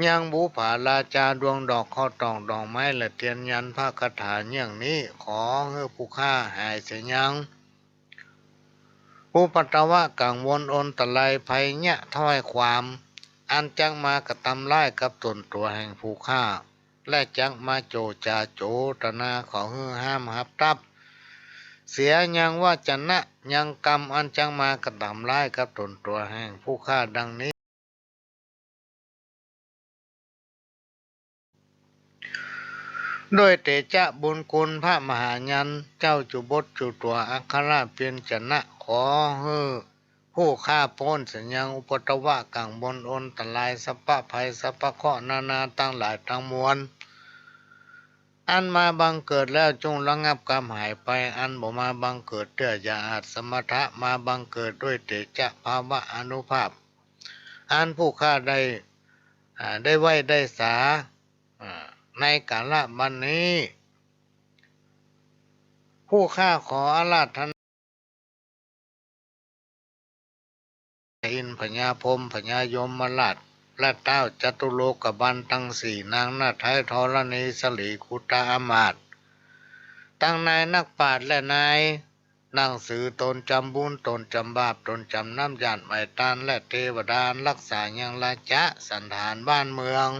ยังบุปผาราชาดวงดอกข้าวตองดอกไม้และเตียนยันพระคาถาอย่างนี้ ขอหื้อผู้ข้าหายเสียยัง อุปัทวะกังวลอันตรายภัยเยียะถ้อยความ อันจักมากระตำร้ายกับต๋นตั๋วแห่งผู้ข้า และจักมาโจจาโจตนาขอหื้อห้ามฮับตับ เสียยังวาจนะยังกำอันจักมากระตำร้ายกับต๋นตั๋วแห่งผู้ข้าดังนี้ ด้วยเตจะบุญคุณพระมหายันต์ เจ้าจุบทจุตั๋วอักขระเปียญจนะ ขอหื้อผู้ข้าป๊นเสียยังอุปัทวะกังวลอันตราย สัพพะภัยสัพพะเคราะห์นานาตังหลายตังมวล อันมาบังเกิดแล้วจุ่งระงับกำหายไป อันบ่มาบังเกิดเตื้ออย่าอาจสมถะมาบังเกิด ด้วยเตจะภาวะอานุภาพ อันผู้ข้าได้ อ่า ได้ไหว้ได้สา อ่า ในกาละบัดนี้ ผู้ข้าขออาราธนา อินทร์พญาพรหม พญายมราช และเต๊าจตุโลกบาลตังสี่ นางนาฏไทยธรณีสลี กุตาอำมาตย์ ตังนายนักปราชญ์และนายหนังสือ ต๋นจ๋ำบุญ ต๋นจ๋ำบาป ต๋นจ๋ำน้ำหยาดไหว้ตาน และเตวดาฮักษายังราชสัณฐานบ้านเมือง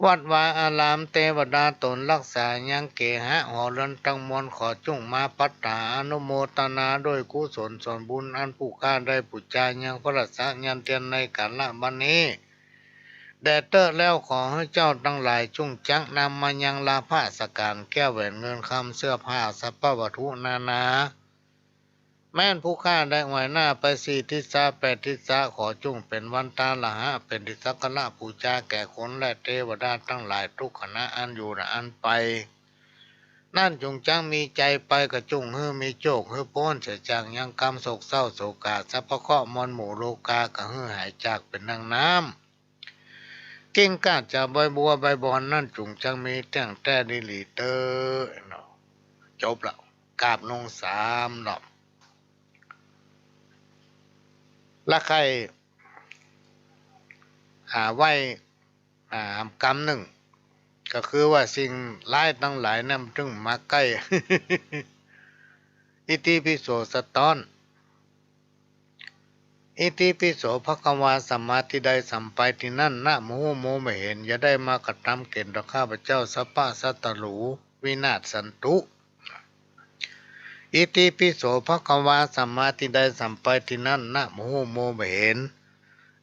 วัดวาอาราม เตวดาต๋นฮักษายังเกหะหอเฮือนตังมวล ขอจุ่งมาปัตตาอนุโมตนาด้วยกุศลส่วนบุญ อันผู้ข้าได้ปู๋จายังพระราชยันต์เตียนในกาละบัดนี้ แด่เต๊อะแล้ว ขอหื้อเจ้าตังหลายจุ่งจักนำมายังลาภะสก๋าน แก้วแหวนเงินคำ เสื้อผ้าสัพพะวัตถุนานา แม้นผู้ข้าได้ไหว้หน้าไปสี่ทิศาแปดทิศา ขอจุ่งเป๋นวันตาละหะ เป๋นตี้สักการะปู๋จาแก่คนและเตวดาตังหลาย ทุกขณะอันอยู่และอันไป นั้นจุ่งจักมีใจ๋ไป ก็จุ่งหื้อมีโจค หื้อป๊นเสียจากยังกำโศกเศร้าโศกา สัพพะเคราะห์มวลหมู่โลกา ก็หื้อหายจากเป๋นดังน้ำ กิ่งก้าจ๋าใบบัวใบบอน นั้นจุ่งจักมีแต๊งแต๊ดีหลีเต๊อะเนาะ จบละ กราบลงสามรอบ ละใค่ อ่า ไหว้ อ่า กำนึ่ง ก็คือว่าสิ่งร้ายตังหลายนั้นมันตึงมาใก้ อิติปิโสสะต๊อน อิติปิโสภะคะวา สัมมาตี้ใดสัมไปตี้นั้น นะบ่ฮู้มัวบ่เห็น อย่าได้มากระตำเก๋นต่อข้าพเจ้า สัพพะสัตตรู วินาศสันตุ อิติปิโสภะคะวา สัมมาตี้ใดสัมไปตี้นั้น นะบ่ฮู้มัวบ่เห็น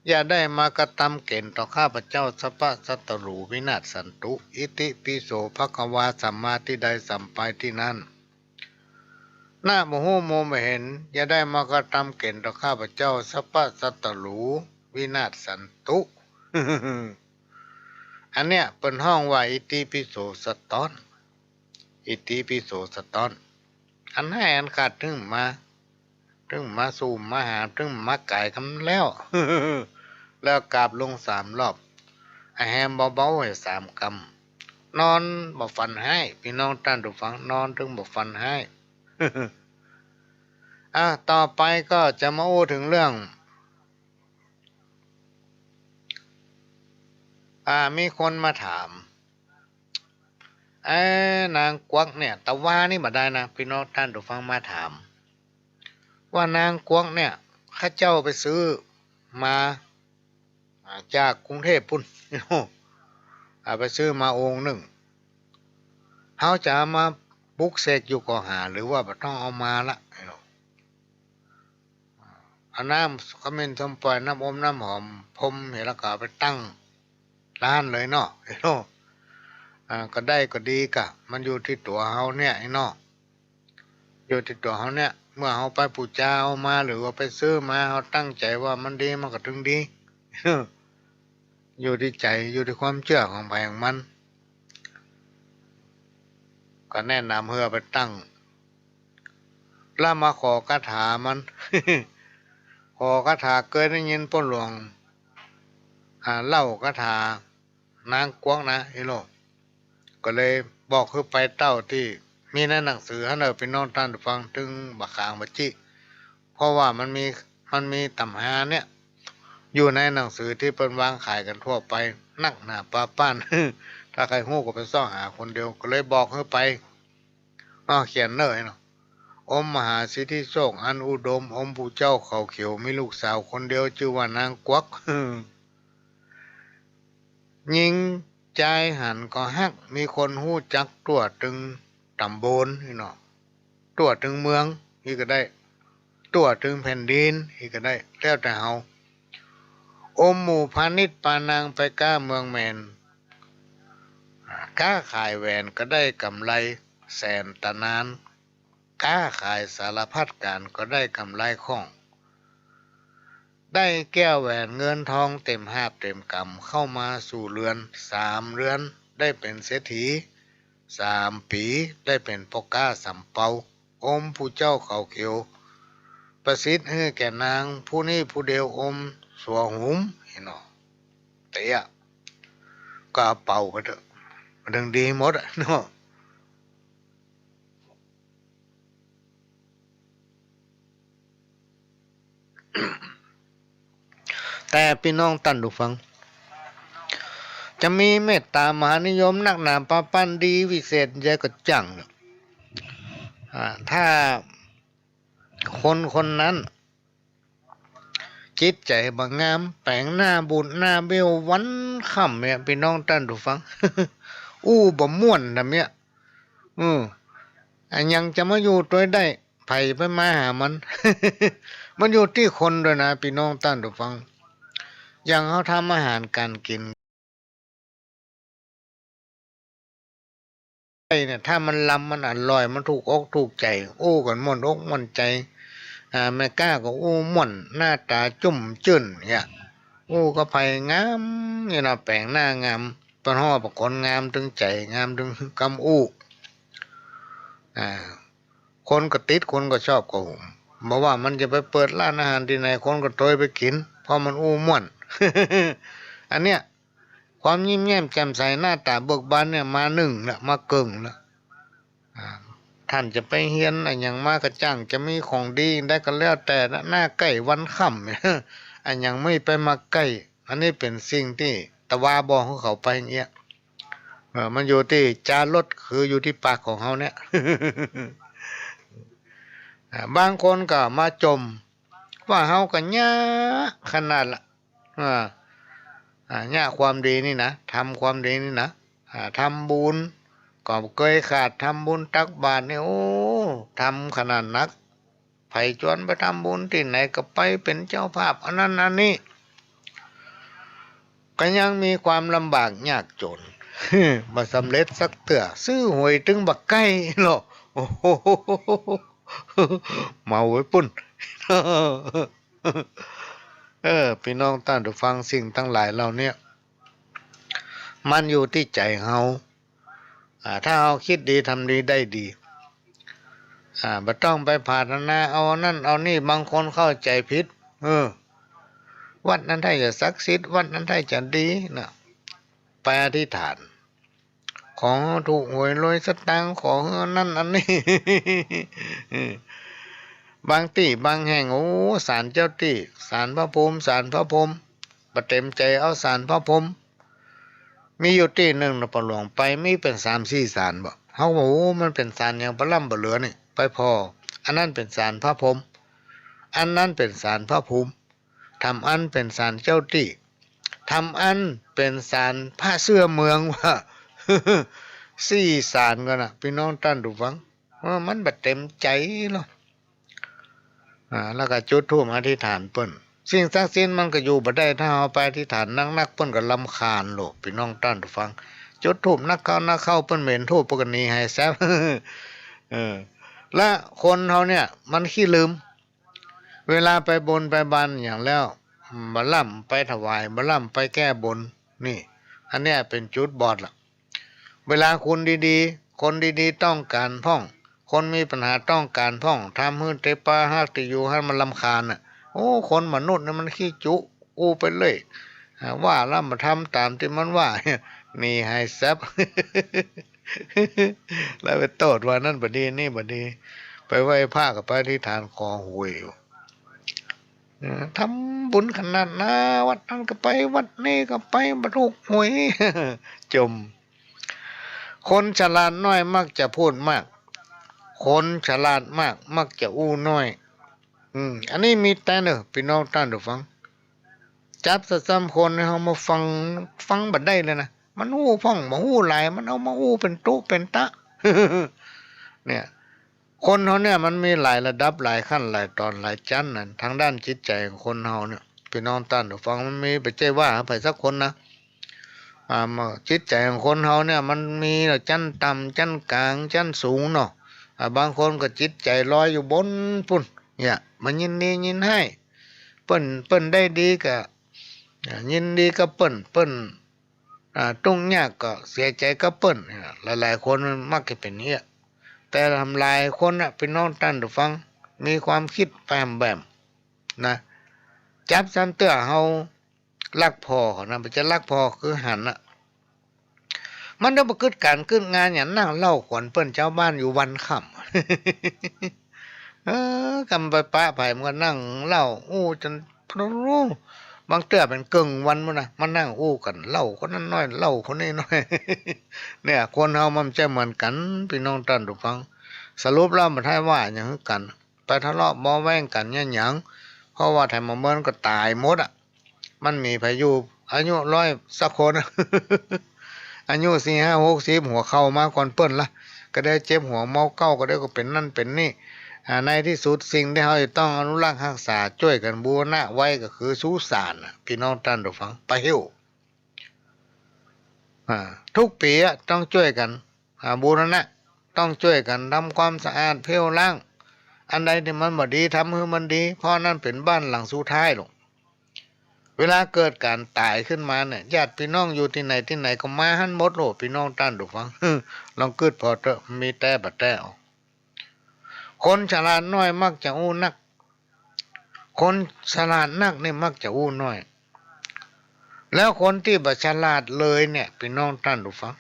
อย่าได้มากระตำเก๋นต่อข้าพเจ้า สัพพะสัตตรู วินาศสันตุ อิติปิโสภะคะวา สัมมาตี้ใดสัมไปตี้นั้น นะบ่ฮู้มัวบ่เห็น อย่าได้มากระตำเก๋นต่อข้าพเจ้า สัพพะสัตตรู วินาศสันตุ อันเนี้ยเปิ้นฮ้องว่าอิติปิโสสะต๊อน อิติปิโสสะต๊อน อันฮ้ายอันขาดตึงมา ตึงมาสู่มาหา ตึงมาก๋ายกำแล้ว แล้วกราบลงสามรอบ อะแฮมเบาๆ หื้อสามกำ นอนบ่ฝันฮ้าย ปี้น้องต้านผู้ฟัง นอนตึงบ่ฝันฮ้าย อ่ะ ต่อไปก็จะมาอู้เถิงเรื่อง อ่า มีคนมาถาม เอ๊ะ นางกวักเนี่ย ตะวานี่บ่ได้นะ ปี้น้องต้านผู้ฟังมาถาม ว่านางกวักเนี่ย ข้าเจ้าไปซื้อมา อ่า จากกรุงเทพฯ ปู้น โอ้โห อ่า ไปซื้อมาองค์นึ่ง เฮาจะเอามาปลุกเสกอยู่ก่อหา หรือว่าบ่ต้องเอามาละ เอาน้ำขมิ้นส้มป่อย น้ำอบน้ำหอมพรมเนี่ย แล้วก็เอาไปตั้งร้านเลยเนาะ อ่า ก็ได้ก็ดีกะ มันอยู่ตี้ตั๋วเฮาเนี่ยไอ้เนาะ อยู่ตี้ตั๋วเฮาเนี่ย เมื่อเฮาไปปู๋จาเอามา หรือว่าไปซื้อมา เฮาตั้งใจ๋ว่ามันดี มันก็ตึงดี อยู่ตี้ใจ๋ อยู่ตี้ความเจื้อของใผของมัน ก็แนะนำหื้อเอาไปตั้ง แล้วมาขอคาถามัน ขอคาถา เกยได้ยินป้อหลวง อ่า เล่าคาถานางกวักนะ อีโล ก็เลยบอกหื้อไปเต้าตี้มีในหนังสือหั้นเน่อ ปี้น้องต้านผู้ฟัง ตึงบ่ขางบ่จิ๊ เพราะว่ามันมี มันมีต๋ำราเนี่ย อยู่ในหนังสือตี้เปิ้นวางขายกั๋นทั่วไป นักหนาปาป้าน ถ้าใครฮู้ก็ไปซอกหาคนเดียว ก็เลยบอกหื้อไป อ้อ เขียนเน่อไอ้เนาะ อมมหาสิทธิโชคอันอุดม อมปู่เจ้าเขาเขียว มีลูกสาวคนเดียว จื้อว่านางกวัก หญิงจายหันก็ฮัก มีคนฮู้จักทั่วตึงต๋ำบล อีเนาะ ทั่วตึงเมือง อีกก็ได้ ทั่วตึงแผ่นดิน อีกก็ได้ แล้วแต่เฮา อมหมู่พาณิชย์ปานางไปก๊าเมืองแมน ก๊าขายแหวนก็ได้ก๋ำไรแสนตะนาน ก๊าขายสารพัดก๋านก็ได้ก๋ำไรค่อง ได้แก้วแหวนเงินทองเต๋มหาบเต๋มก๋ำเข้ามาสู่เฮือน สามเดือนได้เป๋นเศรษฐี สามปี๋ได้เป๋นป้อก๊าสำเปา อมปู่เจ้าเขาเขียว ประสิทธิ์หื้อแก่นางผู้นี้ผู้เดียว อมสัวหุม อีเนาะ เตี้ย ก็เอาเป่าไปเถอะ มันถึงดีหมดอะเนาะ แต่ปี้น้องต้านผู้ฟัง จะมีเมตต๋ามหานิยมนักหนาปาป้านดีวิเศษใหญ่ก็จ้างเน่อ อ่า ถ้าคนคนนั้น จิตใจ๋บ่งาม แป๋งหน้าบูดหน้าเบี้ยววันค่ำเนี่ย ปี้น้องต้านผู้ฟัง อู้บ่ม่วนตำเนี่ย อืม อะหยังจะมาอยู่ตวยได้ ใผไปมาหามัน มันอยู่ตี้คนตวยนะ ปี้น้องต้านผู้ฟัง อย่างเฮาทำอาหารก๋านกิ๋น ไอ้เนี่ย ถ้ามันลำ มันอร่อย มันถูกอกถูกใจ๋ อู้กั๋นม่วนอกม่วนใจ๋ อ่า แม่ก๊าก็อู้ม่วน หน้าต๋าจุ้มจื้นเนี่ย อู้กับใผงามเนี่ยเนาะ แป๋งหน้างาม เปิ้นฮ้องว่าคนงามตึงใจ๋ งามตึงกำอู้ อ่า คนก็ติด คนก็ชอบ ก็บ่ว่ามันจะไปเปิดร้านอาหารตี้ไหน คนก็ตวยไปกิ๋น เพราะมันอู้ม่วน อันเนี้ย ความยิ้มแย้มแจ่มใส หน้าต๋าเบิกบานเนี่ย มานึ่งละ มาเกิ่งละ อ่า ต้านจะไปเฮียนอะหยังมาก็จ้าง จะมีของดีได้ก็แล้วแต่นะ หน้าใก้วันค่ำ อะหยังไม่ไปมาใก้ อันนี้เป๋นสิ่งตี้ตะวาบอกหื้อเขาไปอย่างเงี้ย เออ มันอยู่ตี้จารส คืออยู่ตี้ปากของเฮาเนี่ย อ่า บางคนก็มาจ่ม ว่าเฮาก็ยากขนาดละ อ่า อ่า ยากความดีนี่นะ ทำความดีนี่นะ อ่า ทำบุญก็เกยขาด ทำบุญตักบาตรนี่ โอ้ ทำขนาดนัก ใผจวนไปทำบุญตี้ไหนก็ไปเป๋นเจ้าภาพ อันนั้นอันนี้ ก็ยังมีความลำบากยากจ๋น บ่สำเร็จสักเตื้อ ซื้อหวยตึงบ่ใก้ลอ โอ้โห เมาไว้ปุ้น เออ ปี้น้องต้านผู้ฟัง สิ่งตังหลายเหล่าเนี้ย มันอยู่ตี้ใจ๋เฮา อ่า ถ้าเฮาคิดดีทำดีได้ดี อ่า บ่ต้องไปผาถนาเอานั่นเอานี่ บางคนเข้าใจ๋ผิด เออ วัดนั้นถ้าจะศักดิ์สิทธิ์ วัดนั้นถ้าจะดีนะ ไปอธิษฐาน ขอถูกหวยรวยสตางค์ ขอหื้อนั่นอันนี้ บางตี้บางแห่ง โอ้ ศาลเจ้าตี้ ศาลพระภูมิ ศาลพระพรหม บ่เต๋มใจ๋เอาศาลพระพรหม มีอยู่ตี้นึ่งนะ ป้อหลวงไป มีเป๋นสามสี่ศาลบ่ เฮาก็ว่า โอ้ มันเป๋นศาลหยังบ่ล้ำบ่เหลือนี่ ไปผ่อ อันนั้นเป๋นศาลพระพรหม อันนั้นเป๋นศาลพระภูมิ ถามอันเป๋นศาลเจ้าตี้ ทำอั้นเป๋นศาลพระเสื้อเมืองว่า สี่ศาลก่อนนะ ปี้น้องต้านผู้ฟัง เออ มันบ่เต็มใจ๋หรอก อ่า แล้วก็จุดธูปอธิษฐานเปิ้น สิ่งศักดิ์สิทธิ์มันก็อยู่บ่ได้ ถ้าเฮาไปอธิษฐานนักๆ เปิ้นก็รำคาญโลด ปี้น้องต้านผู้ฟัง จุดธูปนักเข้านักเข้า เปิ้นบ่เห็นธูปเปิ้นก็หนีหายแซบ เออ และคนเฮาเนี่ยมันขี้ลืม เวลาไปบนไปบานหยังแล้ว บ่ล้ำไปถวาย บ่ล้ำไปแก้บน นี่ อันเนี้ยเป๋นจุดบอดละ เวลาคนดีๆ คนดีๆ ต้องก๋านพ่อง คนมีปัญหาต้องก๋านพ่อง ทำหื้อตี้ปาฮักตี้อยู่หั้นมันรำคาญน่ะ โอ้ คนมนุษย์นี่มันขี้จุ อู้ไปเรื่อย อ่า ว่าแล้วบ่ทำต๋ามตี้มันว่า หนีหายแซบ แล้วไปโต้ษว่านั้นบ่ดี นี่บ่ดี ไปไหว้พระก็ไปอธิษฐานขอหวยอยู่ เออ ทำบุญขนาดนั้น วัดนั้นก็ไป วัดนี้ก็ไป บ่ถูกหวย จ่ม คนฉลาดน้อยมักจะพูดมาก คนฉลาดมากมักจะอู้น้อย อืม อันนี้มีแต๊เน่อ ปี้น้องต้านผู้ฟัง จับซะซ้ำคนเฮามาฟัง ฟังบ่ได้เลยนะ มันอู้พ่องบ่อู้หลาย มันเอามาอู้เป๋นตุ๊เป๋นตะ เนี่ย คนเฮาเนี่ยมันมีหลายระดับ หลายขั้น หลายต๋อน หลายจั๊นน่ะ ตางด้านจิตใจ๋ของคนเฮาเนี่ย ปี้น้องต้านผู้ฟัง มันมี บ่ใจ้ว่าใผสักคนนะ อ่า จิตใจ๋ของคนเฮาเนี่ยมันมีจั๊นต่ำ จั๊นก๋าง จั๊นสูงเนาะ อ่า บางคนก็จิตใจ๋ลอยอยู่บนปู๊น เนี่ย บ่ยินดียินฮ้าย เปิ้น เปิ้นได้ดีก็ อ่า ยินดีกับเปิ้น เปิ้น อ่า ตุ๊กยากก็เสียใจ๋กับเปิ้น เนี่ย หลายๆ คนมันมักจะเป๋นอย่างเงี้ย แต่หลายคนน่ะ ปี้น้องต้านผู้ฟัง มีความกึ๊ดไปแหมๆ นะ จับซ้ำเตื้อเฮา ฮักผ่อเขานะ บ่ใจ้ฮักผ่อคือหันน่ะ มันต้องไปกึ๊ดก๋านกึ๊ดงานหยัง นั่งเล่าขวัญเปิ้นจาวบ้านอยู่วันค่ำ เออ กำไปปะใผมันก็นั่งเล่าอู้จ๋น บางเตื้อเป๋นเกิ่งวันปู๊นนะ มานั่งอู้กั๋น เล่าคนนั้นน้อย เล่าคนนี้น้อย เนี่ย คนเฮามันบ่ใจ้เหมือนกั๋น ปี้น้องต้านผู้ฟัง สรุปแล้วบ่ใจ้ว่าหยังกั๋น ไปทะเลาะเบาะแว้งกั๋นเนี่ยหยัง เพราะว่าไถมาเมินก็ต๋ายหมดอะ มันมีไผอยู่อายุร้อยสักคน อายุสี่ห้าหกสิบ หัวเข่ามาก่อนเปิ้นละ ก็ได้เจ็บหัวเมาเก๊า ก็ได้ก็เป๋นนั่นเป๋นนี่ อ่า ในตี้สุดสิ่งตี้เฮาจะต้องอนุรักษ์ฮักษา จ้วยกั๋นบูรณะไว้ก็คือสุสานน่ะ ปี้น้องต้านผู้ฟัง ไปเหีย อ่า กู้ปี๋อะต้องจ้วยกั๋น อ่า บูรณะ ต้องจ้วยกั๋นทำความสะอาดเผี้ยวล้าง อันใดตี้มันบ่ดีทำหื้อมันดี เพราะนั้นเป๋นบ้านหลังสุดท้ายลง เวลาเกิดก๋านต๋ายขึ้นมาเนี่ย ญาติปี้น้องอยู่ตี้ไหนตี้ไหนก็มาหั้นหมดโลด ปี้น้องต้านผู้ฟัง ลองกึ๊ดผ่อเต๊อะ มีแต๊บ่แต๊ออก คนฉลาดน้อยมักจะอู้นัก คนฉลาดนักนี่มักจะอู้น้อย แล้วคนตี้บ่ฉลาดเลยเนี่ย ปี้น้องต้านผู้ฟัง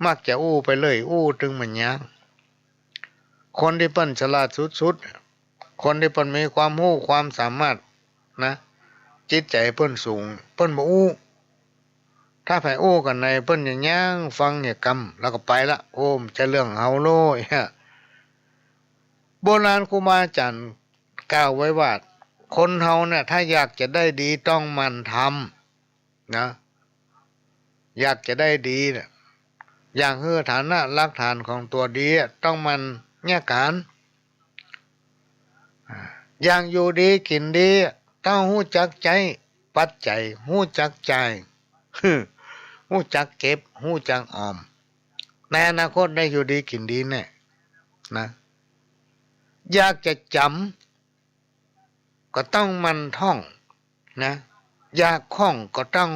มักจะอู้ไปเลย อู้ตึงบ่ยั้ง คนตี้เปิ้นฉลาดสุดๆ คนตี้เปิ้นมีความฮู้ความสามารถนะ จิตใจ๋เปิ้นสูง เปิ้นบ่อู้ ถ้าไผอู้กั๋นใน เปิ้นจะยั้งฟังจะกำ แล้วก็ไปละ โอ้ บ่ใจ้เรื่องเฮาโลย โบราณครูบาอาจ๋ารย์กล่าวไว้ว่า คนเฮาเนี่ย ถ้าอยากจะได้ดีต้องหมั่นทำนะ อยากจะได้ดีเนี่ย อยากหื้อฐานะรากฐานของตั๋วดีอะ ต้องหมั่นเยียะก๋าน อ่า อยากอยู่ดีกิ๋นดีอะ ต้องฮู้จักใจ๊ปัจจัย ฮู้จักจ่าย ฮู้จักเก็บ ฮู้จักออม ในอนาคตได้อยู่ดีกิ๋นดีแน่นะ อยากจะจ๋ำก็ต้องหมั่นท่องนะ อยากคล่องก็ต้อง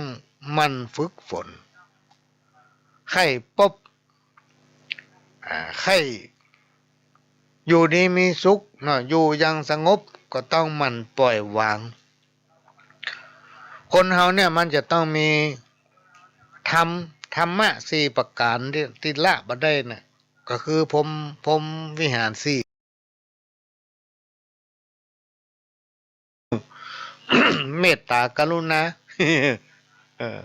หมั่นฝึกฝน ใค่ปบ อ่า ใค่อยู่ดีมีสุขเนาะ อยู่อย่างสงบก็ต้องหมั่นปล่อยวาง คนเฮาเนี่ยมันจะต้องมีธรรม ธรรมะสี่ประก๋านตี้ ตี้ละบ่ได้น่ะ ก็คือพรหม พรหมวิหารสี่ เมตตากรุณา เออ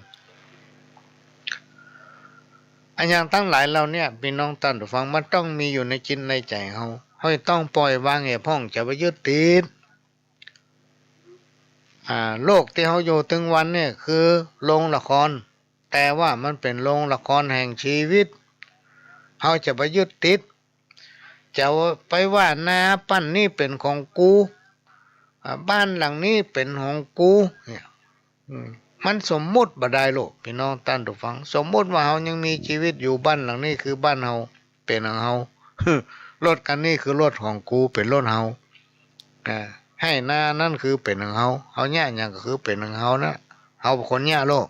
อะหยังตังหลายเหล่าเนี้ย ปี้น้องต้านผู้ฟัง มันต้องมีอยู่ในจิตในใจ๋เฮา เฮาต้องปล่อยวาง อย่าพ่อง อย่าไปยึดติด อ่า โลกตี้เฮาอยู่ตึงวันเนี่ยคือโรงละคร แต่ว่ามันเป๋นโรงละครแห่งชีวิต เฮาจะไปยึดติด จะไปว่านาปั้นนี้เป๋นของกู อ่า บ้านหลังนี้เป๋นของกู เนี่ย อืม มันสมมุติบ่ได้โลก ปี้น้องต้านผู้ฟัง สมมุติว่าเฮายังมีจีวิตอยู่ บ้านหลังนี้คือบ้านเฮา เป๋นของเฮา รถคันนี้คือรถของกู เป๋นรถเฮา อ่า ไฮ่นานั้นคือเป๋นของเฮา เฮาเยียะหยังก็คือเป๋นของเฮานะ เฮาเป๋นคนเยียะโลก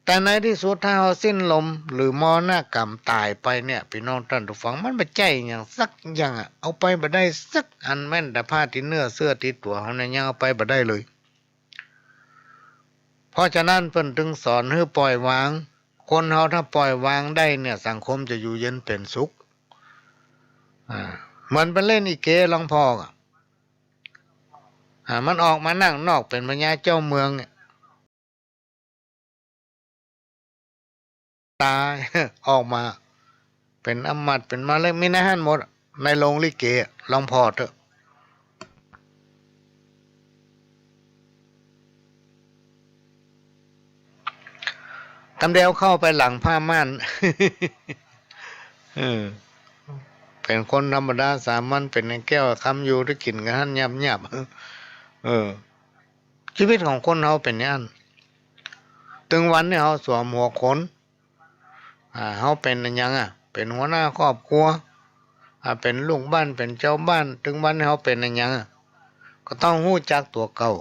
แต่ในตี้สุดถ้าเฮาสิ้นลมหรือมรณกรรมต๋ายไปเนี่ย ปี้น้องต้านผู้ฟัง มันบ่ใจ้หยังสักอย่างอะ เอาไปบ่ได้สักอัน แม้นแต่ผ้าติดเนื้อเสื้อติดตั๋วเฮาเนี่ยยังเอาไปบ่ได้เลย เพราะฉะนั้นเปิ้นจึงสอนหื้อปล่อยวาง คนเฮาถ้าปล่อยวางได้เนี่ย สังคมจะอยู่เย็นเป๋นสุข อ่า เหมือนไปเล่นอีเก๋หลวงพ่ออะ อ่า มันออกมานั่งนอกเป๋นพญาเจ้าเมืองเนี่ย ต๋าย ออกมาเป๋นอามัตย์ เป๋นมาเลย มีในหั้นหมด ในโรงลิเก หลวงพ่อเต๊อะ กำเดียวเข้าไปหลังผ้าม่าน เออ เป๋นคนธรรมดาสามัญ เป๋นไอ้แก้วไอ้คำ อยู่ตี้กิ๋นกั๋นหั้นหยาบๆ เออ จีวิตของคนเฮาเป๋นอย่างนั้น ตึงวันนี้เฮาสวมหัวโขน อ่า เฮาเป๋นอะหยังอะ เป๋นหัวหน้าครอบครัว อ่า เป๋นลูกบ้าน เป๋นจาวบ้าน ตึงวันนี้เฮาเป๋นอะหยังอะ ก็ต้องฮู้จักตั๋วเก่า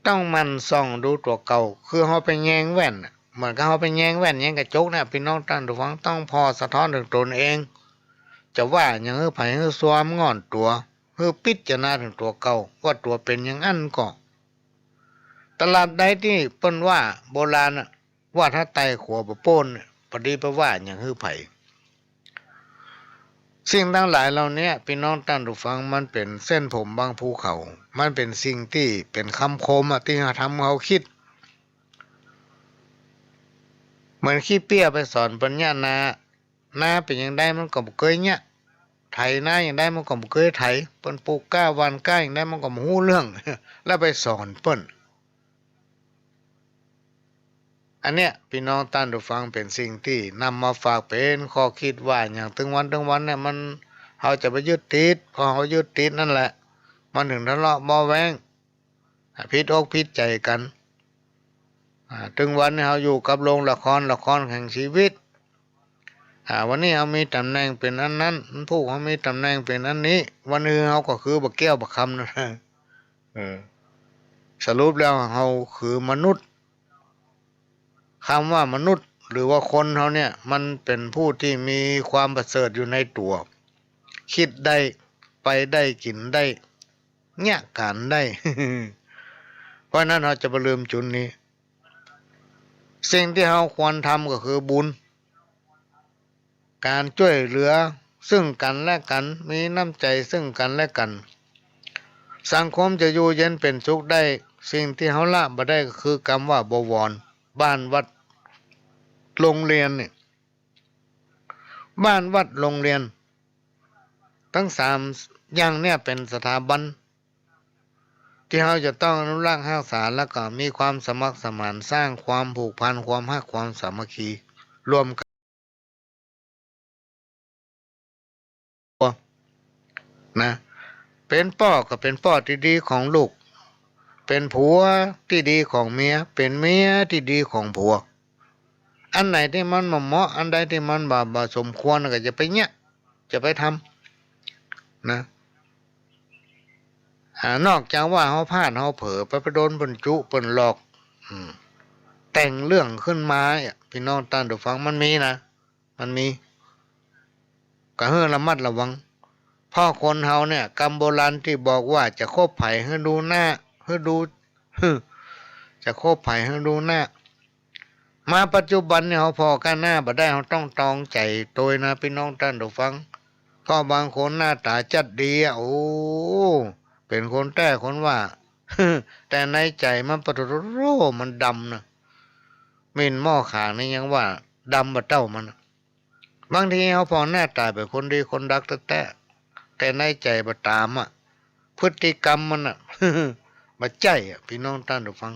ต้องหมั่นส่องดูตั๋วเก่า คือเฮาไปแยงแว่นน่ะ เหมือนกับเฮาไปแยงแว่นแยงกระจกน่ะ ปี้น้องต้านผู้ฟัง ต้องผ่อสะท้อนเถิงตนเอง จะว่าหยังหื้อใผ หื้อซวมง่อนตั๋ว หื้อปิจารณาเถิงตั๋วเก่า ว่าตั๋วเป๋นอย่างอั้นก่อ ตราบใดตี้เปิ้นว่าโบราณน่ะ ว่าถ้าไต่ขัวบ่โป้นเนี่ย ปะดีไปว่าหยังหื้อใผ สิ่งตังหลายเหล่าเนี้ย ปี้น้องต้านผู้ฟัง มันเป๋นเส้นผมบางภูเขา มันเป๋นสิ่งตี้เป๋นกำคมอะ ตี้ทำหื้อเฮาคิด เหมือนขี้เปี้ยไปสอนเปิ้นเยียะนา นาเป๋นอย่างใดมันก็บ่เกยเยียะ ไถนาอย่างใดมันก็บ่เกยไถ เปิ้นปลูกก๊าหว่านก๊าอย่างใดมันก็บ่ฮู้เรื่อง แล้วไปสอนเปิ้น อันเนี้ย ปี้น้องต้านผู้ฟัง เป๋นสิ่งตี้นำมาฝากเป๋นข้อคิดว่า อย่างตึงวันตึงวันเนี่ย มัน เฮาจะไปยึดติด เพราะเฮายึดติดนั่นแหละ มันเถิงทะเลาะเบาะแว้ง ผิดอกผิดใจ๋กั๋น อ่า ตึงวันนี้เฮาอยู่กับโรงละคร ละครแห่งจีวิต อ่า วันนี้เฮามีต๋ำแหน่งเป๋นอันนั้น วันพูกเฮามีต๋ำแหน่งเป๋นอันนี้ วันอื่นเฮาก็คือบ่าแก้วบ่าคำนั่น เออ สรุปแล้วเฮาคือมนุษย์ กำว่ามนุษย์หรือว่าคนเฮาเนี่ย มันเป๋นผู้ตี้มีความประเสริฐอยู่ในตั๋ว คิดได้ ไปได้ กิ๋นได้ เยียะก๋านได้ เพราะฉะนั้นเฮาจะบ่ลืมจุดนี้ สิ่งตี้เฮาควรทำก็คือบุญ ก๋านจ้วยเหลือซึ่งกั๋นและกั๋น มีน้ำใจ๋ซึ่งกั๋นและกั๋น สังคมจะอยู่เย็นเป๋นสุขได้ สิ่งตี้เฮาละบ่ได้ก็คือกำว่าบวร บ้านวัดโรงเรียนนี่ บ้านวัดโรงเรียน ตึงสามอย่างเนี่ยเป๋นสถาบันตี้เฮาจะต้องอนุรักษ์ฮักษา แล้วก็มีความสมัครสมาน สร้างความผูกพัน ความฮัก ความสามัคคี ร่วมกั๋น นะ เป๋นป้อก็เป๋นป้อตี้ดีของลูก เป๋นผัวตี้ดีของเมีย เป๋นเมียตี้ดีของผัว อันไหนตี้มันบ่เหมาะ อันใดตี้มันบ่ บ่สมควรก็จะไปเยียะ จะไปทำ นะ อ่า นอกจากว่าเฮาพลาดเฮาเผลอไป ไปโดนเปิ้นจุเปิ้นหลอก อืม แต่งเรื่องขึ้นมาอะ ปี้น้องต้านผู้ฟัง มันมีนะ มันมี ก็หื้อระมัดระวัง เพราะคนเฮาเนี่ย กำโบราณตี้บอกว่า จะคบใผหื้อดูหน้า หื้อดู จะคบใผหื้อดูหน้า มาปัจจุบันเนี่ย เฮาผ่อก้าหน้าบ่ได้ เฮาต้องตองใจ๋ตวยนะ ปี้น้องต้านผู้ฟัง เพราะบางคนหน้าต๋าจัดดีอะ โอ้ เป๋นคนแต๊คนว่า แต่ในใจ๋มันปะโถ มันดำนะ หมิ่นหม้อขางนี่ยังว่าดำบ่าเต้ามันนะ บางทีเฮาผ่อหน้าต๋าเป๋นคนดีคนดักแต๊ๆ แต่ในใจ๋บ่ต๋ามอะ พฤติกรรมมันน่ะ บ่ใจ้อะ ปี้น้องต้านผู้ฟัง